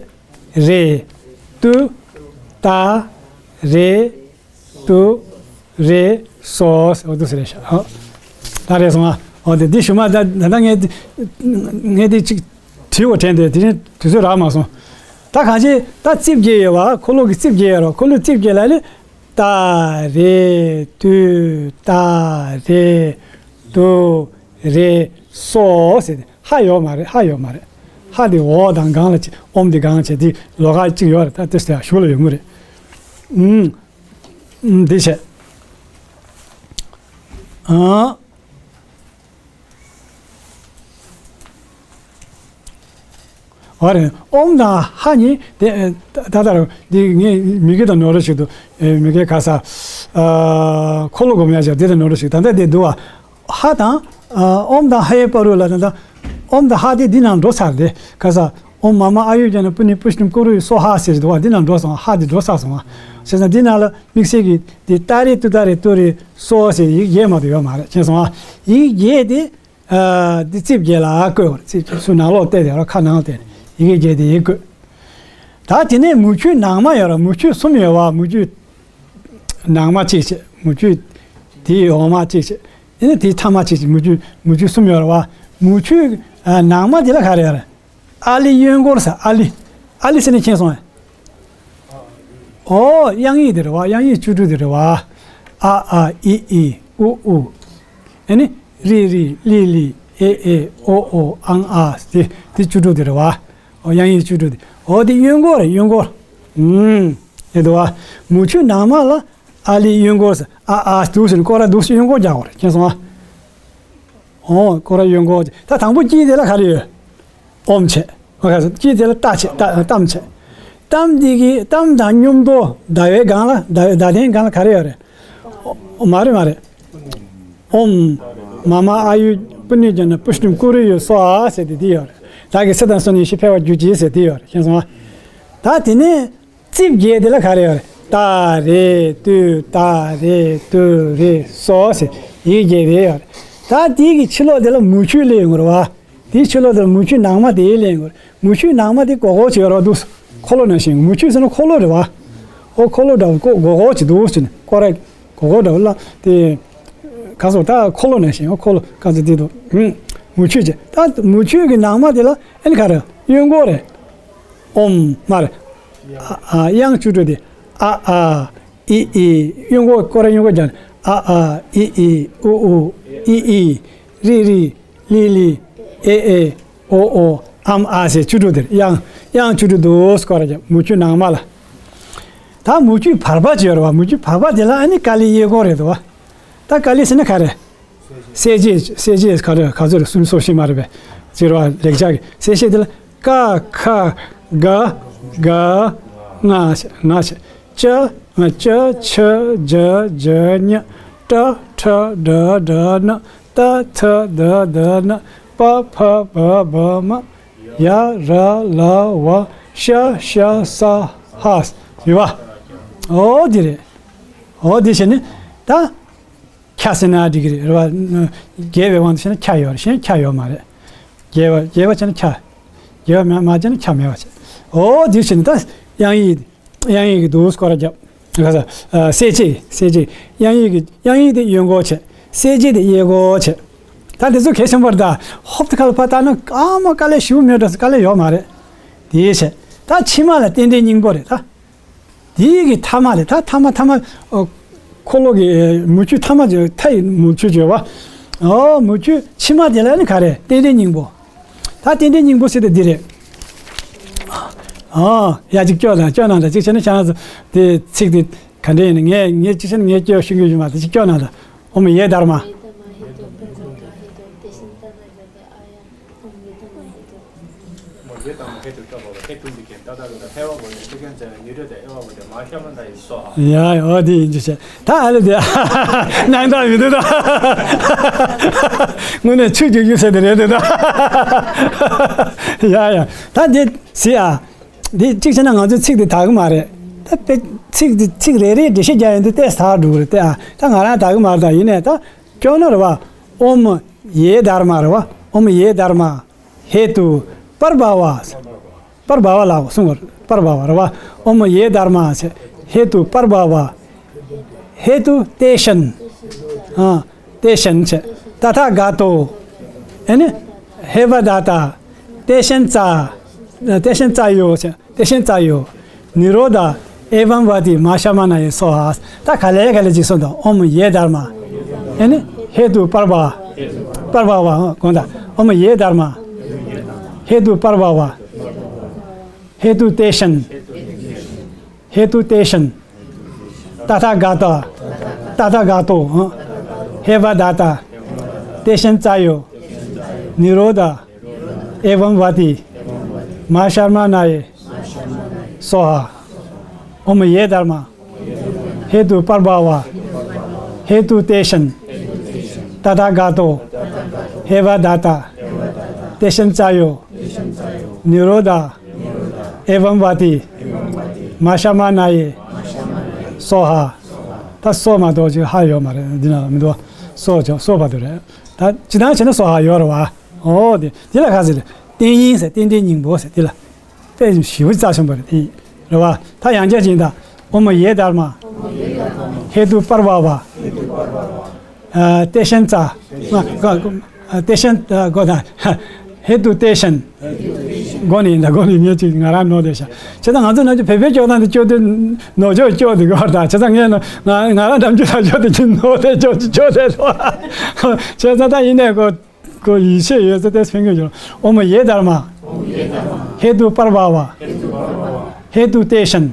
རེ་ཏུ་ཏཱ་རེ་ཏུ་རེ་སྭཱ་ཧཱ། འོ་འདུག་སེ་རེད་བཞག་ཨོ། ད་རེད་སོང་ཨ། འོ་དེ་འདི་ཞུ་མ། ད་ད་ལྟ་ངས་ངས་འདི་ཅིག་བྲིས་པ་དྲན་ཏེ། དེ་རིང་དུས་ཚོད་རག་མ་སོང་། ད་གང་ཅི་ད་རྩིབས་བརྒྱད་ཡོད་པ། འཁོར་ལོ་གི་རྩིབས་བརྒྱད་ཡོད་རེད་བ། འཁོར་ལོའི་རྩིབས་བརྒྱད་ལ་ནི། ཏ་རེ་ཏུ་ཏ་རེ་ཏུ་རེ་སོ་ཟེར་ཏེ། ཧ་ཡོད་མ་རེད། ཧ་ཡོད་མ་རེད། ཧ་དེ་འོ་དང་སྒང་ལ་བྱས། ཨོམ་དེ་སྒང་བྱས་དེ་ལོགས་ཀ་གཅིག་ཡོད་རེད། ད་དེ་ཟེར་ཡ་གཞུག་ལ་ཡོང་གི་རེད། ཨུམ། ཨུམ། འདི་བྱས། ཨ། འོ་རེད། ཨོམ་དང་ཧ་གཉིས་དེ། ད་ད་ལྟ་འདི་ངས་མི་དགེ་དང་ནོར་ཞིག་ཏུ། མི་དགེ་ག་ས། འཁོར་ལོ་སྒོམ་ཡ་ཞིག་འདི་དང་ནོར་ཞིག་ད་ལྟ་དེ་འདུག་བ། ཧ་དང་། ཨོམ་དང་ཧ་ཡི་བར་དུ་ལ་ད་ལྟ་ཨོམ་དང་ཧ་དེ་འདི་ནང་འགྲོ་ཚར་ཏེ་ག་ས། ཨོམ་མ་མ་ཨ་ཡུ་ཇ་ན་པུ་ནི་པུཤ་ཏིམ་ཀུ་རུ་ཡུ་སོ་ཧ་ཟེར་འདུག་བ། འདི་ནང་འགྲོ་སོང་། ཧ་འདི་འགྲོ་ཚར་སོང་བ། བྱས་ཙང་འདི་ནང་ལ་དམིགས་བསལ་གྱི་འདི་ཏ་རེ་ཏུ་ཏ་རེ་ཏུ་རེ་སོ་ཟེར་ཡིག་བརྒྱད་མ་གཏོགས་ཡོད་མ་རེད། མཁྱེན་སོང་བ། ཡིག་བརྒྱད་དེ། ཨ། འདི་རྩིབས་བརྒྱད་ལ་བཀོད་པ་རེད། རྩིབས་བརྒྱད་སུ་ནང་ལོགས་བལྟས་ཏེ་ར་ཁ་ནང་ལ་བལྟས་ནས་ཡི་གེ་བརྒྱད་དེ་ཡིག་བཀོད། ད་དེ་ནས་མུ་ཁྱུད་ནང་མ་ཡོད་ར། མུ་ཁྱུད་གསུམ་ཡོད་བ། མུ་ཁྱུད་ནང་མ་གཅིག་བྱས། མུ་ཁྱུད་དེའི་འོག་མ་གཅིག་བྱས། དེ་ནས་དེའི་མཐའ་མ་གཅིག་བྱས། མུ་ཁྱུད་མུ་ཁྱུད་གསུམ་ཡོད་ར་བ། མུ་ཁྱུད་ནང་མ་དེ་ལ་ག་རེ་ཡོད་ར། ཨ་ལི་གཡོན་སྐོར་ཟེར། ཨ་ལི། ཨ་ལི་ཟེར་ནས་མཁྱེན་སོང་ངས། ཨོ། དབྱངས་ཡིག་དེ་རེད་བ། དབྱངས་ཡིག་བཅུ་དྲུག་དེ་རེད་བ། ཨ་ཨ་ཨི་ཨི་ཨུ་ཨུ། ཨེ་ནི། རི་རི་ལི་ལི་ཨེ་ཨེ་ཨོ་ཨོ་ཨང་ཨ། དེ་དེ་བཅུ་དྲུག་དེ་རེད་བ། ཨོ། དབྱངས་ཡིག་བཅུ་དྲུག་དེ། ཨོ། དེ་གཡོན་སྐོར་རེད། གཡོན་སྐོར། ཨུམ། དེ་འདུག་བ། མུ་ཁྱུད་ནང་མ་ལ་ཨ་ལི་གཡོན་སྐོར་ཟེར། ཨ་ཨ་འདུག་ཟེར་ནས་སྐོར་ར་འདུག་ཟེར་གཡོན་སྐོར་རྒྱག་དགོས་རེད། མཁྱེན་སོང་ཨ། ཨོ། སྐོར་ར་གཡོན་སྐོར་བྱས། ད་དང་པོ་དཀྱིལ་དེ་ལ་ག་རེ་ཡོད། ཨོམ་བྱས། ཨོ། ག་ས་དཀྱིལ་དེ་ལ་ཏ་བྱས། ཏ། གཏམ་བྱས། གཏམ་འདི་གི་གཏམ་དང་མཉམ་དུ་ཟླ་བའི་སྒང་ལ། ཟླ་བའི་ཟླ་ལྡན་སྒང་ལ་ག་རེ་ཡོད་རེད། ཨོ། མ་རེད་མ་རེད། ཨོམ། མ་མ་ཨ་ཡུ་པུ་ནི་ཇ་ན་པུཤ་ཏིམ་ཀུ་རུ་ཡུ་སོ་ཧ་ཟེར་དེ་འདི་ཡོད་རེད། བདག་གིས་སྲིད་དང་བསོད་ནམས་ཡེ་ཤེས་འཕེལ་བར་གྱུར་ཅིག་ཟེར་དེ་ཡོད་རེད། མཁྱེན་སོང་ཨ། ད་དེ་ནས། རྩིབས་བརྒྱད་དེ་ལ་ག་རེ་ཡོད་རེད། ཏ་རེ་ཏུ་ཏ་རེ་ཏུ་རེ་སོ་ཟེར་ཡིག་བརྒྱད་དེ་ཡོད་རེད། ད་དེའི་གི་ཕྱི་ལོགས་དེ་ལ་མུ་ཁྱུད་སླེབས་ཡོང་གི་རེད་བ། དེའི་ཕྱི་ལོགས་དེ་ལ་མུ་ཁྱུད་ནང་མ་དེ་སླེབས་ཡོང་གི་རེད། མུ་ཁྱུད་ནང་མ་དེ་སྒོར་སྒོར་བྱས་ཡོད་རེད་བ། འདུག་འཁོར་ལོ་ནང་བཞིན། མུ་ཁྱུད་ཟེར་ན་འཁོར་ལོ་རེད་བ། ཨོ། འཁོར་ལོ་འདྲ་བོ་སྒོར་སྒོར་བྱས་འདུག་ཟེར་ནས་སྐོར་ར་སྒོར་སྒོར་འདྲ་བོ་ལ་དེ། ག་སོ། ད་འཁོར་ལོ་ནང་བཞིན། འོ། འཁོར་ལོ་ག་ཚོད་དེ་འདུག་ཨུམ། མུ་ཁྱུད་བྱས། ད་མུ་ཁྱུད་ཀྱི་ནང་མ་དེ་ལ་ཨེ་ནི་ག་རེ། གཡོན་སྐོར་རེད། ཨོམ། མ་རེད། ཨ་ཨ། དབྱངས་བཅུ་དྲུག་དེ། ཨ་ཨ་ཨི་ཨི། གཡོན་སྐོར། སྐོར་ར་གཡོན་སྐོར་རྒྱག་ནས། ཨ་ཨ་ཨི་ཨི་ཨུ་ཨུ་ཨི་ཨི་རི་རི་ལི་ལི་ཨེ་ཨེ་ཨོ་ཨོ་ཨམ་ཨ་ཟེར་བཅུ་དྲུག་དེར། དབྱངས་དབྱངས་བཅུ་དྲུག་འདུག་སྐོར་ར་རྒྱབ། མུ་ཁྱུད་ནང་མ་ལ། ད་མུ་ཁྱུད་བར་པ་ཅིག་ཡོད་རེད་བ། མུ་ཁྱུད་བར་པ་དེ་ལ་ཨ་ནི་ཀ་ལི་གཡས་སྐོར་རེད་འདུག་བ། ད་ཀ་ལི་ཟེར་ན་ག་རེ། གསལ་བྱེད། གསལ་བྱེད་ག་རེ། ག་ཚོད་རེད། སུམ་སོ་བཞི་མ་རེད་པས། ཟེར་བ་ལེགས་སྦྱར་གྱི་གསལ་བྱེད་དེ་ལ་ཀ་ཁ་ག་ག་ང་ང་ཅ་ང་ཅ་ཆ་ཇ་ཇ་ཉ་ཏ་ཏྲ་ཌ་ཌ་ན་ཏ་ཐ་ད་ད་ན་པ་ཕ་བ་བ་མ་ཡ་ར་ལ་བ་ཤ་ཤ་ས་ཧ་ཡོད་བ། ཨོ་དེ་རེད། ཨོ་དེ་བྱས་ནས་ད། ཁ་ཟེར་ན་འགྲིག་གི་རེད་བ། རྒྱས་པའི་དབང་དུ་བྱས་ན་ཁ་ཡོད་རེད། གཞན་ཁ་ཡོད་མ་རེད། རྒྱས་པ་རྒྱས་པ་བྱས་ན་ཁ། རྒྱས་པ་མ་མ་བྱས་ན་ཁ་མེད་པ་བྱས། ཨོ་དེ་བྱས་ནས་ད་དབྱངས་ཡིག་དབྱངས་ཡིག་གི་འདུག་སྐོར་ར་རྒྱབ། ག་ས། གསལ་བྱེད། གསལ་བྱེད། དབྱངས་ཡིག་གི་དབྱངས་ཡིག་དེ་གཡོན་སྐོར་བྱས། གསལ་བྱེད་དེ་གཡས་སྐོར་བྱས། ད་དེ་ཚོ་གལ་ཆེན་པོ་རེད། ད་ཧོབ་ཏེ་ཁ་ལ་ཕར་བལྟས་ན་ཨ་མ་དཀའ་ལས་ཞེ་པོ་མེད་འགྲོ། དཀའ་ལས་ཡོད་མ་རེད། དེ་བྱས། ད་ཕྱི་མ་ལ་རྟེན་འབྲེལ་སྙིང་པོ་རེད་ད། དེའི་གི་ཐ་མ་རེད། ད་ཐ་མ་ཐ་མ། ཨོ། འཁོར་ལོ་གི་མུ་ཁྱུད་ཐ་མ་བརྗོད། མཐའ་ཡི་མུ་ཁྱུད་བརྗོད་པ། ཨོ། མུ་ཁྱུད་ཕྱི་མ་དེ་ལ་ནི་ག་རེ། རྟེན་འབྲེལ་སྙིང་པོ། ད་རྟེན་འབྲེལ་སྙིང་པོ་ཟེར་དེ་འདི་རེད། ཨོ། ཡ་གཅིག་སྐྱོར་དང་སྐྱོར་གནང་དང་། གཅིག་བྱས་ན་ཁྱེད་རང་ཚོ་དེ་ཚིག་དེ་ག་འདྲ་ཡིན་ན། ངས་ངས་གཅིག་བྱས་ན་ངས་སྐྱོར་ཤེས་ཀྱི་ཡོད་མ་རེད། གཅིག་སྐྱོར་གནང་དང་། ཨོ་མ་ཡེ་དྷརྨ། མོ་ཡེ་དང་མ་ཧེ་ཏུ་ཏྲ་བ་བ་ཧེ་ཏུ་འདི་ཁེན་ཏ་ཏ་གི་ད་ཧེ་བ་བོ་ནི་ཏི་ཁན་ཙེ་ནི་རེ་ཏེ་ཨེ་བ་བོ་ཏེ་མ་ཤ་མ་ད་ཡི་སོ་ཧ། ཡ་ཡ། འོ་དེ་ཡིན་གྱི་ཤེས། ད་ཨ་ལེ་དེ་སྣང་དག་མི་འདུག་ད། དངོས་གནས་ཆུ་རྒྱུག་རྒྱུག་ཟེར་དེ་རེད་དེ་ད། ཡ་ཡ། ད་འདི་སི་ཨ། འདི་གཅིག་བྱས་ན་ང་ཚོའི་ཚིག་འདི་དག་གི་མ་རེད། ད་དཔེ་ཚིག་འདི་ཚིག་རེ་རེའི་འགྲེལ་བཤད་རྒྱག་ཡོང་དུས་ཏོག་ཙམ་དག་འགྲོ་གི་རེད་དེ། ཨ། ད་ང་རང་དག་གི་མ་རེད། ད་ཡིན་ནའི་ད་སྐྱོར་ན་རེད་བ། ཨོཾ་ཡེ་དྷརྨ་རེད་བ། ཨོཾ་ཡེ་དྷརྨ། ཧེ་ཏུ་པར་བྷ་བ། པར་བྷ་བ་ལབ་གསུང་བ། པར་བྷ་བ་རེད་བ། ཨོཾ་ཡེ་དྷརྨ་ཟེར། ཧེ་ཏུ་པར་བྷ་བ། ཧེ་ཏུ་ཏེ་ཤཱན། ཨ། ཏེ་ཤཱན་ཟེར། ཏ་ཐཱ་ག་ཏོ། ཨེ་ནི། ཧེ་བ་ད་ཏ། ཏེ་ཤཱན་ཙ། ཏེ་ཤཱན་ཙ་ཡོ་ཟེར། དེ་བཞིན་རྩ་ཡོད། ནི་རོ་དྷ། ཨེ་བམ་བ་ཏི་མ་ཤ་མ་ན་ཡེ་སྭཱ་ཧཱ། ད་ག་ལེ་ག་ལེ་ཅིག་གསུངས་དང་། ཨོཾ་ཡེ་དྷརྨ། ཨེ་ནི་ཧེ་ཏུ་པར་བ། པར་བ་བ་དགོངས་དག། ཨོཾ་ཡེ་དྷརྨ། ཧེ་ཏུ་པར་བ་བ། ཧེ་ཏུ་ཏེ་ཤན། ཧེ་ཏུ་ཏེ་ཤན། ཏ་ཐཱ་ག་ཏ། ཏ་ཐཱ་ག་ཏོ། ཧེ་ཝ་དྷ་ཏ། ཏེ་ཤན་རྩ་ཡོད། ནི་རོ་དྷ། ཨེ་བམ་བ་ཏི། མ་ཤར་མ་ན་ཡེ། སྭཱ་ཧཱ། ཨོཾ་ཡེ་དྷརྨ། ཧེ་ཏུ་པར་བ་བ། ཧེ་ཏུ་ཏེ་ཤན། ཏ་ཐཱ་ག་ཏོ། ཧེ་ཝ་དྷ་ཏ། ཏེ་ཤན་རྩ་ཡོད། ནི་རོ་དྷ། ཨེ་བམ་བ་ཏི། མ་ཤ་མ་ན་ཡེ། སྭཱ་ཧཱ། ད་སྭཱ་མ་གཏོགས་ཅིག་ཧ་ཡོད་མ་རེད། འདི་ན་མི་འདུག། སྭཱ་ཅོག་སྭཱ་བར་དུ་རེད། ད་སྤྱིར་བཏང་བྱས་ན་སྭཱ་ཧཱ་ཡོད་རེད་བ། ཨོ་དེ་དེ་ལ་ག་ཟེར་རེད། རྟེན་ཡིན་ཟེར། རྟེན་འབྲེལ་སྙིང་པོ་ཟེར། དེ་ལ་དཔེ་ཞིབ་པོ་རྩ་ཆེན་པོ་རེད། དེ་རེད་བ། ད་ཡང་བསྐྱར་ཅིག་ཡིན་ད། ཨོཾ་ཡེ་དྷརྨ། ཧེ་ཏུ་པར་བ་བ། ཨ། ཏེ་ཤན་ཙ། ཨ། ཏེ་ཤན། ཨ། གོ་ད། ཧེ་ཏུ་ཏེ་ཤན། གོ་ནི་ཡིན་ད། གོ་ནི་ངས་ཅིག་ང་རང་ནོར་བསྡད་ཤག། བྱས་ཙང་ང་ཚོ་ནང་ཆོས་བོད་པའི་སྐྱོ་སྟངས་དེ་སྐྱོ་དུས་ནོར་ཆོག་སྐྱོ་དེ་གོ་ད། བྱས་ཙང་ངས་ང་ང་རང་འགྲམ་རྒྱུད་ལ་ཆོག་དེ་ཅིག་ནོར་བསྡད་ཆོག་ཅིག་ཆོག་བསྡད་སོང་། བྱས་ཙང་ད་ཡིན་ནའི་གོ། ཁོ་ཡིད་ཆེས་ཡོད་ཚེ་དེ་ཕན་གྱི་ཡོད། ཨོཾ་ཡེ་དྷརྨ། ཧེ་ཏུ་པར་བ་བ། ཧེ་ཏུ་ཏེ་ཤན།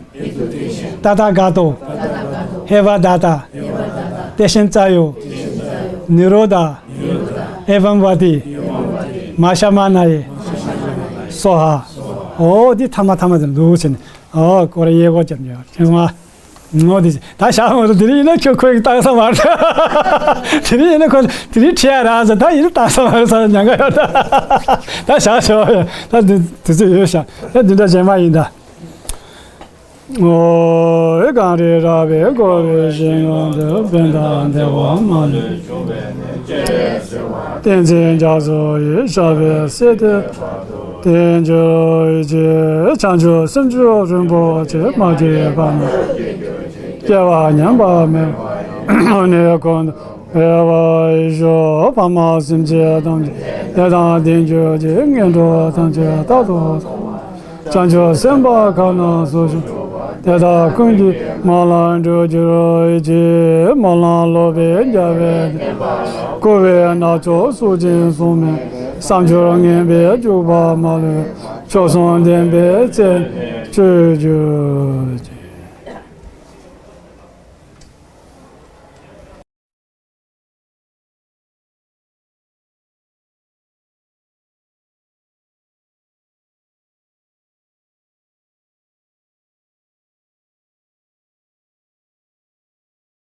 ཏ་ཐཱ་ག་ཏོ། ཧེ་ཝ་དྷ་ཏ། ཏེ་ཤན་ཙ་ཡོ། ནི་རོ་དྷ། ཨེ་བམ་བ་ཏི། མ་ཤ་མ་ན་ཡེ། སྭཱ་ཧཱ། ཨོ་འདི་ཐ་མ་ཐ་མ་དེ་འདུག་ཟེར་ནས། ཨོ་ཀོ་རེ་ཡེ་གོ་ཅན་ཡོད་ཁྱེད་སོང་ཨ། ངོ་དེ་ད་ཞག་ངོ་དེ་རིང་ཡིན་ན་ཁྱོད་ཁོས་བཏང་ས་མ་རེད། དེ་རིང་ཡིན་ན་ཁོ་དེ་རིང་ཁྲིད་ཡ་རག་ཟེར། ད་ཡིན་ན་བཏང་ས་མ་རེད་ཟེར་ཉན་ག་ཡོད་ད། ད་ཞག་ཞོག་ད་འདི་དུས་ཚོད་ཡོད་ཤག། ད་འདི་འདྲ་རྗེས་མ་ཡིན་ད། ཨོ་ཨེ་གངས་རི་ར་བས་བསྐོར་བའི་ཞིང་ཁམས་འདིར། ཕན་དང་བདེ་བ་མ་ལུས། བསྟན་འཛིན་རྒྱ་མཚོ་ཡི་ཞབས་པད་སྲིད་མཐའི། དལ་འབྱོར་ཡིད་ཀྱི་བྱང་ཆུབ་སེམས་མཆོག་རིན་པོ་ཆེ། མ་སྐྱེས་པ་རྣམས་སྐྱེ་བ་ཉམས་པ་མེད་པ་ཡང་། ཨ་ནི་ཀུན་ཏུ་འཕེལ་བར་ཤོག། ཕ་མ་སེམས་ཅན་ཐམས་ཅད་བདེ་དང་ལྡན་གྱུར་ཅིག། ངན་འགྲོ་ཐམས་ཅད་རྟག་ཏུ་བྱང་ཆུབ་སེམས་དཔའ་ཁམས་ན་སུ་བྱུང་། དེ་དག་ཀུན་གྱི་མ་ལ་འགྲོ་གྱུར་ཅིག། སྨོན་ལམ་ལོག་པའི་རྒྱལ་བའི་བསྟན་པ། འཁོར་བའི་རྣམ་ཅོག་སྲོག་ཅན་སྲུང་མའི། བསམ་སྦྱོར་ངན་པས་སྐྱོ་བ་མ་ལུས། མཆོག་གསུམ་ལྡན་པའི་སྲས་སུ་སྤྱོད་གྱུར་ཅིག།